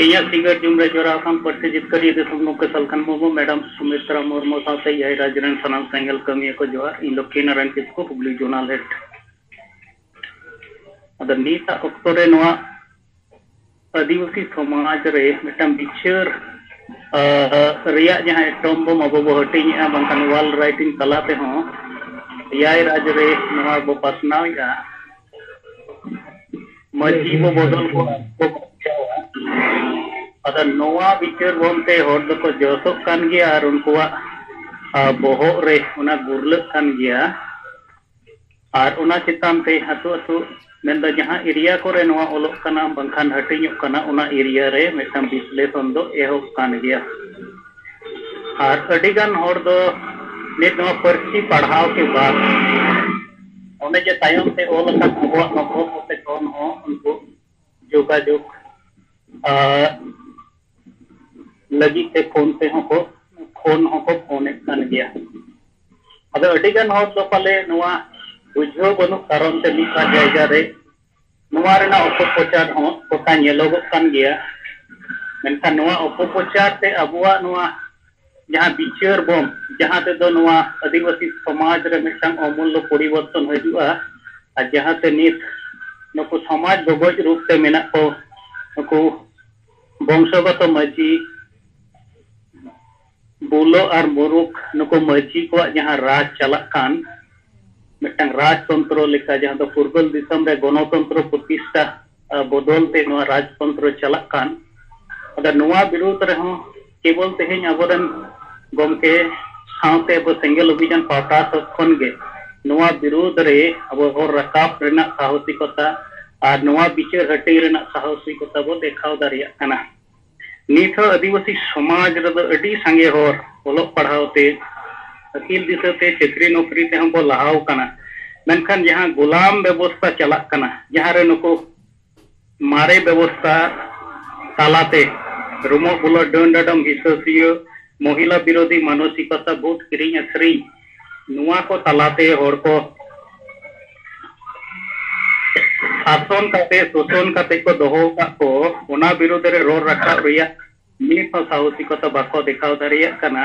ᱤᱧᱟᱹᱜ ᱥᱤᱸᱜᱟᱹᱲ ᱡᱩᱢ ᱨᱮ ᱡᱚᱲᱟᱣ ᱟᱠᱟᱱ ᱯᱟᱹᱨᱥᱤ ᱡᱤᱛᱠᱟᱹᱨᱤᱭᱟᱹ ᱫᱤᱥᱚᱢ ᱜᱚᱢᱠᱮ ᱥᱟᱞᱠᱷᱟᱱ ᱢᱩᱨᱢᱩ, ᱢᱮᱰᱟᱢ ᱥᱩᱢᱤᱛᱨᱟ ᱢᱩᱨᱢᱩ ᱥᱟᱶᱛᱮ ᱮᱭᱟᱭ ᱨᱟᱡᱽ ᱨᱮᱱ ᱥᱟᱱᱟᱢ ᱥᱮᱸᱜᱮᱞ ᱠᱟᱹᱢᱤᱭᱟᱹ ᱠᱚ ᱡᱚᱦᱟᱨ᱾ ᱤᱧ ᱞᱚᱠᱠᱷᱤ ᱱᱟᱨᱟᱭᱚᱱ ᱠᱤᱥᱠᱩ, ᱦᱩᱜᱽᱞᱤ ᱡᱳᱱᱟᱞ ᱦᱮᱰ᱾ ᱟᱫᱚ ᱱᱤᱛᱟᱜ ᱚᱠᱛᱚ ᱨᱮ ᱱᱚᱣᱟ ᱟᱹᱫᱤᱵᱟᱹᱥᱤ ᱥᱚᱢᱟᱡᱽ ᱨᱮ ᱢᱤᱫᱴᱟᱝ ᱵᱤᱪᱟᱹᱨ, ᱟᱸ, ᱨᱮᱭᱟᱜ ᱡᱟᱦᱟᱸ ᱮᱛᱚᱢ ᱵᱚᱱ ᱟᱵᱚ ᱵᱚ ᱦᱟᱹᱴᱤᱧᱮᱜᱼᱟ, ᱵᱟᱝᱠᱷᱟᱱ ᱚᱞ writing ᱛᱟᱞᱟ ᱛᱮᱦᱚᱸ ᱮᱭᱟᱭ ᱨᱟᱡᱽ ᱨᱮ ᱱᱚᱣᱟ ᱵᱚ ᱯᱟᱥᱱᱟᱣᱮᱫᱼᱟ, ᱢᱟᱹᱡᱷᱤ ᱵᱚ ᱵᱚᱫᱚᱞ ᱠᱚᱣᱟ, ᱵᱚ ᱵᱟᱧᱪᱟᱣᱟ᱾ ᱟᱫᱚ ᱱᱚᱣᱟ ᱵᱤᱪᱟᱹᱨ ᱵᱚᱱ ᱛᱮ ᱦᱚᱲ ᱫᱚᱠᱚ ᱡᱚᱥᱚᱜ ᱠᱟᱱ ᱜᱮᱭᱟ ᱟᱨ ᱩᱱᱠᱩᱣᱟᱜ, ᱟ, ᱵᱚᱦᱚᱜ ᱨᱮ ᱚᱱᱟ ᱜᱩᱨᱞᱟᱹᱜ ᱠᱟᱱ ᱜᱮᱭᱟ᱾ ᱟᱨ ᱚᱱᱟ ᱪᱮᱛᱟᱱ ᱛᱮ ᱟᱹᱛᱩ ᱟᱹᱛᱩ, ᱢᱮᱱᱫᱚ ᱡᱟᱦᱟᱸ ᱮᱨᱤᱭᱟ ᱠᱚᱨᱮ ᱱᱚᱣᱟ ᱚᱞᱚᱜ ᱠᱟᱱᱟ ᱵᱟᱝᱠᱷᱟᱱ ᱦᱟᱹᱴᱤᱧᱚᱜ ᱠᱟᱱᱟ, ᱚᱱᱟ ᱮᱨᱤᱭᱟ ᱨᱮ ᱢᱤᱫᱴᱟᱝ ᱵᱤᱥᱞᱮᱥᱚᱱ ᱫᱚ ᱮᱦᱚᱵ ᱠᱟᱱ ᱜᱮᱭᱟ᱾ ᱟᱨ ᱟᱹᱰᱤ ᱜᱟᱱ ᱦᱚᱲ ᱫᱚ ᱱᱤᱛ ᱱᱚᱣᱟ ᱯᱟᱹᱨᱥᱤ ᱯᱟᱲᱦᱟᱣ ᱠᱮ ᱵᱟᱫ ᱚᱱᱮ ᱡᱮ ᱛᱟᱭᱚᱢ ᱛᱮ ᱚᱞ ᱟᱠᱟᱱ ᱟᱵᱚᱣᱟᱜ ᱱᱚᱠᱚᱞ ᱠᱚᱛᱮ ᱠᱷᱚᱱ ᱦᱚᱸ ᱩᱱᱠᱩ ᱡᱳᱜᱟᱡᱳᱜᱽ, ᱟᱨ ᱞᱟᱹᱜᱤᱫ ᱛᱮ ᱯᱷᱳᱱ ᱛᱮᱦᱚᱸ ᱠᱚ, ᱯᱷᱳᱱ ᱦᱚᱸᱠᱚ ᱯᱷᱳᱱᱮᱫ ᱠᱟᱱ ᱜᱮᱭᱟ᱾ ᱟᱫᱚ ᱟᱹᱰᱤ ᱜᱟᱱ ᱦᱚᱲ ᱫᱚ ᱯᱟᱞᱮ ᱱᱚᱣᱟ ᱵᱩᱡᱷᱟᱹᱣ ᱵᱟᱹᱱᱩᱜ ᱠᱟᱨᱚᱱ ᱛᱮ ᱢᱤᱫ ᱵᱟᱨ ᱡᱟᱭᱜᱟ ᱨᱮ ᱱᱚᱣᱟ ᱨᱮᱱᱟᱜ ᱚᱯᱚᱯᱨᱚᱪᱟᱨ ᱦᱚᱸ ᱜᱚᱴᱟ ᱧᱮᱞᱚᱜᱚᱜ ᱠᱟᱱ ᱜᱮᱭᱟ᱾ ᱢᱮᱱᱠᱷᱟᱱ ᱱᱚᱣᱟ ᱚᱯᱚᱯᱨᱚᱪᱟᱨ ᱛᱮ ᱟᱵᱚᱣᱟᱜ ᱱᱚᱣᱟ ᱡᱟᱦᱟᱸ ᱵᱤᱪᱟᱹᱨ ᱵᱚᱱ, ᱡᱟᱦᱟᱸ ᱛᱮᱫᱚ ᱱᱚᱣᱟ ᱟᱹᱫᱤᱵᱟᱹᱥᱤ ᱥᱚᱢᱟᱡᱽ ᱨᱮ ᱢᱤᱫᱴᱟᱝ ᱚᱢᱩᱞᱞᱚ ᱯᱚᱨᱤᱵᱚᱨᱛᱚᱱ ᱦᱤᱡᱩᱜᱼᱟ, ᱟᱨ ᱡᱟᱦᱟᱸᱛᱮ ᱱᱤᱛ ᱱᱩᱠᱩ ᱥᱚᱢᱟᱡᱽ ᱜᱚᱜᱚᱡ ᱨᱩᱯ ᱛᱮ ᱢᱮᱱᱟᱜ ᱠᱚ ᱱᱩᱠᱩ ᱵᱚᱝᱥᱚᱜᱚᱛᱚ ᱢᱟᱹᱡᱷᱤ, ᱵᱩᱞᱟᱹ ᱟᱨ ᱢᱩᱨᱩᱠ ᱱᱩᱠᱩ ᱢᱟᱹᱡᱷᱤ ᱠᱚᱣᱟᱜ ᱡᱟᱦᱟᱸ ᱨᱟᱡᱽ ᱪᱟᱞᱟᱜ ᱠᱟᱱ, ᱢᱤᱫᱴᱟᱝ ᱨᱟᱡᱽᱛᱚᱱᱛᱨᱚ ᱞᱮᱠᱟ, ᱡᱟᱦᱟᱸ ᱫᱚ ᱯᱷᱩᱨᱜᱟᱹᱞ ᱫᱤᱥᱚᱢ ᱨᱮ ᱜᱚᱱᱚᱛᱚᱱᱛᱨᱚ ᱯᱨᱚᱛᱤᱥᱴᱷᱟ, ᱟ, ᱵᱚᱫᱚᱞ ᱛᱮ ᱱᱚᱣᱟ ᱨᱟᱡᱽᱛᱚᱱᱛᱨᱚ ᱪᱟᱞᱟᱜ ᱠᱟᱱ᱾ ᱟᱫᱚ ᱱᱚᱣᱟ ᱵᱤᱨᱩᱫᱽ ᱨᱮᱦᱚᱸ ᱠᱮᱵᱚᱞ ᱛᱮᱦᱮᱧ ᱟᱵᱚᱨᱮᱱ ᱜᱚᱢᱠᱮ ᱥᱟᱶᱛᱮ ᱟᱵᱚ ᱥᱮᱸᱜᱮᱞ ᱚᱵᱷᱤᱡᱟᱱ ᱯᱟᱦᱴᱟ ᱥᱮᱫ ᱠᱷᱚᱱ ᱜᱮ ᱱᱚᱣᱟ ᱵᱤᱨᱩᱫᱽ ᱨᱮ ᱟᱵᱚ ᱦᱚᱲ ᱨᱟᱠᱟᱵ ᱨᱮᱱᱟᱜ ᱥᱟᱦᱚᱥᱤᱠᱚᱛᱟ ᱟᱨ ᱱᱚᱣᱟ ᱵᱤᱪᱟᱹᱨ ᱦᱟᱹᱴᱤᱧ ᱨᱮᱱᱟᱜ ᱥᱟᱦᱚᱥᱤᱠᱚᱛᱟ ᱵᱚ ᱫᱮᱠᱷᱟᱣ ᱫᱟᱲᱮᱭᱟᱜ ᱠᱟᱱᱟ᱾ ᱱᱤᱛ ᱦᱚᱸ ᱟᱹᱫᱤᱵᱟᱹᱥᱤ ᱥᱚᱢᱟᱡᱽ ᱨᱮᱫᱚ ᱟᱹᱰᱤ ᱥᱟᱸᱜᱮ ᱦᱚᱲ ᱚᱞᱚᱜ ᱯᱟᱲᱦᱟᱣ ᱛᱮ, ᱟᱹᱠᱤᱞ ᱫᱤᱥᱟᱹ ᱛᱮ, ᱪᱟᱹᱠᱨᱤ ᱱᱚᱠᱨᱤ ᱛᱮᱦᱚᱸ ᱵᱚ ᱞᱟᱦᱟᱣ ᱠᱟᱱᱟ᱾ ᱢᱮᱱᱠᱷᱟᱱ ᱡᱟᱦᱟᱸ ᱜᱩᱞᱟᱢ ᱵᱮᱵᱚᱥᱛᱷᱟ ᱪᱟᱞᱟᱜ ᱠᱟᱱᱟ, ᱡᱟᱦᱟᱸ ᱨᱮ ᱱᱩᱠᱩ ᱢᱟᱨᱮ ᱵᱮᱵᱚᱥᱛᱷᱟ ᱛᱟᱞᱟᱛᱮ ᱨᱩᱢᱚᱜ ᱵᱩᱞᱟᱹᱜ, ᱰᱟᱹᱱ ᱰᱟᱰᱚᱢ, ᱦᱤᱥᱟᱹᱥᱩᱭᱟᱹ, ᱢᱚᱦᱤᱞᱟ ᱵᱤᱨᱳᱫᱷᱤ ᱢᱟᱱᱚᱥᱤᱠᱚᱛᱟ, ᱵᱷᱳᱴ ᱠᱤᱨᱤᱧ ᱟᱹᱠᱷᱨᱤᱧ, ᱱᱚᱣᱟ ᱠᱚ ᱛᱟᱞᱟᱛᱮ ᱦᱚᱲ ᱠᱚ ᱥᱟᱥᱚᱱ ᱠᱟᱛᱮ, ᱥᱳᱥᱚᱱ ᱠᱟᱛᱮ ᱠᱚ ᱫᱚᱦᱚ ᱟᱠᱟᱫ ᱠᱚ, ᱚᱱᱟ ᱵᱤᱨᱩᱫᱽ ᱨᱮ ᱨᱚᱲ ᱨᱟᱠᱟᱵ ᱨᱮᱭᱟᱜ ᱱᱤᱛ ᱦᱚᱸ ᱥᱟᱦᱚᱥᱤᱠᱚᱛᱟ ᱵᱟᱠᱚ ᱫᱮᱠᱷᱟᱣ ᱫᱟᱲᱮᱭᱟᱜ ᱠᱟᱱᱟ᱾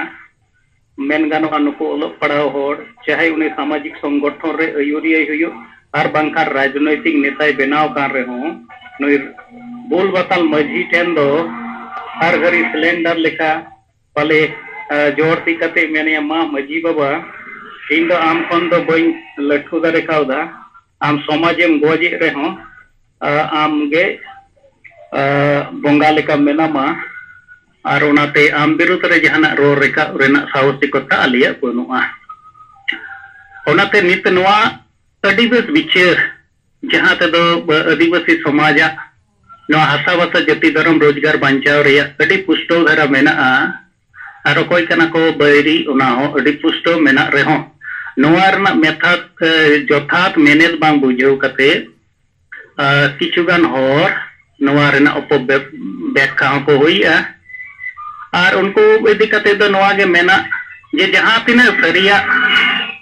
ᱢᱮᱱ ᱜᱟᱱᱚᱜᱼᱟ, ᱱᱩᱠᱩ ᱚᱞᱚᱜ ᱯᱟᱲᱦᱟᱣ ᱦᱚᱲ, ᱪᱟᱦᱮ ᱩᱱᱤ ᱥᱟᱢᱟᱡᱤᱠ ᱥᱚᱝᱜᱚᱴᱷᱚᱱ ᱨᱮ ᱟᱹᱭᱩᱨᱤᱭᱟᱹᱭ ᱦᱩᱭᱩᱜ ᱟᱨ ᱵᱟᱝᱠᱷᱟᱱ ᱨᱟᱡᱽᱱᱳᱭᱛᱤᱠ ᱱᱮᱛᱟᱭ ᱵᱮᱱᱟᱣ ᱠᱟᱱ ᱨᱮᱦᱚᱸ, ᱱᱩᱭ ᱵᱩᱞ ᱵᱟᱛᱟᱞ ᱢᱟᱹᱡᱷᱤ ᱴᱷᱮᱱ ᱫᱚ ᱦᱟᱨ ᱜᱷᱟᱹᱲᱤ ᱥᱤᱞᱮᱱᱰᱟᱨ ᱞᱮᱠᱟ ᱯᱟᱞᱮ, ᱟ, ᱡᱳᱨ ᱛᱤ ᱠᱟᱛᱮ ᱢᱮᱱᱮᱭᱟ, "ᱢᱟ ᱢᱟᱹᱡᱷᱤ ᱵᱟᱵᱟ, ᱤᱧ ᱫᱚ ᱟᱢ ᱠᱷᱚᱱ ᱫᱚ ᱵᱟᱹᱧ ᱞᱟᱹᱴᱩ ᱫᱟᱲᱮ ᱠᱟᱣᱫᱟ᱾ ᱟᱢ ᱥᱚᱢᱟᱡᱮᱢ ᱜᱚᱡᱮᱫ ᱨᱮᱦᱚᱸ, ᱟ, ᱟᱢ ᱜᱮ, ᱟ, ᱵᱚᱸᱜᱟ ᱞᱮᱠᱟ ᱢᱮᱱᱟᱢᱟ᱾ ᱟᱨ ᱚᱱᱟᱛᱮ ᱟᱢ ᱵᱤᱨᱩᱫᱷ ᱨᱮ ᱡᱟᱦᱟᱱᱟᱜ ᱨᱚᱲ ᱨᱟᱠᱟᱵ ᱨᱮᱱᱟᱜ ᱥᱟᱦᱚᱥᱤᱠᱚᱛᱟ ᱟᱞᱮᱭᱟᱜ ᱵᱟᱹᱱᱩᱜᱼᱟ᱾ ᱚᱱᱟᱛᱮ ᱱᱤᱛ ᱱᱚᱣᱟ ᱟᱹᱰᱤ ᱵᱮᱥ ᱵᱤᱪᱟᱹᱨ, ᱡᱟᱦᱟᱸ ᱛᱮᱫᱚ ᱟᱹᱫᱤᱵᱟᱹᱥᱤ ᱥᱚᱢᱟᱡᱟᱜ ᱱᱚᱣᱟ ᱦᱟᱥᱟ ᱵᱷᱟᱥᱟ ᱡᱟᱹᱛᱤ ᱫᱷᱚᱨᱚᱢ ᱨᱳᱡᱽᱜᱟᱨ ᱵᱟᱧᱪᱟᱣ ᱨᱮᱭᱟᱜ ᱟᱹᱰᱤ ᱯᱩᱥᱴᱟᱹᱣ ᱫᱷᱟᱨᱟ ᱢᱮᱱᱟᱜᱼᱟ, ᱟᱨ ᱚᱠᱚᱭ ᱠᱟᱱᱟ ᱠᱚ ᱵᱟᱹᱭᱨᱤ, ᱚᱱᱟ ᱦᱚᱸ ᱟᱹᱰᱤ ᱯᱩᱥᱴᱟᱹᱣ ᱢᱮᱱᱟᱜ ᱨᱮᱦᱚᱸ, ᱱᱚᱣᱟ ᱨᱮᱱᱟᱜ ᱢᱮᱛᱷᱟᱛ, ᱮ, ᱡᱚᱛᱷᱟᱛ ᱢᱮᱱᱮᱛ ᱵᱟᱝ ᱵᱩᱡᱷᱟᱹᱣ ᱠᱟᱛᱮ, ᱟ, ᱠᱤᱪᱷᱩ ᱜᱟᱱ ᱦᱚᱲ ᱱᱚᱣᱟ ᱨᱮᱱᱟᱜ ᱚᱯᱚᱵᱮ-, ᱵᱮᱠᱠᱷᱟ ᱦᱚᱸᱠᱚ ᱦᱩᱭᱮᱜᱼᱟ᱾ ᱟᱨ ᱩᱱᱠᱩ ᱤᱫᱤ ᱠᱟᱛᱮ ᱫᱚ ᱱᱚᱣᱟ ᱜᱮ ᱢᱮᱱᱟᱜ ᱡᱮ ᱡᱟᱦᱟᱸ ᱛᱤᱱᱟᱹᱜ ᱥᱟᱹᱨᱤᱭᱟᱜ,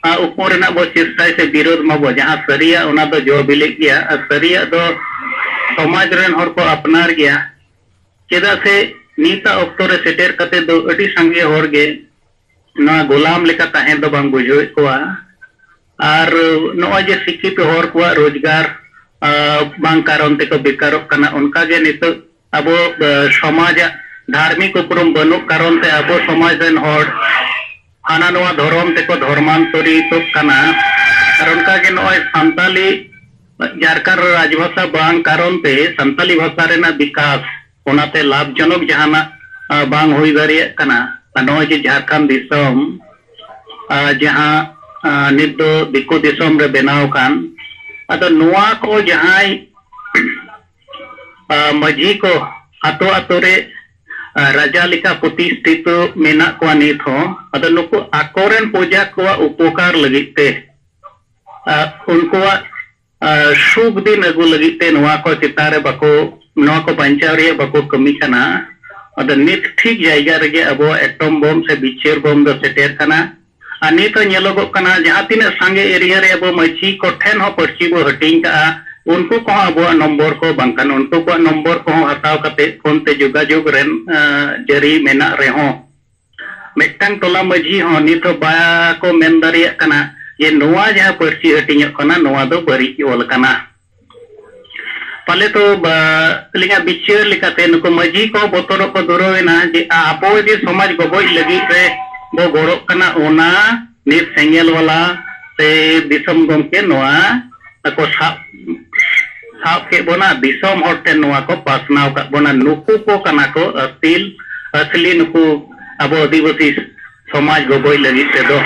ᱟ, ᱩᱠᱩ ᱨᱮᱱᱟᱜ ᱵᱚ ᱪᱮᱥᱴᱟᱭ ᱥᱮ ᱵᱤᱨᱳᱫᱷ ᱢᱟᱵᱚ, ᱡᱟᱦᱟᱸ ᱥᱟᱹᱨᱤᱭᱟᱜ ᱚᱱᱟ ᱫᱚ ᱡᱚ ᱵᱤᱞᱤᱜ ᱜᱮᱭᱟ, ᱟᱨ ᱥᱟᱹᱨᱤᱭᱟᱜ ᱫᱚ ᱥᱚᱢᱟᱡᱽ ᱨᱮᱱ ᱦᱚᱲ ᱠᱚ ᱟᱯᱱᱟᱨ ᱜᱮᱭᱟ᱾ ᱪᱮᱫᱟᱜ ᱥᱮ ᱱᱤᱛᱟᱜ ᱚᱠᱛᱚ ᱨᱮ ᱥᱮᱴᱮᱨ ᱠᱟᱛᱮ ᱫᱚ ᱟᱹᱰᱤ ᱥᱟᱸᱜᱮ ᱦᱚᱲ ᱜᱮ ᱱᱚᱣᱟ ᱜᱳᱞᱟᱢ ᱞᱮᱠᱟ ᱛᱟᱦᱮᱸ ᱫᱚ ᱵᱟᱝ ᱵᱩᱡᱷᱟᱹᱣᱮᱫ ᱠᱚᱣᱟ᱾ ᱟᱨ ᱱᱚᱜᱼᱚᱭ ᱡᱮ ᱥᱤᱠᱠᱷᱤᱛ ᱦᱚᱲ ᱠᱚᱣᱟᱜ ᱨᱳᱡᱽᱜᱟᱨ, ᱟ, ᱵᱟᱝ ᱠᱟᱨᱚᱱ ᱛᱮᱠᱚ ᱵᱮᱠᱟᱨᱚᱜ ᱠᱟᱱᱟ, ᱚᱱᱠᱟ ᱜᱮ ᱱᱤᱛᱚᱜ ᱟᱵᱚ, ᱟ, ᱥᱚᱢᱟᱡᱟᱜ ᱫᱷᱟᱨᱢᱤᱠ ᱩᱯᱨᱩᱢ ᱵᱟᱹᱱᱩᱜ ᱠᱟᱨᱚᱱ ᱛᱮ ᱟᱵᱚ ᱥᱚᱢᱟᱡᱽ ᱨᱮᱱ ᱦᱚᱲ ᱦᱟᱱᱟ ᱱᱚᱣᱟ ᱫᱷᱚᱨᱚᱢ ᱛᱮᱠᱚ ᱫᱷᱚᱨᱢᱟᱱᱛᱚᱨᱤᱛᱚᱜ ᱠᱟᱱᱟ᱾ ᱟᱨ ᱚᱱᱠᱟ ᱜᱮ ᱱᱚᱜᱼᱚᱭ ᱥᱟᱱᱛᱟᱞᱤ ᱡᱟᱨᱠᱟᱨ ᱨᱟᱡᱽᱵᱷᱟᱥᱟ ᱵᱟᱝ ᱠᱟᱨᱚᱱ ᱛᱮ ᱥᱟᱱᱛᱟᱞᱤ ᱵᱷᱟᱥᱟ ᱨᱮᱱᱟᱜ ᱵᱤᱠᱟᱥ, ᱚᱱᱟᱛᱮ ᱞᱟᱵᱷᱡᱚᱱᱚᱠ ᱡᱟᱦᱟᱱᱟᱜ, ᱟ, ᱵᱟᱝ ᱦᱩᱭ ᱫᱟᱲᱮᱭᱟᱜ ᱠᱟᱱᱟ᱾ ᱟᱨ ᱱᱚᱜᱼᱚᱭ ᱡᱮ ᱡᱷᱟᱲᱠᱷᱚᱸᱰ ᱫᱤᱥᱚᱢ, ᱟ, ᱡᱟᱦᱟᱸ, ᱟ, ᱱᱤᱛ ᱫᱚ ᱫᱤᱠᱩ ᱫᱤᱥᱚᱢ ᱨᱮ ᱵᱮᱱᱟᱣ ᱟᱠᱟᱱ, ᱟᱫᱚ ᱱᱚᱣᱟ ᱠᱚ ᱡᱟᱦᱟᱸᱭ, ᱟ, ᱢᱟᱹᱡᱷᱤ ᱠᱚ ᱟᱛᱳ ᱟᱛᱳ ᱨᱮ, ᱟ, ᱨᱟᱡᱟ ᱞᱮᱠᱟ ᱯᱨᱚᱛᱤᱥᱴᱷᱤᱛᱚ ᱢᱮᱱᱟᱜ ᱠᱚᱣᱟ ᱱᱤᱛ ᱦᱚᱸ, ᱟᱫᱚ ᱱᱩᱠᱩ ᱟᱠᱚᱨᱮᱱ ᱯᱨᱚᱡᱟ ᱠᱚᱣᱟᱜ ᱩᱯᱚᱠᱟᱨ ᱞᱟᱹᱜᱤᱫ ᱛᱮ, ᱟ, ᱩᱱᱠᱩᱣᱟᱜ, ᱟ, ᱥᱩᱠ ᱫᱤᱱ ᱟᱹᱜᱩ ᱞᱟᱹᱜᱤᱫ ᱛᱮ ᱱᱚᱣᱟ ᱠᱚ ᱪᱮᱛᱟᱱ ᱨᱮ ᱵᱟᱠᱚ, ᱱᱚᱣᱟ ᱠᱚ ᱵᱟᱧᱪᱟᱣ ᱨᱮᱭᱟᱜ ᱵᱟᱠᱚ ᱠᱟᱹᱢᱤ ᱠᱟᱱᱟ᱾ ᱟᱫᱚ ᱱᱤᱛ ᱴᱷᱤᱠ ᱡᱟᱭᱜᱟ ᱨᱮᱜᱮ ᱟᱵᱚᱣᱟᱜ ᱮᱴᱚᱢ ᱵᱳᱢ ᱥᱮ ᱵᱤᱪᱟᱹᱨ ᱵᱳᱢ ᱫᱚ ᱥᱮᱴᱮᱨ ᱠᱟᱱᱟ᱾ ᱟᱨ ᱱᱤᱛ ᱦᱚᱸ ᱧᱮᱞᱚᱜᱚᱜ ᱠᱟᱱᱟ, ᱡᱟᱦᱟᱸ ᱛᱤᱱᱟᱹᱜ ᱥᱟᱸᱜᱮ ᱮᱨᱤᱭᱟ ᱨᱮ ᱟᱵᱚ ᱢᱟᱹᱡᱷᱤ ᱠᱚᱴᱷᱮᱱ ᱦᱚᱸ ᱯᱟᱹᱨᱥᱤ ᱵᱚ ᱦᱟᱹᱴᱤᱧ ᱠᱟᱜᱼᱟ, ᱩᱱᱠᱩ ᱠᱚᱦᱚᱸ ᱟᱵᱚᱣᱟᱜ ᱱᱚᱢᱵᱚᱨ ᱠᱚ ᱵᱟᱝᱠᱷᱟᱱ ᱩᱱᱠᱩ ᱠᱚᱣᱟᱜ ᱱᱚᱢᱵᱚᱨ ᱠᱚᱦᱚᱸ ᱦᱟᱛᱟᱣ ᱠᱟᱛᱮ ᱯᱷᱳᱱ ᱛᱮ ᱡᱳᱜᱟᱡᱳᱜᱽ ᱨᱮᱱ, ᱟ, ᱡᱟᱹᱨᱤ ᱢᱮᱱᱟᱜ ᱨᱮᱦᱚᱸ, ᱢᱤᱫᱴᱟᱝ ᱴᱚᱞᱟ ᱢᱟᱹᱡᱷᱤ ᱦᱚᱸ ᱱᱤᱛ ᱦᱚᱸ ᱵᱟᱠᱚ ᱢᱮᱱ ᱫᱟᱲᱮᱭᱟᱜ ᱠᱟᱱᱟ ᱡᱮ ᱱᱚᱣᱟ ᱡᱟᱦᱟᱸ ᱯᱟᱹᱨᱥᱤ ᱦᱟᱹᱴᱤᱧᱚᱜ ᱠᱟᱱᱟ, ᱱᱚᱣᱟ ᱫᱚ ᱵᱟᱹᱲᱤᱡ ᱚᱞ ᱠᱟᱱᱟ᱾ ᱯᱟᱞᱮ ᱛᱚ ᱵᱟ-, ᱟᱹᱞᱤᱧᱟᱜ ᱵᱤᱪᱟᱹᱨ ᱞᱮᱠᱟᱛᱮ ᱱᱩᱠᱩ ᱢᱟᱹᱡᱷᱤ ᱠᱚ ᱵᱚᱛᱚᱨᱚᱜ ᱠᱚ ᱫᱩᱨᱟᱹᱣ ᱮᱱᱟ ᱡᱮ ᱟᱵᱚ ᱡᱮ ᱥᱚᱢᱟᱡᱽ ᱜᱚᱵᱚᱡ ᱞᱟᱹᱜᱤᱫ ᱨᱮ ᱵᱚ ᱜᱚᱲᱚᱜ ᱠᱟᱱᱟ, ᱚᱱᱟ ᱱᱤᱛ ᱥᱮᱸᱜᱮᱞ ᱵᱟᱞᱟ ᱥᱮ ᱫᱤᱥᱚᱢ ᱜᱚᱢᱠᱮ ᱱᱚᱣᱟ ᱠᱚ ᱥᱟᱵ ᱥᱟᱵ ᱠᱮᱫ ᱵᱚᱱᱟ, ᱫᱤᱥᱚᱢ ᱦᱚᱲ ᱴᱷᱮᱱ ᱱᱚᱣᱟ ᱠᱚ ᱯᱟᱥᱱᱟᱣ ᱠᱟᱫ ᱵᱚᱱᱟ᱾ ᱱᱩᱠᱩ ᱠᱚ ᱠᱟᱱᱟ ᱠᱚ ᱟᱹᱥᱤᱞ ᱟᱹᱥᱞᱤ ᱱᱩᱠᱩ ᱟᱵᱚ ᱟᱹᱫᱤᱵᱟᱹᱥᱤ ᱥᱚᱢᱟᱡᱽ ᱜᱚᱵᱚᱡ ᱞᱟᱹᱜᱤᱫ ᱛᱮᱫᱚ᱾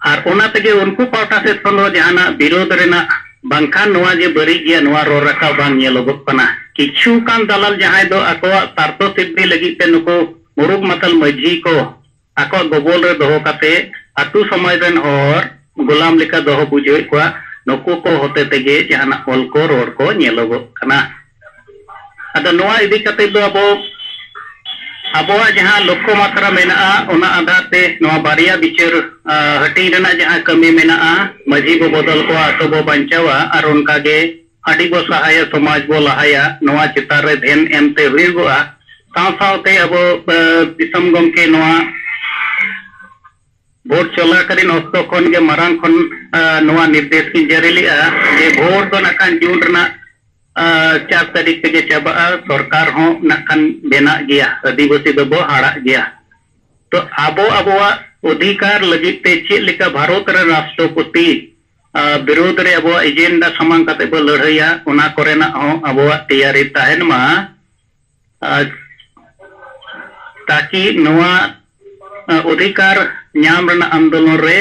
ᱟᱨ ᱚᱱᱟ ᱛᱮᱜᱮ ᱩᱱᱠᱩ ᱯᱟᱦᱴᱟ ᱥᱮᱫ ᱠᱷᱚᱱ ᱫᱚ ᱡᱟᱦᱟᱱᱟᱜ ᱵᱤᱨᱳᱫᱷ ᱨᱮᱱᱟᱜ ᱵᱟᱝᱠᱷᱟᱱ ᱱᱚᱣᱟ ᱡᱮ ᱵᱟᱹᱲᱤᱡ ᱜᱮᱭᱟ, ᱱᱚᱣᱟ ᱨᱚᱲ ᱨᱟᱠᱟᱵ ᱵᱟᱝ ᱧᱮᱞᱚᱜᱚᱜ ᱠᱟᱱᱟ᱾ ᱠᱤᱪᱷᱩ ᱜᱟᱱ ᱫᱟᱞᱟᱞ ᱡᱟᱦᱟᱸᱭ ᱫᱚ ᱟᱠᱚᱣᱟᱜ ᱥᱟᱨᱛᱷᱚ ᱥᱤᱫᱽᱫᱷᱤ ᱞᱟᱹᱜᱤᱫ ᱛᱮ ᱱᱩᱠᱩ ᱢᱩᱨᱩᱠ ᱢᱟᱛᱟᱞ ᱢᱟᱹᱡᱷᱤ ᱠᱚ ᱟᱠᱚᱣᱟᱜ ᱜᱚᱵᱚᱞ ᱨᱮ ᱫᱚᱦᱚ ᱠᱟᱛᱮ ᱟᱹᱛᱩ ᱥᱚᱢᱟᱡᱽ ᱨᱮᱱ ᱦᱚᱲ ᱜᱳᱞᱟᱢ ᱞᱮᱠᱟ ᱫᱚᱦᱚ ᱵᱩᱡᱷᱟᱹᱣᱮᱫ ᱠᱚᱣᱟ, ᱱᱩᱠᱩ ᱠᱚ ᱦᱚᱛᱮ ᱛᱮᱜᱮ ᱡᱟᱦᱟᱱᱟᱜ ᱚᱞ ᱠᱚ ᱨᱚᱲ ᱠᱚ ᱧᱮᱞᱚᱜᱚᱜ ᱠᱟᱱᱟ᱾ ᱟᱫᱚ ᱱᱚᱣᱟ ᱤᱫᱤ ᱠᱟᱛᱮ ᱫᱚ ᱟᱵᱚ ᱟᱵᱚᱣᱟᱜ ᱡᱟᱦᱟᱸ ᱞᱚᱠᱠᱷᱚ ᱢᱟᱛᱨᱟ ᱢᱮᱱᱟᱜᱼᱟ, ᱚᱱᱟ ᱟᱫᱷᱟᱨ ᱛᱮ ᱱᱚᱣᱟ ᱵᱟᱨᱭᱟ ᱵᱤᱪᱟᱹᱨ ᱟᱸ, ᱦᱟᱹᱴᱤᱧ ᱨᱮᱱᱟᱜ ᱡᱟᱦᱟᱸ ᱠᱟᱹᱢᱤ ᱢᱮᱱᱟᱜᱼᱟ, ᱢᱟᱹᱡᱷᱤ ᱵᱚ ᱵᱚᱫᱚᱞ ᱠᱚᱣᱟ, ᱟᱛᱳ ᱵᱚ ᱵᱟᱧᱪᱟᱣᱟ, ᱟᱨ ᱚᱱᱠᱟᱜᱮ ᱦᱟᱺᱰᱤ ᱵᱚ ᱥᱟᱦᱟᱭᱟ, ᱥᱚᱢᱟᱡᱽ ᱵᱚ ᱞᱟᱦᱟᱭᱟ, ᱱᱚᱣᱟ ᱪᱮᱛᱟᱱ ᱨᱮ ᱫᱷᱮᱱ ᱮᱢ ᱛᱮ ᱦᱩᱭᱩᱜᱚᱜᱼᱟ᱾ ᱥᱟᱶ ᱥᱟᱶᱛᱮ ᱟᱵᱚ ᱟᱸ, ᱫᱤᱥᱚᱢ ᱜᱚᱢᱠᱮ ᱱᱚᱣᱟ ᱵᱷᱳᱴ ᱪᱚᱞᱟᱠᱟᱞᱤᱱ ᱚᱠᱛᱚ ᱠᱷᱚᱱ ᱜᱮ ᱢᱟᱨᱟᱝ ᱠᱷᱚᱱ ᱟᱸ, ᱱᱚᱣᱟ ᱱᱤᱨᱫᱮᱥ ᱠᱤᱱ ᱡᱟᱹᱨᱤ ᱞᱮᱜᱼᱟ ᱡᱮ ᱵᱷᱳᱴ ᱫᱚ ᱱᱟᱜ ᱠᱷᱟᱱ ᱡᱩᱱ ᱨᱮᱱᱟᱜ ᱟᱸ, ᱪᱟᱨ ᱛᱟᱹᱨᱤᱠᱷ ᱛᱮᱜᱮ ᱪᱟᱵᱟᱜᱼᱟ, ᱥᱚᱨᱠᱟᱨ ᱦᱚᱸ ᱱᱟᱜ ᱠᱷᱟᱱ ᱵᱮᱱᱟᱜ ᱜᱮᱭᱟ, ᱟᱹᱫᱤᱵᱟᱹᱥᱤ ᱫᱚᱵᱚ ᱦᱟᱨᱟᱜ ᱜᱮᱭᱟ᱾ ᱛᱚ ᱟᱵᱚ ᱟᱵᱚᱣᱟᱜ ᱚᱫᱷᱤᱠᱟᱨ ᱞᱟᱹᱜᱤᱫ ᱛᱮ ᱪᱮᱫ ᱞᱮᱠᱟ ᱵᱷᱟᱨᱚᱛ ᱨᱮ ᱨᱟᱥᱴᱨᱚᱯᱚᱛᱤ ᱟᱸ, ᱵᱤᱨᱳᱫᱷ ᱨᱮ ᱟᱵᱚᱣᱟᱜ ᱮᱡᱮᱱᱰᱟ ᱥᱟᱢᱟᱝ ᱠᱟᱛᱮ ᱵᱚ ᱞᱟᱹᱲᱦᱟᱹᱭᱟ, ᱚᱱᱟ ᱠᱚᱨᱮᱱᱟᱜ ᱦᱚᱸ ᱟᱵᱚᱣᱟᱜ ᱛᱮᱭᱟᱨᱤ ᱛᱟᱦᱮᱱ ᱢᱟ᱾ ᱟᱨ ᱛᱟᱠᱤ ᱱᱚᱣᱟ ᱟᱸ, ᱚᱫᱷᱤᱠᱟᱨ ᱧᱟᱢ ᱨᱮᱱᱟᱜ ᱟᱱᱫᱳᱞᱚᱱ ᱨᱮ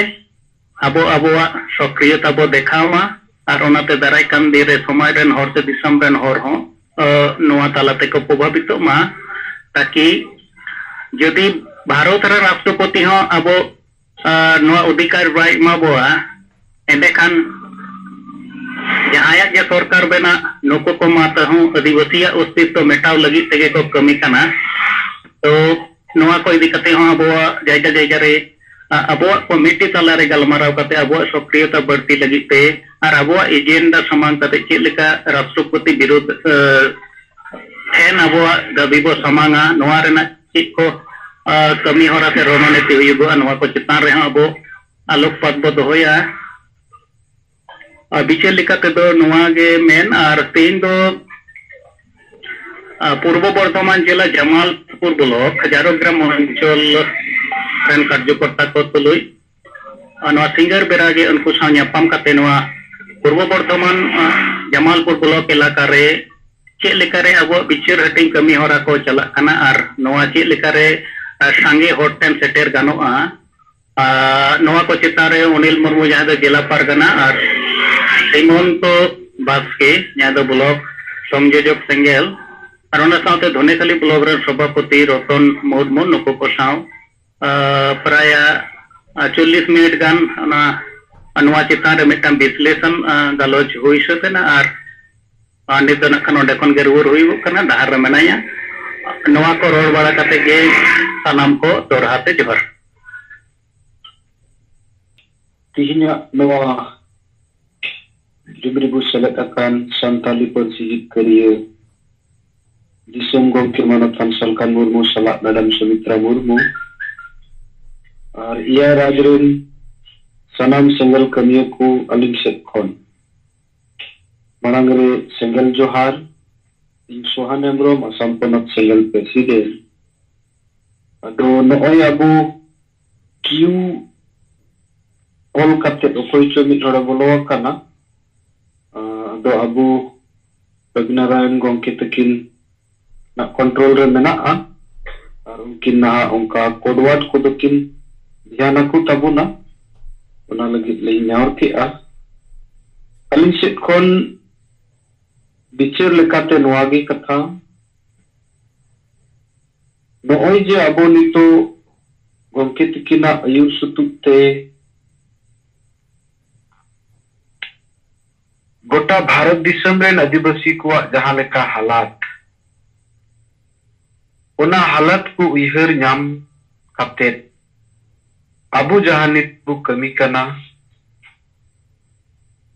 ᱟᱵᱚ ᱟᱵᱚᱣᱟᱜ ᱥᱚᱠᱨᱤᱭᱚᱛᱟ ᱵᱚ ᱫᱮᱠᱷᱟᱣ ᱢᱟ, ᱟᱨ ᱚᱱᱟᱛᱮ ᱫᱟᱨᱟᱭ ᱠᱟᱱ ᱫᱤᱱ ᱨᱮ ᱥᱚᱢᱟᱡᱽ ᱨᱮᱱ ᱦᱚᱲ ᱥᱮ ᱫᱤᱥᱚᱢ ᱨᱮᱱ ᱦᱚᱲ ᱦᱚᱸ ᱟᱸ, ᱱᱚᱣᱟ ᱛᱟᱞᱟ ᱛᱮᱠᱚ ᱯᱨᱚᱵᱷᱟᱵᱤᱛᱚᱜ ᱢᱟ, ᱛᱟᱠᱤ ᱡᱩᱫᱤ ᱵᱷᱟᱨᱚᱛ ᱨᱮ ᱨᱟᱥᱴᱨᱚᱯᱚᱛᱤ ᱦᱚᱸ ᱟᱵᱚ ᱟᱨ ᱱᱚᱣᱟ ᱚᱫᱷᱤᱠᱟᱨ ᱵᱟᱭ ᱮᱢᱟ ᱵᱚᱣᱟ, ᱮᱸᱰᱮᱠᱷᱟᱱ ᱡᱟᱦᱟᱸᱭᱟᱜ ᱜᱮ ᱥᱚᱨᱠᱟᱨ ᱵᱮᱱᱟᱜ, ᱱᱩᱠᱩ ᱠᱚ ᱢᱟ ᱛᱟᱹᱦᱩ ᱟᱹᱫᱤᱵᱟᱹᱥᱤᱭᱟᱜ ᱚᱥᱛᱤᱛᱛᱚ ᱢᱮᱴᱟᱣ ᱞᱟᱹᱜᱤᱫ ᱛᱮᱜᱮ ᱠᱚ ᱠᱟᱹᱢᱤ ᱠᱟᱱᱟ᱾ ᱛᱚ ᱱᱚᱣᱟ ᱠᱚ ᱤᱫᱤ ᱠᱟᱛᱮ ᱦᱚᱸ ᱟᱵᱚᱣᱟᱜ ᱡᱟᱭᱜᱟ ᱡᱟᱭᱜᱟ ᱨᱮ, ᱟ-, ᱟᱵᱚᱣᱟᱜ ᱠᱚᱢᱤᱴᱤ ᱛᱟᱞᱟᱨᱮ ᱜᱟᱞᱢᱟᱨᱟᱣ ᱠᱟᱛᱮ ᱟᱵᱚᱣᱟᱜ ᱥᱚᱠᱨᱤᱭᱚᱛᱟ ᱵᱟᱹᱲᱛᱤ ᱞᱟᱹᱜᱤᱫ ᱛᱮ ᱟᱨ ᱟᱵᱚᱣᱟᱜ ᱮᱡᱮᱱᱰᱟ ᱥᱟᱢᱟᱝ ᱠᱟᱛᱮ ᱪᱮᱫ ᱞᱮᱠᱟ ᱨᱟᱥᱴᱨᱚᱯᱚᱛᱤ ᱵᱤᱨᱩᱫᱷ, ᱮ, ᱴᱷᱮᱱ ᱟᱵᱚᱣᱟᱜ ᱫᱟᱹᱵᱤ ᱵᱚ ᱥᱟᱢᱟᱝᱟ, ᱱᱚᱣᱟ ᱨᱮᱱᱟᱜ ᱪᱮᱫ ᱠᱚ, ᱟ, ᱠᱟᱹᱢᱤ ᱦᱚᱨᱟ ᱥᱮ ᱨᱚᱱᱚᱱᱤᱛᱤ ᱦᱩᱭᱩᱜᱚᱜᱼᱟ, ᱱᱚᱣᱟ ᱠᱚ ᱪᱮᱛᱟᱱ ᱨᱮᱦᱚᱸ ᱟᱵᱚ ᱟᱞᱳᱠᱯᱟᱛ ᱵᱚ ᱫᱚᱦᱚᱭᱟ᱾ ᱟᱨ ᱵᱤᱪᱟᱹᱨ ᱞᱮᱠᱟ ᱛᱮᱫᱚ ᱱᱚᱣᱟ ᱜᱮ ᱢᱮᱱ, ᱟᱨ ᱛᱮᱦᱮᱧ ᱫᱚ, ᱟ, ᱯᱩᱨᱵᱚ ᱵᱚᱨᱫᱷᱚᱢᱟᱱ ᱡᱮᱞᱟ ᱡᱟᱢᱟᱞᱯᱩᱨ ᱵᱞᱚᱠ ᱡᱷᱟᱲᱜᱨᱟᱢ ᱚᱧᱪᱚᱞ ᱨᱮᱱ ᱠᱟᱨᱡᱚᱠᱚᱨᱛᱟ ᱠᱚ ᱛᱩᱞᱩᱡ, ᱟᱨ ᱱᱚᱣᱟ ᱥᱤᱸᱜᱟᱹᱲ ᱵᱮᱲᱟ ᱜᱮ ᱩᱱᱠᱩ ᱥᱟᱶ ᱧᱟᱯᱟᱢ ᱠᱟᱛᱮ ᱱᱚᱣᱟ ᱯᱩᱨᱵᱚ ᱵᱚᱨᱫᱷᱚᱢᱟᱱ, ᱟ, ᱡᱟᱢᱟᱞᱯᱩᱨ ᱵᱞᱚᱠ ᱮᱞᱟᱠᱟ ᱨᱮ ᱪᱮᱫ ᱞᱮᱠᱟᱨᱮ ᱟᱵᱚᱣᱟᱜ ᱵᱤᱪᱟᱹᱨ ᱦᱟᱹᱴᱤᱧ ᱠᱟᱹᱢᱤ ᱦᱚᱨᱟ ᱠᱚ ᱪᱟᱞᱟᱜ ᱠᱟᱱᱟ ᱟᱨ ᱱᱚᱣᱟ ᱪᱮᱫ ᱞᱮᱠᱟᱨᱮ, ᱟ, ᱥᱟᱸᱜᱮ ᱦᱚᱲ ᱴᱷᱮᱱ ᱥᱮᱴᱮᱨ ᱜᱟᱱᱚᱜᱼᱟ, ᱟ, ᱱᱚᱣᱟ ᱠᱚ ᱪᱮᱛᱟᱱ ᱨᱮ ᱚᱱᱤᱞ ᱢᱩᱨᱢᱩ, ᱡᱟᱦᱟᱸᱭ ᱫᱚ ᱡᱮᱞᱟ ᱯᱟᱨᱜᱟᱱᱟ, ᱟᱨ ᱦᱮᱢᱚᱱᱛᱚ ᱵᱟᱥᱠᱮ, ᱡᱟᱦᱟᱸᱭ ᱫᱚ ᱵᱞᱚᱠ ᱥᱚᱝᱡᱳᱡᱚᱠ ᱥᱮᱸᱜᱮᱞ, ᱟᱨ ᱚᱱᱟ ᱥᱟᱶᱛᱮ ᱫᱷᱚᱱᱮᱠᱟᱞᱤ ᱵᱞᱚᱠ ᱨᱮᱱ ᱥᱚᱵᱷᱟᱯᱚᱛᱤ ᱨᱚᱛᱚᱱ ᱢᱩᱨᱢᱩ, ᱱᱩᱠᱩ ᱠᱚ ᱥᱟᱶ, ᱟ, ᱯᱨᱟᱭ, ᱟ, ᱪᱚᱞᱞᱤᱥ ᱢᱤᱱᱤᱴ ᱜᱟᱱ ᱚᱱᱟ, ᱱᱚᱣᱟ ᱪᱮᱛᱟᱱ ᱨᱮ ᱢᱤᱫᱴᱟᱝ ᱵᱤᱥᱞᱮᱥᱚᱱ, ᱟ, ᱜᱟᱞᱚᱪ ᱦᱩᱭ ᱥᱟᱹᱛ ᱮᱱᱟ᱾ ᱟᱨ, ᱟ, ᱱᱤᱛ ᱫᱚ ᱱᱟᱜ ᱠᱷᱟᱱ ᱚᱸᱰᱮ ᱠᱷᱚᱱ ᱜᱮ ᱨᱩᱣᱟᱹᱲ ᱦᱩᱭᱩᱜ ᱠᱟᱱᱟ, ᱰᱟᱦᱟᱨ ᱨᱮ ᱢᱮᱱᱟᱭᱟ᱾ ᱱᱚᱣᱟ ᱠᱚ ᱨᱚᱲ ᱵᱟᱲᱟ ᱠᱟᱛᱮ ᱜᱮ ᱥᱟᱱᱟᱢ ᱠᱚ ᱫᱚᱦᱲᱟ ᱛᱮ ᱡᱚᱦᱟᱨ᱾ ᱛᱮᱦᱮᱧᱟᱜ ᱱᱚᱣᱟ ᱰᱩᱢᱨᱤ ᱵᱚ ᱥᱮᱞᱮᱫ ᱟᱠᱟᱱ ᱥᱟᱱᱛᱟᱞᱤ ᱯᱟᱹᱨᱥᱤ ᱡᱤᱛᱠᱟᱹᱨᱤᱭᱟᱹ ᱫᱤᱥᱚᱢ ᱜᱚᱢᱠᱮ ᱢᱟᱱᱚᱛᱟᱱ ᱥᱟᱞᱠᱷᱟᱱ ᱢᱩᱨᱢᱩ ᱥᱟᱞᱟᱜ ᱢᱮᱰᱟᱢ ᱥᱩᱢᱤᱛᱨᱟ ᱢᱩᱨᱢᱩ ᱟᱨ ᱤᱭᱟᱭ ᱨᱟᱡᱽ ᱨᱮᱱ ᱥᱟᱱᱟᱢ ᱥᱮᱸᱜᱮᱞ ᱠᱟᱹᱢᱤᱭᱟᱹ ᱠᱚ ᱟᱹᱞᱤᱧ ᱥᱮᱫ ᱠᱷᱚᱱ ᱢᱟᱲᱟᱝ ᱨᱮ ᱥᱮᱸᱜᱮᱞ ᱡᱚᱦᱟᱨ᱾ ᱤᱧ ᱥᱳᱦᱟᱱ ᱦᱮᱢᱵᱨᱚᱢ, ᱟᱥᱟᱢ ᱯᱚᱱᱚᱛ ᱥᱮᱸᱜᱮᱞ ᱯᱨᱮᱥᱤᱰᱮᱱᱴ᱾ ᱟᱫᱚ ᱱᱚᱜᱼᱚᱭ ᱟᱵᱚ ᱠᱤᱭᱩ ᱚᱞ ᱠᱟᱛᱮ ᱚᱠᱚᱭ ᱪᱚ ᱢᱤᱫ ᱦᱚᱲᱮ ᱵᱚᱞᱚ ᱟᱠᱟᱱᱟ᱾ ᱟᱫᱚ ᱟᱵᱚ ᱨᱚᱵᱤᱱᱟᱨᱟᱭᱚᱱ ᱜᱚᱢᱠᱮ ᱛᱟᱹᱠᱤᱱ ᱱᱟᱜ ᱠᱚᱱᱴᱨᱳᱞ ᱨᱮ ᱢᱮᱱᱟᱜᱼᱟ᱾ ᱟᱨ ᱩᱱᱠᱤᱱ ᱱᱟᱦᱟᱜ ᱚᱱᱠᱟ ᱠᱳᱰ ᱣᱟᱨᱰ ᱠᱚᱫᱚ ᱠᱤᱱ ᱫᱷᱮᱭᱟᱱ ᱟᱠᱚ ᱛᱟᱵᱚᱱᱟ, ᱚᱱᱟ ᱞᱟᱹᱜᱤᱫ ᱞᱤᱧ ᱱᱮᱦᱚᱨ ᱠᱮᱜᱼᱟ᱾ ᱟᱹᱞᱤᱧ ᱥᱮᱫ ᱠᱷᱚᱱ ᱵᱤᱪᱟᱹᱨ ᱞᱮᱠᱟᱛᱮ ᱱᱚᱣᱟ ᱜᱮ ᱠᱟᱛᱷᱟ, ᱱᱚᱜᱼᱚᱭ ᱡᱮ ᱟᱵᱚ ᱱᱤᱛᱚᱜ ᱜᱚᱢᱠᱮ ᱛᱤᱠᱤᱱᱟᱜ ᱟᱹᱭᱩᱨ ᱥᱩᱛᱩᱜ ᱛᱮ ᱜᱚᱴᱟ ᱵᱷᱟᱨᱚᱛ ᱫᱤᱥᱚᱢ ᱨᱮᱱ ᱟᱹᱫᱤᱵᱟᱹᱥᱤ ᱠᱚᱣᱟᱜ ᱡᱟᱦᱟᱸ ᱞᱮᱠᱟ ᱦᱟᱞᱟᱛ, ᱚᱱᱟ ᱦᱟᱞᱟᱛ ᱠᱚ ᱩᱭᱦᱟᱹᱨ ᱧᱟᱢ ᱠᱟᱛᱮᱫ ᱟᱵᱚ ᱡᱟᱦᱟᱸ ᱱᱤᱛ ᱵᱚ ᱠᱟᱹᱢᱤ ᱠᱟᱱᱟ,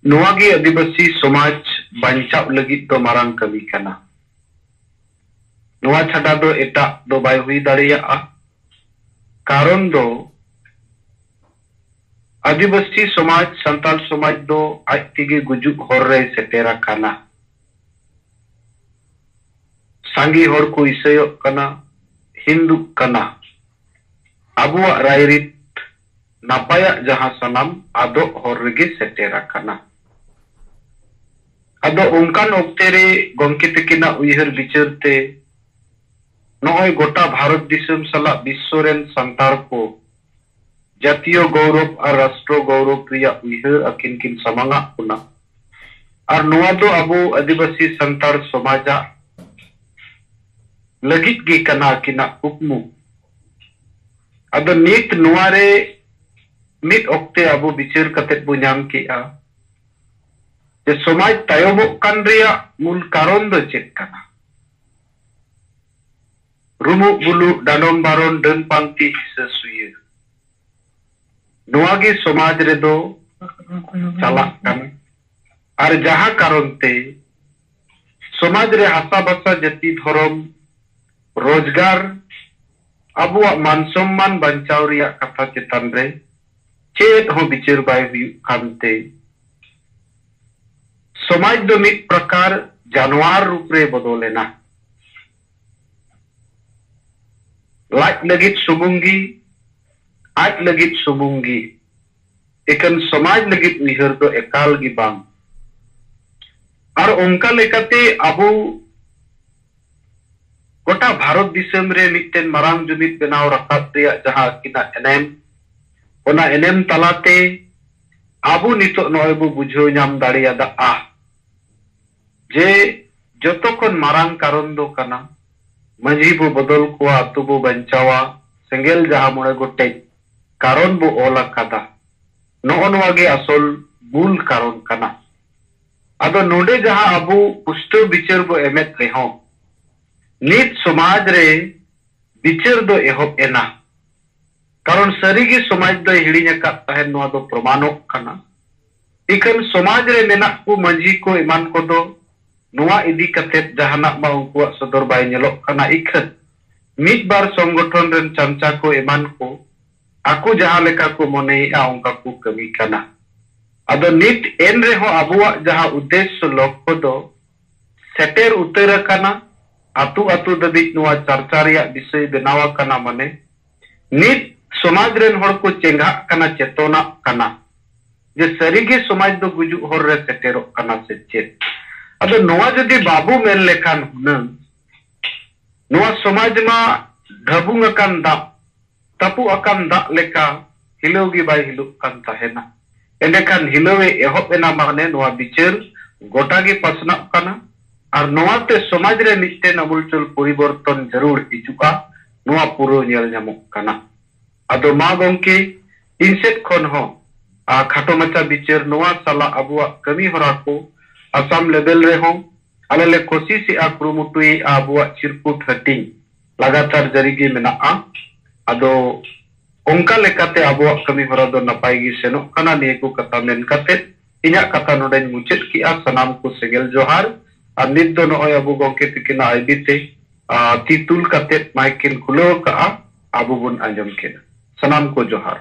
ᱱᱚᱣᱟ ᱜᱮ ᱟᱹᱫᱤᱵᱟᱹᱥᱤ ᱥᱚᱢᱟᱡᱽ ᱵᱟᱧᱪᱟᱣ ᱞᱟᱹᱜᱤᱫ ᱫᱚ ᱢᱟᱨᱟᱝ ᱠᱟᱹᱢᱤ ᱠᱟᱱᱟ᱾ ᱱᱚᱣᱟ ᱪᱷᱟᱰᱟ ᱫᱚ ᱮᱴᱟᱜ ᱫᱚ ᱵᱟᱭ ᱦᱩᱭ ᱫᱟᱲᱮᱭᱟᱜᱼᱟ᱾ ᱠᱟᱨᱚᱱ ᱫᱚ ᱟᱹᱫᱤᱵᱟᱹᱥᱤ ᱥᱚᱢᱟᱡᱽ, ᱥᱟᱱᱛᱟᱞ ᱥᱚᱢᱟᱡᱽ ᱫᱚ ᱟᱡ ᱛᱮᱜᱮ ᱜᱩᱡᱩᱜ ᱦᱚᱨ ᱨᱮᱭ ᱥᱮᱴᱮᱨ ᱟᱠᱟᱱᱟ᱾ ᱥᱟᱸᱜᱮ ᱦᱚᱲ ᱠᱚ ᱤᱥᱟᱹᱭᱚᱜ ᱠᱟᱱᱟ, ᱦᱤᱱᱫᱩᱜ ᱠᱟᱱᱟ᱾ ᱟᱵᱚᱣᱟᱜ ᱨᱟᱭᱨᱤᱛ ᱱᱟᱯᱟᱭᱟᱜ ᱡᱟᱦᱟᱸ ᱥᱟᱱᱟᱢ ᱟᱫᱚᱜ ᱦᱚᱨ ᱨᱮᱜᱮ ᱥᱮᱴᱮᱨ ᱟᱠᱟᱱᱟ᱾ ᱟᱫᱚ ᱚᱱᱠᱟᱱ ᱚᱠᱛᱮ ᱨᱮ ᱜᱚᱢᱠᱮ ᱛᱟᱹᱠᱤᱱᱟᱜ ᱩᱭᱦᱟᱹᱨ ᱵᱤᱪᱟᱹᱨ ᱛᱮ ᱱᱚᱜᱼᱚᱭ ᱜᱚᱴᱟ ᱵᱷᱟᱨᱚᱛ ᱫᱤᱥᱚᱢ ᱥᱟᱞᱟᱜ ᱵᱤᱥᱥᱚ ᱨᱮᱱ ᱥᱟᱱᱛᱟᱲ ᱠᱚ ᱡᱟᱛᱤᱭᱚ ᱜᱚᱣᱨᱚᱵ ᱟᱨ ᱨᱟᱥᱴᱨᱚ ᱜᱚᱣᱨᱚᱵ ᱨᱮᱭᱟᱜ ᱩᱭᱦᱟᱹᱨ ᱟᱹᱠᱤᱱ ᱠᱤᱱ ᱥᱟᱢᱟᱝ ᱟᱜ ᱵᱚᱱᱟ᱾ ᱟᱨ ᱱᱚᱣᱟ ᱫᱚ ᱟᱵᱚ ᱟᱹᱫᱤᱵᱟᱹᱥᱤ ᱥᱟᱱᱛᱟᱲ ᱥᱚᱢᱟᱡᱟᱜ ᱞᱟᱹᱜᱤᱫ ᱜᱮ ᱠᱟᱱᱟ ᱟᱹᱠᱤᱱᱟᱜ ᱠᱩᱠᱢᱩ᱾ ᱟᱫᱚ ᱱᱤᱛ ᱱᱚᱣᱟ ᱨᱮ ᱢᱤᱫ ᱚᱠᱛᱮ ᱟᱵᱚ ᱵᱤᱪᱟᱹᱨ ᱠᱟᱛᱮᱫ ᱵᱚ ᱧᱟᱢ ᱠᱮᱜᱼᱟ ᱡᱮ ᱥᱚᱢᱟᱡᱽ ᱛᱟᱭᱚᱢᱚᱜ ᱠᱟᱱ ᱨᱮᱭᱟᱜ ᱢᱩᱞ ᱠᱟᱨᱚᱱ ᱫᱚ ᱪᱮᱫ ᱠᱟᱱᱟ? ᱨᱩᱢᱩᱜ ᱵᱩᱞᱩᱜ, ᱰᱟᱸᱰᱚᱢ ᱵᱟᱨᱚᱱ, ᱰᱟᱹᱱ ᱯᱟᱱᱛᱤ, ᱦᱤᱥᱟᱹ ᱥᱩᱭᱟᱹ, ᱱᱚᱣᱟ ᱜᱮ ᱥᱚᱢᱟᱡᱽ ᱨᱮᱫᱚ ᱪᱟᱞᱟᱜ ᱠᱟᱱᱟ᱾ ᱟᱨ ᱡᱟᱦᱟᱸ ᱠᱟᱨᱚᱱ ᱛᱮ ᱥᱚᱢᱟᱡᱽ ᱨᱮ ᱦᱟᱥᱟ ᱵᱷᱟᱥᱟ, ᱡᱟᱹᱛᱤ, ᱫᱷᱚᱨᱚᱢ, ᱨᱳᱡᱽᱜᱟᱨ, ᱟᱵᱚᱣᱟᱜ ᱢᱟᱱ ᱥᱚᱢᱢᱟᱱ ᱵᱟᱧᱪᱟᱣ ᱨᱮᱭᱟᱜ ᱠᱟᱛᱷᱟ ᱪᱮᱛᱟᱱ ᱨᱮ ᱪᱮᱫ ᱦᱚᱸ ᱵᱤᱪᱟᱹᱨ ᱵᱟᱭ ᱦᱩᱭᱩᱜ ᱠᱟᱱᱛᱮ ᱥᱚᱢᱟᱡᱽ ᱫᱚ ᱢᱤᱫ ᱯᱨᱚᱠᱟᱨ ᱡᱟᱱᱣᱟᱨ ᱨᱩᱯ ᱨᱮ ᱵᱚᱫᱚᱞ ᱮᱱᱟ᱾ ᱞᱟᱡ ᱞᱟᱹᱜᱤᱫ ᱥᱩᱢᱩᱝ ᱜᱮ, ᱟᱡ ᱞᱟᱹᱜᱤᱫ ᱥᱩᱢᱩᱝ ᱜᱮ, ᱮᱠᱷᱮᱱ ᱥᱚᱢᱟᱡᱽ ᱞᱟᱹᱜᱤᱫ ᱩᱭᱦᱟᱹᱨ ᱫᱚ ᱮᱠᱟᱞ ᱜᱮ ᱵᱟᱝ᱾ ᱟᱨ ᱚᱱᱠᱟ ᱞᱮᱠᱟᱛᱮ ᱟᱵᱚ ᱜᱚᱴᱟ ᱵᱷᱟᱨᱚᱛ ᱫᱤᱥᱚᱢ ᱨᱮ ᱢᱤᱫᱴᱮᱱ ᱢᱟᱨᱟᱝ ᱡᱩᱢᱤᱫ ᱵᱮᱱᱟᱣ ᱨᱟᱠᱟᱵ ᱨᱮᱭᱟᱜ ᱡᱟᱦᱟᱸ ᱟᱹᱠᱤᱱᱟᱜ ᱮᱱᱮᱢ, ᱚᱱᱟ ᱮᱱᱮᱢ ᱛᱟᱞᱟᱛᱮ ᱟᱵᱚ ᱱᱤᱛᱚᱜ ᱱᱚᱜᱼᱚᱭ ᱵᱚ ᱵᱩᱡᱷᱟᱹᱣ ᱧᱟᱢ ᱫᱟᱲᱮᱭᱟᱫᱟ ᱡᱮ ᱡᱚᱛᱚ ᱠᱷᱚᱱ ᱢᱟᱨᱟᱝ ᱠᱟᱨᱚᱱ ᱫᱚ ᱠᱟᱱᱟ ᱢᱟᱹᱡᱷᱤ ᱵᱚ ᱵᱚᱫᱚᱞ ᱠᱚᱣᱟ, ᱟᱛᱳ ᱵᱚ ᱵᱟᱧᱪᱟᱣᱟ, ᱥᱮᱸᱜᱮᱞ ᱡᱟᱦᱟᱸ ᱢᱚᱬᱮ ᱜᱚᱴᱮᱡ ᱠᱟᱨᱚᱱ ᱵᱚ ᱚᱞ ᱟᱠᱟᱫᱟ, ᱱᱚᱜᱼᱚ ᱱᱚᱣᱟ ᱜᱮ ᱟᱥᱚᱞ ᱢᱩᱞ ᱠᱟᱨᱚᱱ ᱠᱟᱱᱟ᱾ ᱟᱫᱚ ᱱᱚᱰᱮ ᱡᱟᱦᱟᱸ ᱟᱵᱚ ᱯᱩᱥᱴᱟᱹᱣ ᱵᱤᱪᱟᱹᱨ ᱵᱚ ᱮᱢᱮᱫ ᱨᱮᱦᱚᱸ, ᱱᱤᱛ ᱥᱚᱢᱟᱡᱽ ᱨᱮ ᱵᱤᱪᱟᱹᱨ ᱫᱚ ᱮᱦᱚᱵ ᱮᱱᱟ᱾ ᱠᱟᱨᱚᱱ ᱥᱟᱹᱨᱤᱜᱮ ᱥᱚᱢᱟᱡᱽ ᱫᱚᱭ ᱦᱤᱲᱤᱧ ᱟᱠᱟᱫ ᱛᱟᱦᱮᱸᱱ, ᱱᱚᱣᱟ ᱫᱚ ᱯᱨᱚᱢᱟᱱᱚᱜ ᱠᱟᱱᱟ᱾ ᱤᱠᱷᱟᱹᱱ ᱥᱚᱢᱟᱡᱽ ᱨᱮ ᱢᱮᱱᱟᱜ ᱠᱚ ᱢᱟᱹᱡᱷᱤ ᱠᱚ ᱮᱢᱟᱱ ᱠᱚᱫᱚ ᱱᱚᱣᱟ ᱤᱫᱤ ᱠᱟᱛᱮᱫ ᱡᱟᱦᱟᱱᱟᱜ ᱢᱟ ᱩᱱᱠᱩᱣᱟᱜ ᱥᱚᱫᱚᱨ ᱵᱟᱭ ᱧᱮᱞᱚᱜ ᱠᱟᱱᱟ᱾ ᱤᱠᱷᱟᱹᱱ ᱢᱤᱫ ᱵᱟᱨ ᱥᱚᱝᱜᱚᱴᱷᱚᱱ ᱨᱮᱱ ᱪᱟᱢᱪᱟ ᱠᱚ ᱮᱢᱟᱱ ᱠᱚ ᱟᱠᱚ ᱡᱟᱦᱟᱸ ᱞᱮᱠᱟ ᱠᱚ ᱢᱚᱱᱮᱭᱮᱫᱼᱟ, ᱚᱱᱠᱟ ᱠᱚ ᱠᱟᱹᱢᱤ ᱠᱟᱱᱟ᱾ ᱟᱫᱚ ᱱᱤᱛ ᱮᱱ ᱨᱮᱦᱚᱸ ᱟᱵᱚᱣᱟᱜ ᱡᱟᱦᱟᱸ ᱩᱫᱽᱫᱮᱥᱥᱚ ᱞᱚᱠᱠᱷᱚ ᱫᱚ ᱥᱮᱴᱮᱨ ᱩᱛᱟᱹᱨ ᱟᱠᱟᱱᱟ, ᱟᱛᱳ ᱟᱛᱳ ᱫᱷᱟᱹᱵᱤᱡ ᱱᱚᱣᱟ ᱪᱟᱨᱪᱟ ᱨᱮᱭᱟᱜ ᱵᱤᱥᱚᱭ ᱵᱮᱱᱟᱣ ᱟᱠᱟᱱᱟ, ᱢᱟᱱᱮ ᱱᱤᱛ ᱥᱚᱢᱟᱡᱽ ᱨᱮᱱ ᱦᱚᱲ ᱠᱚ ᱪᱮᱸᱜᱷᱟᱜ ᱠᱟᱱᱟ, ᱪᱮᱛᱚᱱᱟᱜ ᱠᱟᱱᱟ ᱡᱮ ᱥᱟᱹᱨᱤᱜᱮ ᱥᱚᱢᱟᱡᱽ ᱫᱚ ᱜᱩᱡᱩᱜ ᱦᱚᱨ ᱨᱮ ᱥᱮᱴᱮᱨᱚᱜ ᱠᱟᱱᱟ ᱥᱮ ᱪᱮᱫ᱾ ᱟᱫᱚ ᱱᱚᱣᱟ ᱡᱩᱫᱤ ᱵᱟᱵᱚ ᱢᱮᱱ ᱞᱮᱠᱷᱟᱱ ᱦᱩᱱᱟᱹᱝ, ᱱᱚᱣᱟ ᱥᱚᱢᱟᱡᱽ ᱢᱟ ᱰᱷᱟᱹᱵᱩᱝ ᱟᱠᱟᱱ ᱫᱟᱜ, ᱛᱟᱹᱯᱩᱜ ᱟᱠᱟᱱ ᱫᱟᱜ ᱞᱮᱠᱟ ᱦᱤᱞᱟᱹᱣ ᱜᱮ ᱵᱟᱭ ᱦᱤᱞᱟᱹᱜ ᱠᱟᱱ ᱛᱟᱦᱮᱱᱟ᱾ ᱮᱸᱰᱮᱠᱷᱟᱱ ᱦᱤᱞᱟᱹᱣ ᱮ ᱮᱦᱚᱵ ᱮᱱᱟ, ᱢᱟᱱᱮ ᱱᱚᱣᱟ ᱵᱤᱪᱟᱹᱨ ᱜᱚᱴᱟ ᱜᱮ ᱯᱟᱥᱱᱟᱜ ᱠᱟᱱᱟ᱾ ᱟᱨ ᱱᱚᱣᱟᱛᱮ ᱥᱚᱢᱟᱡᱽ ᱨᱮ ᱢᱤᱫᱴᱮᱱ ᱟᱢᱩᱞᱪᱩᱞ ᱯᱚᱨᱤᱵᱚᱨᱛᱚᱱ ᱡᱟᱹᱨᱩᱲ ᱦᱤᱡᱩᱜᱼᱟ, ᱱᱚᱣᱟ ᱯᱩᱨᱟᱹ ᱧᱮᱞ ᱧᱟᱢᱚᱜ ᱠᱟᱱᱟ᱾ ᱟᱫᱚ ᱢᱟ ᱜᱚᱢᱠᱮ, ᱤᱧ ᱥᱮᱫ ᱠᱷᱚᱱ ᱦᱚᱸ, ᱟ, ᱠᱷᱟᱴᱚ ᱢᱟᱪᱷᱟ ᱵᱤᱪᱟᱹᱨ ᱱᱚᱣᱟ ᱥᱟᱞᱟᱜ ᱟᱵᱚᱣᱟᱜ ᱠᱟᱹᱢᱤ ᱦᱚᱨᱟ ᱠᱚ ᱟᱥᱟᱢ level ᱨᱮᱦᱚᱸ ᱟᱞᱮ ᱞᱮ ᱠᱳᱥᱤᱥᱮᱜᱼᱟ, ᱠᱩᱨᱩᱢᱩᱴᱩᱭᱮᱜᱼᱟ, ᱟᱵᱚᱣᱟᱜ ᱪᱤᱨᱠᱩᱴ ᱦᱟᱹᱴᱤᱧ ᱞᱟᱜᱟᱛᱟᱨ ᱡᱟᱹᱨᱤ ᱜᱮ ᱢᱮᱱᱟᱜᱼᱟ᱾ ᱟᱫᱚ ᱚᱱᱠᱟ ᱞᱮᱠᱟᱛᱮ ᱟᱵᱚᱣᱟᱜ ᱠᱟᱹᱢᱤ ᱦᱚᱨᱟ ᱫᱚ ᱱᱟᱯᱟᱭ ᱜᱮ ᱥᱮᱱᱚᱜ ᱠᱟᱱᱟ᱾ ᱱᱤᱭᱟᱹ ᱠᱚ ᱠᱟᱛᱷᱟ ᱢᱮᱱ ᱠᱟᱛᱮ ᱤᱧᱟᱹᱜ ᱠᱟᱛᱷᱟ ᱱᱚᱰᱮᱧ ᱢᱩᱪᱟᱹᱫ ᱠᱮᱜᱼᱟ᱾ ᱥᱟᱱᱟᱢ ᱠᱚ ᱥᱮᱸᱜᱮᱞ ᱡᱚᱦᱟᱨ᱾ ᱟᱨ ᱱᱤᱛ ᱫᱚ ᱱᱚᱜᱼᱚᱭ ᱟᱵᱚ ᱜᱚᱢᱠᱮ ᱛᱤᱠᱤᱱᱟᱜ ᱟᱭ ᱵᱤ ᱛᱮ, ᱟ, ᱛᱤ ᱛᱩᱞ ᱠᱟᱛᱮ ᱢᱟᱭᱤᱠ ᱠᱤᱱ ᱠᱷᱩᱞᱟᱹᱣ ᱟᱠᱟᱜᱼᱟ, ᱟᱵᱚ ᱵᱚᱱ ᱟᱸᱡᱚᱢ ᱠᱮᱫᱟ᱾ ᱥᱟᱱᱟᱢ ᱠᱚ ᱡᱚᱦᱟᱨ᱾